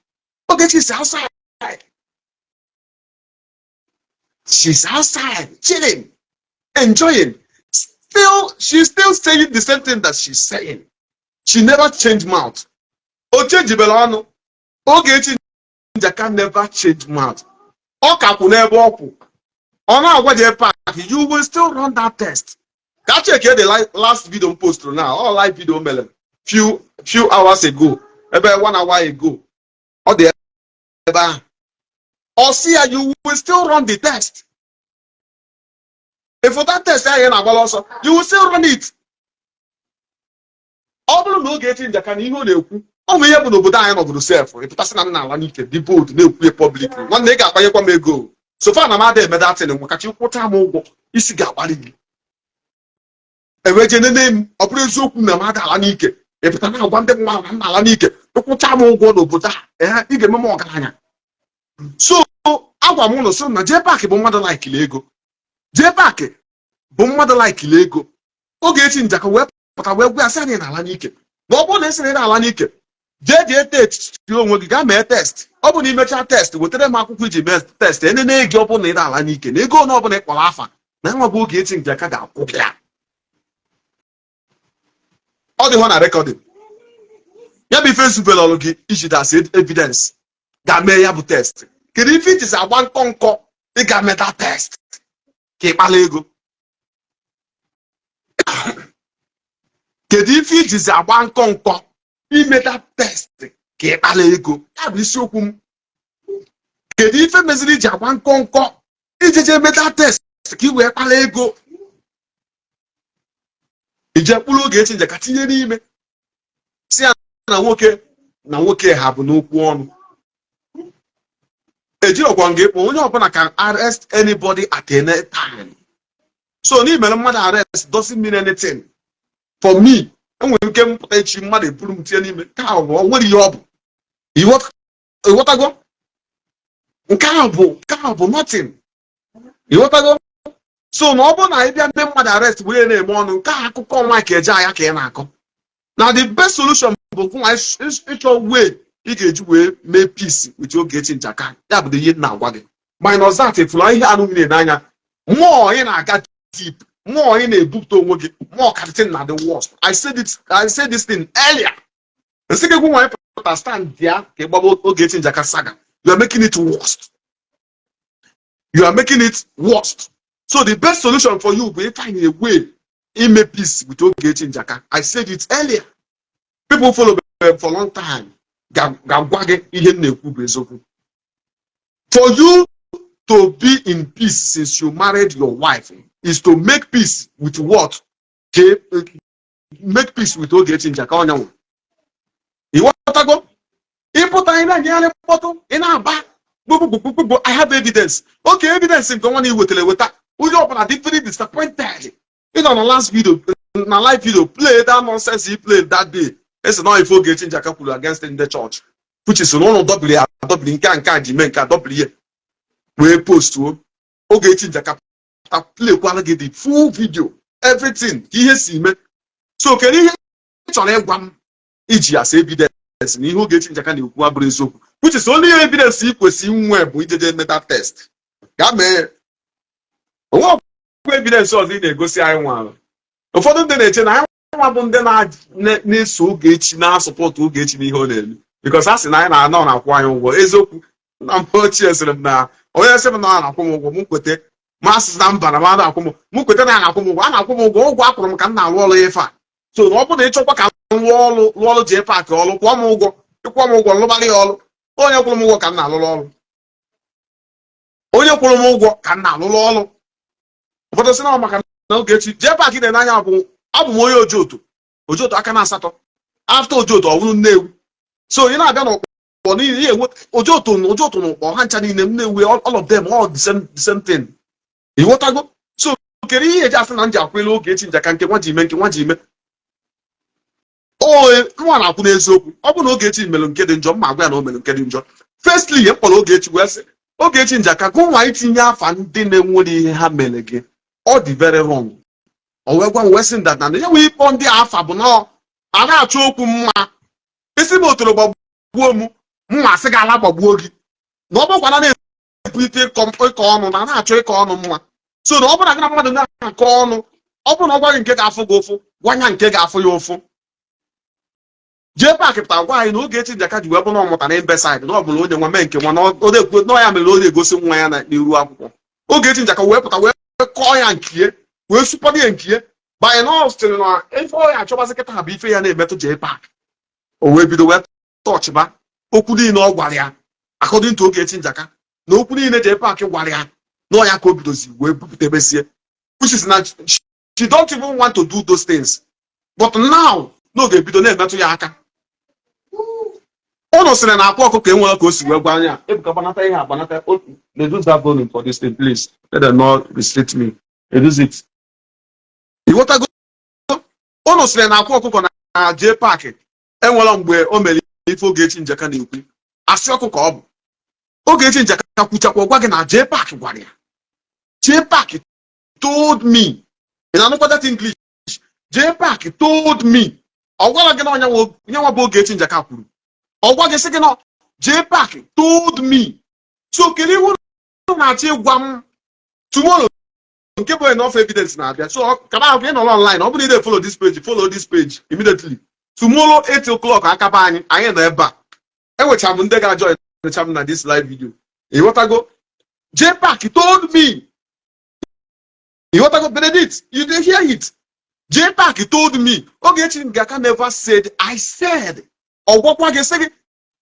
Ogechi is outside. She's outside chilling, enjoying. Still, she's still saying the same thing that she's saying. She never change mouth. O changebere ọnụ. Ogechi Njaka never change mouth. Ọ ka kwụ n'ebe ọ kwụ. Ọ na-agwa JPAC, "You will still run that test." Ka check the last video m post now, all live video mere few hours ago, ebe one hour ago. Ọ dị ebe ahụ. Ọ sị ya, "You will still run the test." If that test ahụ ị na-agbala ọsọ, you will still run it. Ọ bụrụ na Ogechi Njaka na ihe ọ na-ekwu, ọ bụ ihe bụ n'obodo anyị nọgoro sef, ịpụtasị na m na-ala n'ike, dị bold na-ekwu ya publicly. Nwanne, ị ga-akpanyekwa m ego. So far na m ada eme datin, makachi kwụcha m ụgwọ, isi ga-agbalị gị. Eweje nene m, ọ bụrụ eziokwu na m ada ala n'ike, ịpụta na-agwa ndị mmadụ na m na-ala n'ike, ịkwụcha m ụgwọ n'obodo a, ee, ị ga-eme m ọgaranya. So agwa m ụlọ sị na JPAC bụ mmadụ laikili ego. JPAC bụ mmadụ laikili ego. Ogechi Njaka wee pụta wee gwa ya sị anyị na-ala n'ike, na ọ bụrụ na ị sịrị na-ala n'ike, jee jee test onwe gị, gaa mee test. Ọ bụ na imechaa test, wetara m akwụkwọ iji mee test, enene gị. Ọ bụrụ na ị na-ala n'ike, na ego ole ọbụla ị kpọrọ afa na nwa bụ Ogechi Njaka ga-akwụ gị ya. Ọ dị hụ na recording ya bụ ife zubere ọrụ gị iji dasị evidence ga mee ya bụ test. Kedu ife ijizi agba nkọ nkọ ịga meta test ka ịkpala ego? Kedu ife ijizi agba nkọ nkọ imeta test ka ịkpala ego? Ya bụ isiokwu m. Kedu ife meziri iji agba nkọ nkọ ijeje meta test ka ị wee kpala ego, ije mkpụrụ Ogechi Njaka tinye n'ime si ya na nwoke na nwoke ha bụ n'okwu ọnụ? Ejirọkwa nga ịkpọ onye ọbụla can arrest anybody at any time. So n'imere mmadụ arrest doesn't mean anything for me. Enwere ike mpụta echi, mmadụ eburu m tinye n'ime ka ahụ, ọ nwere ihe ọ bụ. Ịghọtago? Nke ahụ bụ nothing. Ịghọtago? So na ọ bụrụ na ị bịa mee mmadụ arrest were na-eme ọnụ, nke a akụkọ Mike Ejeagha ka ị na-akọ. Na the best solution bụ nwa ịchọ way ị ga-eji wee mee peace with Ogechi Njaka. Ya bụ ihe m na-agwa gị. Minus that, ifụla ihe anụ niile n'anya, mmụọ ị na-aga deep, mmụọ ị na-ebupụta onwe gị mmụọ ka the thing na the worst. I said this thing earlier. Nsị gị nwa pụta stand ya ka ị gbaba Ogechi Njaka saga, you are making it worst. You are making it worst. So the best solution for you bụ find a way ime peace with Ogechi Njaka. I said it earlier. People follow me for a long time ga-agwa gị ihe m na-ekwu bụ eziokwu. For you to be in peace since you married your wife is to make peace with what? Make peace with Ogechi Njaka. Ọnyanwụ, ịghọtago? Ịpụta, ị na-enyegharị mkpọtụ, ị na-aba gbogbogbogbogbogbo, "I have evidence." Okay, evidence nke nwa na iwetara eweta, onye ọbụla dị very disappointed. Ị nọ na last video, na live video, play that nonsense he played that day. Esi na ife Ogechi Njaka kwuru against ndị church, which is na ụnụ dọbiri ya adọbiri, nke a ji mee nke a dọbiri ya wee postuo. Ogechi Njaka pụta playkwara gị the full video, everything ka ihe si mee. So kedu ihe ị chọrọ ịgwa m iji as evidence na ihe Ogechi Njaka na-ekwu abụrụ eziokwu, which is only evidence ị kwesịrị inwe bụ ijeje meta test ga mee onwe ọgwụgwọ. Evidence ọzọ ị na-egosi anyị nwa, ụfọdụ ndị na-eche na anyị nwa bụ ndị na-eso Ogechi, na-asọpọtụ Ogechi n'ihe ọ na-eme, because a sị na anyị na-anọ na-akwụ anyị ụgwọ. Eziokwu, nna m ochie sịrị m na onye sị m na ọ na-akwụ m ụgwọ, m kwete. Ma asị na mba, na m na-akwụ m, m kwete na a na-akwụ m ụgwọ. A na-akwụ m ụgwọ, ụgwọ akwụrụ m ka m na-arụ ọrụ ife a. So na ọ bụrụ na ịchọkwa ka m rụọ ọrụ, rụọ ọrụ JPAC ọrụ, kwụọ m ụgwọ. Ịkwụọ m ụgwọ, lụbalị ya ọrụ. Onye kwụrụ m ụgwọ ka m na-alụrụ ọrụ. Onye kwụrụ m ụgwọ ka m na-alụrụ ọrụ. Ụfọdụ sị na ọ maka na Ogechi JPAC na n'anya bụ abụ m onye Ojoto, Ojoto aka na asatọ. After Ojoto, ọ bụrụ Nnewi. So ị na-abịa n'ụkpọ niile ihe enwe Ojoto na Ojoto na ụkpọ ha ncha niile, Nnewi, all of them, all the same thing. Ịghọtago? So kedu ihe eji asị na m ji akwụla Ogechi Njaka nke nwa ji ime, nke nwa ji ime? O nwa na-akwụ n'eziokwu. Ọ bụ na Ogechi mere nke dị njọ, mma agwa ya na o mere nke dị njọ. Firstly, ihe m kpọrọ Ogechi wee sị, "Ogechi Njaka, gụ nwa itinye afa ndị na-enwere ihe ha mere gị, ọ dị very wrong." O wee gwa m wee sị ndada na ya nwee ịkpọ ndị afa bụ na a na-achọ okwu mma. Isi m otoro gbagbuo m, mma asị gị ala gbagbuo gị, na ọ bụkwana na na-ebulite ịkọ ọnụ na na-achọ ịkọ ọnụ mma. So na ọ bụrụ na gị na mmadụ na-akọ ọnụ, ọ bụrụ na ọ gwa gị nke ga-afụ gị ụfụ, gwa ya nke ga-afụ ya ụfụ. JPAC pụtara gwa anyị na Ogechi Njaka ji wee bụ na ọ mụtara imbecile, na ọ bụrụ onye nwa mee nke nwa na ọ na-ekwu na ya mere ọ na-egosi nwa ya n'iru akwụkwọ. Ogechi Njaka wee pụta wee kọọ ya nkie, wee sụpọdụ ya nkie banye na ọ sịrị na ife ọ ya achọbazi kịta bụ ife ya na-emetụ JPAC. O wee bido wee tọchịba okwu niile ọ gwara ya. According to Ogechi Njaka, na okwu niile JPAC gwara ya na ọ ya ka o bidozi wee bupụtebezie, which is na she don't even want to do those things, but now n'oge ebido na-emetụ ya aka. Ụnụ sịrị na akwa ọkụkọ enwere ka o si wee gwa anya. Ebuka, gbanata ihe a, gbanata. Reduce that volume for this thing, please. Let them not restrict me. Reduce it. Ịghọtago? Ụnụ sịrị na akwa ọkụkọ na JPAC enwere mgbe o mere ife Ogechi Njaka na-ekwu. Asị ọkụkọ ọ bụ Ogechi Njaka kwuchakwa, gwa gị na JPAC gwara ya. JPAC told me. Ị na-anụkwa that English? JPAC told me. Ọ gwara gị na onyenwa bụ Ogechi Njaka kwuru. Ọ gwa gị sị gị na JPAC told me. So kedu ihe unu na-achọ ịgwa m? Tomorrow, nke bụ enough evidence na-abịa. So kaba ahụ ka ị nọrọ online. Ọ bụrụ na ị dey follow this page, follow this page immediately. Tomorrow, 8 o'clock, akaba anyị, anyị nọ ebe a. Enwechara m ndị ga-join m na this live video. Ịghọtago? JPAC told me. Ịghọtago? Benedict, you dey hear it? JPAC told me. Ogechi Njaka never said "I said". Ọ gwakwa gị sị gị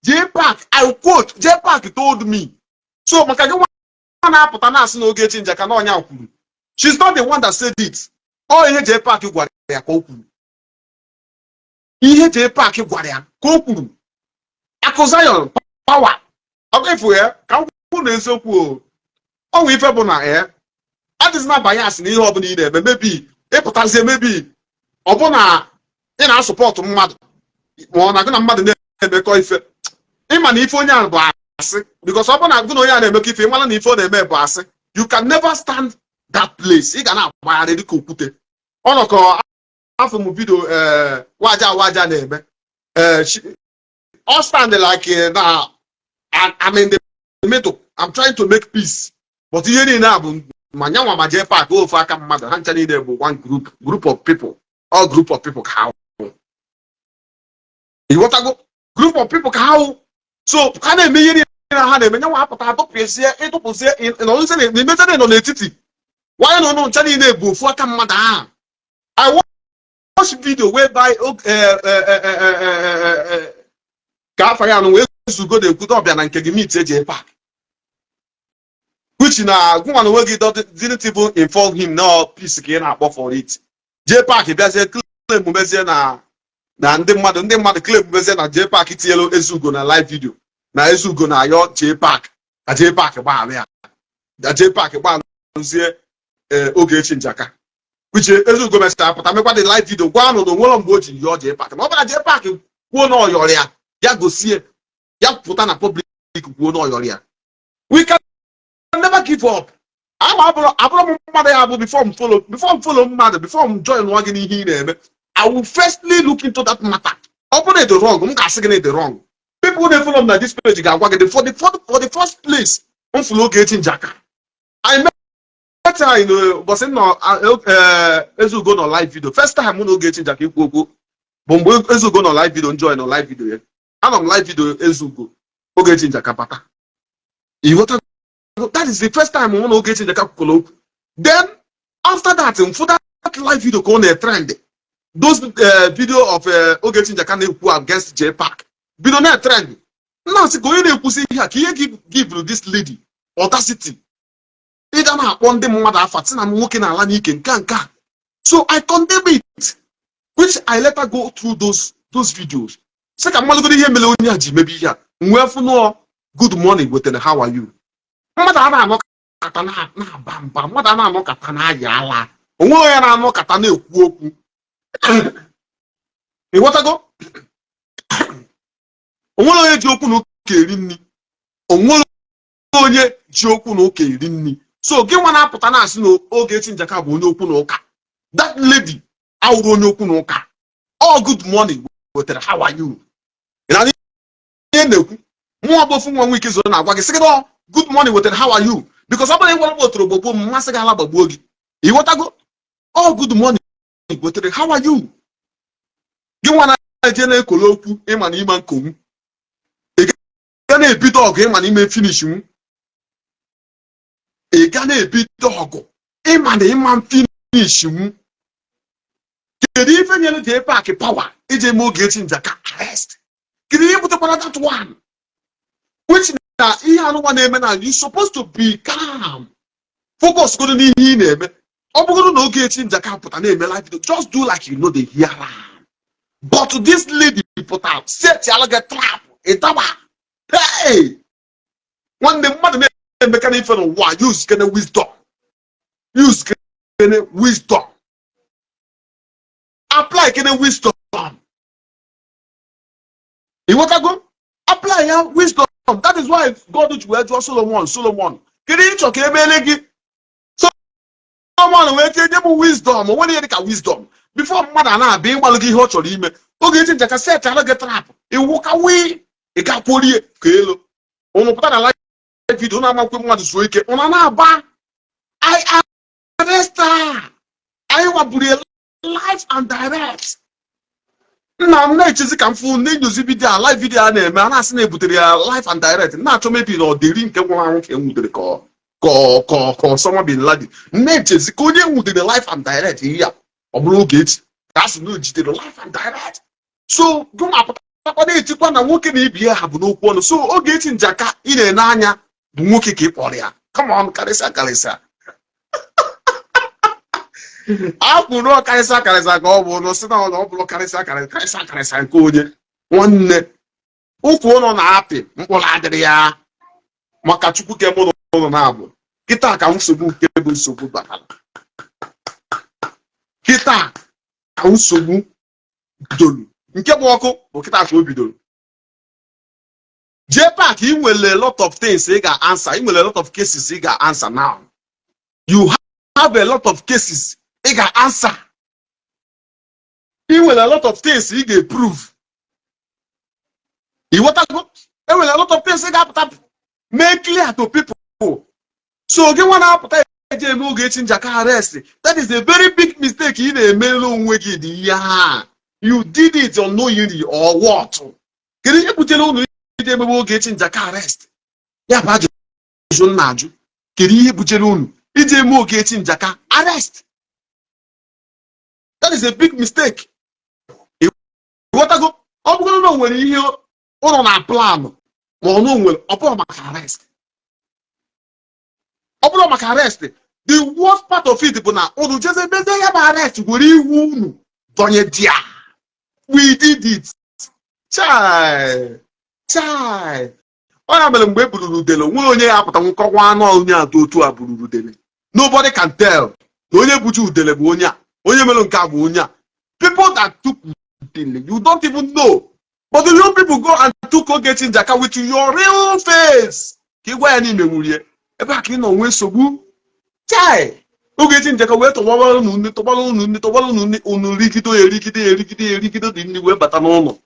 JPAC, I quote, "JPAC told me." So maka gị nwa na-apụta na-asị na Ogechi Njaka na ọnya kwuru, she's not the one that said it. Ọ ihe JPAC gwara ya ka o kwuru. Ihe JPAC gwara ya ka o kwuru. Akụ Zion power, ọ efu ya ka m kwụ na eziokwu o. Ọ nwe ife bụ na ya adịzina bias na ihe ọbụla ị na-eme. Mebi ịpụtazie, mebi ọ bụ na ị na-asọpọtụ mmadụ, ma ọ na gị na mmadụ na-emekọ ife, ịma na ife onye ahụ bụ asị, because ọ bụ na gị na onye a na-emekọ ife, ịmara na ife ọ na-eme bụ asị, you can never stand that place. Ị ga na-agbagharị dịka okwute. Ọ nọkọ afọ m video ee waja waja na-eme ee ọ stand like na I'm in the middle, I'm trying to make peace, but ihe niile a bụ ma nyanwa ma JPAC, ofu aka mmadụ ha ncha niile bụ one group of people, all group of people ka ha wụ. Ịghọtago? Group of people ka ha wụ. So ha na-eme ihe niile ha na-eme, nyanwa apụta atụpụzie ịtụpụzie n'imezere nọ n'etiti nwanyị na ụnụ ncha niile bụ ofu aka mmadụ ahụ. I watch video whereby ka afọ ya nụ wee zugo na-ekwute ọbịa na nke gị meet JPAC, which na gụnwa na onwe gị didn't even inform him na peace ka ị na-akpọ for it. JPAC bịazie claim mezie na ndị mmadụ claim mezie na JPAC tinyelu Ezugo na live video, na Ezugo na ayọ JPAC ka JPAC gbaghalụ ya, na JPAC gbaghalụzie Ogechi Njaka, which Ezugo mechara pụta mekwa the live video gwa nụ na onwere mgbe o ji yọọ JPAC, na ọ bụla JPAC kwuo na ọyọrọ ya, ya gosie ya pụta na public kwuo na ọyọrọ ya. We can never give up. Ama abụrụ m mmadụ ya bụ before m follow mmadụ, before m join nwa gị n'ihe ị na-eme, I will firstly look into that matter. Ọ bụrụ na ịdị wrong, m ga-asị gị na ịdị wrong. People na-follow m na this page ga-agwa gị for the first place m fụrụ Ogechi Njaka, I met her in ụbọchị nọ Ezugo nọ live video. First time mụ na Ogechi Njaka ikwu okwu bụ mgbe Ezugo nọ live video, join nọ live video ya. Anọ m live video Ezugo, Ogechi Njaka bata. Ịghọta? That is the first time mụ na Ogechi Njaka kwukwara okwu. Then after that, m fụ that live video ka ọ na-trend, those video of Ogechi Njaka na-ekwu against JPAC bido na-trend. Nna, sị ka onye na-ekwusi ihe a, ka ihe give this lady audacity ịga na-akpọ ndị mmadụ afa, sị na m nwoke na-ala n'ike nke a nke a. So I condemn it, which I later go through those videos, sị ka mmalụgodo ihe mere onye a ji mebe ihe a. M wee fụ nụọ "Good morning" wetara "How are you?" Mmadụ a na-anọkọta na-aba mba, mmadụ a na-anọkọta na-aya ala onwe onye na-anọkọta na-ekwu okwu. Ịghọtago? Onwere onye ji okwu na ụka eri nri. Onwere onye ji okwu na ụka eri nri. So gị nwa na-apụta na-asị na Ogechi Njaka bụ onye okwu na ụka, that lady awụrụ onye okwu na ụka. All "Good morning" wetara "How are you?" Ị na ihe na-ekwu mụọ bụ ofu nwa Nwike zoro na-agwa gị sị gị nọ. Good morning wetara how are you, because ọ bụrụ ịgwara m otoro gbogbuo m, mmasị gị ala gbagbuo gị. Ịghọtago? Ọ good morning wetere how are you. Gị nwa na-eje na-ekolo okwu ịma na ịma nkonwu, ị ga na-ebido ọgụ ịma na ime finish m, ị ga na-ebido ọgụ ịma na ịma finish m. Kedu ife nyere J Park power iji eme Ogechi Njaka arrest? Kedu ihe butekwara that one, which na ihe anụnwa na-eme na you supposed to be calm, focus godo n'ihe ị na-eme? Ọ bụgoro na Ogechi Njaka pụta na-eme live video, just do like you know dey hear am. But this lady pụta set ala gị trap, ịdaba. Hey, nwanne, mmadụ na-emeka ife n'ụwa, use kene wisdom, use kene wisdom, apply kene wisdom. Ịghọtago? Apply ya wisdom. That is why God ji wee jụọ Solomon, "Solomon, kedu ịchọ ka emeele gị?" Solomon wee tie, "Nye m wisdom." O nwere ihe dịka wisdom before mmadụ a na-abịa ịgbalụ gị ihe ọ chọrọ ime. Ogechi Njaka set ala gị trap, iwu ka wii ị ga-akwụrie ka elu. Ụnụ pụta na live video, ụnụ amakwe mmadụ zuo ike, ụnụ na-aba, "I arrest her." Anyị waburu ya live and direct. Nna m na-echezi ka m fụ na-enyozi video a, live video a na-eme, a na-asị na ebutere ya live and direct. Na-achọ mebi na ọ dịrị nke nwụrụ anwụ ka e nwudere, ka Osama bin Laden. Na-echezi ka onye nwudere live and direct ihe a, ọ bụrụ Ogechi ka a sị na o jidere live and direct. So gụma pụtakwa na-etikwa na nwoke na ibi ya ha bụ n'okwu ọnụ. So Ogechi Njaka ị na-ene anya bụ nwoke ka ị kpọrọ ya. Come on, karịsịa karịsịa akwụrụ, karịsịa karịsịa ka ọ bụ nụ sị na ọ bụrụ karịsịa karịsịa karịsịa karịsịa nke onye nwanne ụkwụ ụlọ na-apị mkpụrụ adịrị ya maka Chukwu ke mụ na ụlọ na-abụ. Kịta ka nsogbu nke bụ nsogbu batara, kịta ka nsogbu bidoro. Nke bụ ọkụ bụ kịta ka o bidoro. Jee Park, ị nwere a lot of things ị ga-answer, ị nwere a lot of cases ị ga-answer. Now you have a lot of cases ị ga-answer, ị nwere a lot of things ị ga-eprove. Ịghọtago? E nwere a lot of things ị ga-apụta mee clear to people. So gị nwa na-apụta eji eme Ogechi Njaka arrest, that is a very big mistake ị na-emere onwe gị. Dị ya, you did it unknowingly or what? Kedu ihe butere unu iji emebe Ogechi Njaka arrest? Ya bụ ajụjụ m na-ajụ. Kedu ihe butere unu iji eme Ogechi Njaka arrest? That is a big mistake. Ịghọtago? Ọ bụrụ na o nwere ihe ụlọ na plan, ma ọ na o nwere, ọ bụrụ maka arrest, ọ bụrụ maka arrest. The worst part of it bụ na unu jeze mezie ya bụ arrest, were iwu unu donye dia. We did it. Chai chai, ọ ya mere mgbe e bururu udele, nwere onye ya apụta nkọwa anụ onye atọ otu a bururu udele. Nobody can tell na onye buju udele bụ onye a, onye mere nke a bụ onye a. People that took udele, you don't even know, but the young people go and took Ogechi Njaka with your real face ka ị gwa ya n'ime nwurie ebe a ka ị nọ nwee nsogbu. Chai, Ogechi Njaka wee tọgbara unu nri, tọgbara unu nri, tọgbara unu nri, unu rigide ya, erigide ya, erigide ya, erigide dị nri wee bata n'ụlọ,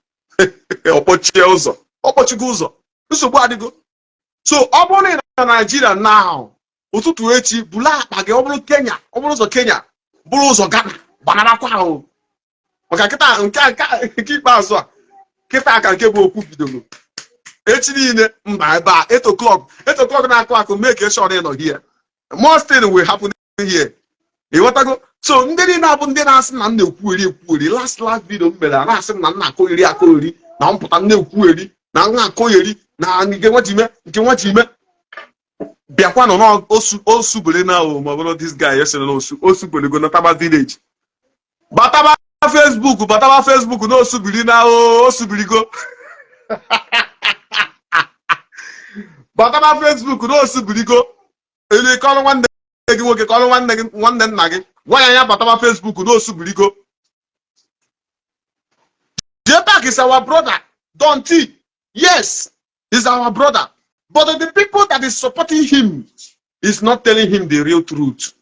ọkpọchie ụzọ, ọkpọchigo ụzọ, nsogbu adịgo. So ọ bụrụ na ị nọ na Naijiria now, ụtụtụ echi bulu akpa gị, ọ bụrụ Kenya, ọ bụrụ ụzọ Kenya, bụrụ ụzọ Ghana, gbanabakwa ahụ, maka kịta nke ikpeazụ a, kịta ka nke bụ okwu bidoro. Echi niile mba ebe a, 8 o'clock, 8 o'clock na-akụ akụ, make sure na ị nọ here. More thing will happen here. Ịghọtago? So ndị niile abụ ndị na-asị na m na-ekwugheri ekwugheri, last last video m mere, a na-asị m na m na-akụgheri akụgheri, na m pụta m na-ekwugheri, na m na-akụgheri na nke nwa ji ime, nke nwa ji ime. Bịakwa nọ n'osu osubere na o, ma ọ bụrụ this guy esere na osu osubere nataba village, bataba Facebook, bataba Facebook na osubiri na o osubirigo, bataba Facebook na osubirigo. Elu kọrọ nwanne gị nwoke, kọrọ nwanne gị, nwanne nna gị, gwa ya ya bataba Facebook na osubirigo. JPAC is our brother. Don T, yes, is our brother, but the people that is supporting him is not telling him the real truth.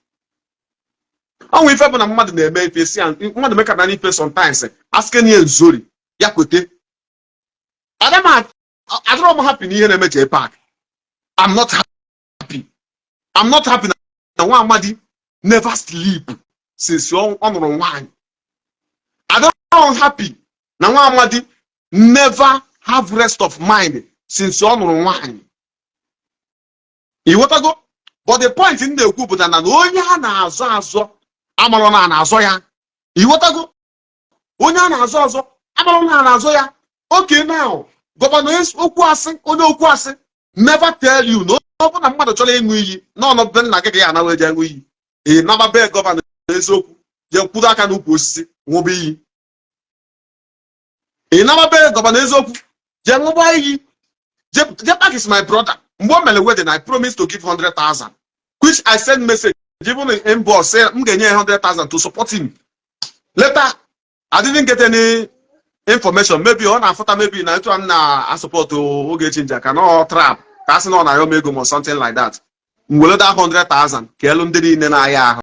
Ọnwa ife bụ na mmadụ na-eme ife si ya, mmadụ mekara na ife sometimes asking ya nzori ya kwete. Adịrọ m happy n'ihe na-eme JPAC. I'm not I'm not happy na nwa amadi never sleep since ọ nụrụ nwaanyị. Adịrọ happy na nwa amadi never have rest of mind since ọ nụrụ nwaanyị. Ịghọtago? But the point m na-ekwu bụ na onye a na-azọ azọ amarọ na a na-azọ ya. Ịghọtago? Onye a na-azọ azọ amarọ na a na-azọ ya. Okay, now, Governor okwu asị, onye okwu asị never tell you na ọ bụ na mmadụ chọrọ ịṅụ iyi na ọnọdụ nna gị ka ya anaghị eje ṅụ iyi. Ị naba be Governor Eziokwu, jee kwudo aka n'ukwu osisi ṅụba iyi. Ị naba be Governor Eziokwu, jee ṅụba iyi. Jepak is my brother. Mgbe o mere wedding, I promised to give 100,000, which I send message even in inbox, say m ga-enye ya 100,000 to support him. Later, I didn't get any information. Maybe ọ na-afụta, maybe na etu a m na-asupport Ogechi Njaka na ọ trap ka a sị na ọ na-ayọ m ego ma something like that. M were that 100,000 ka elu ndị niile na-aya ahụ.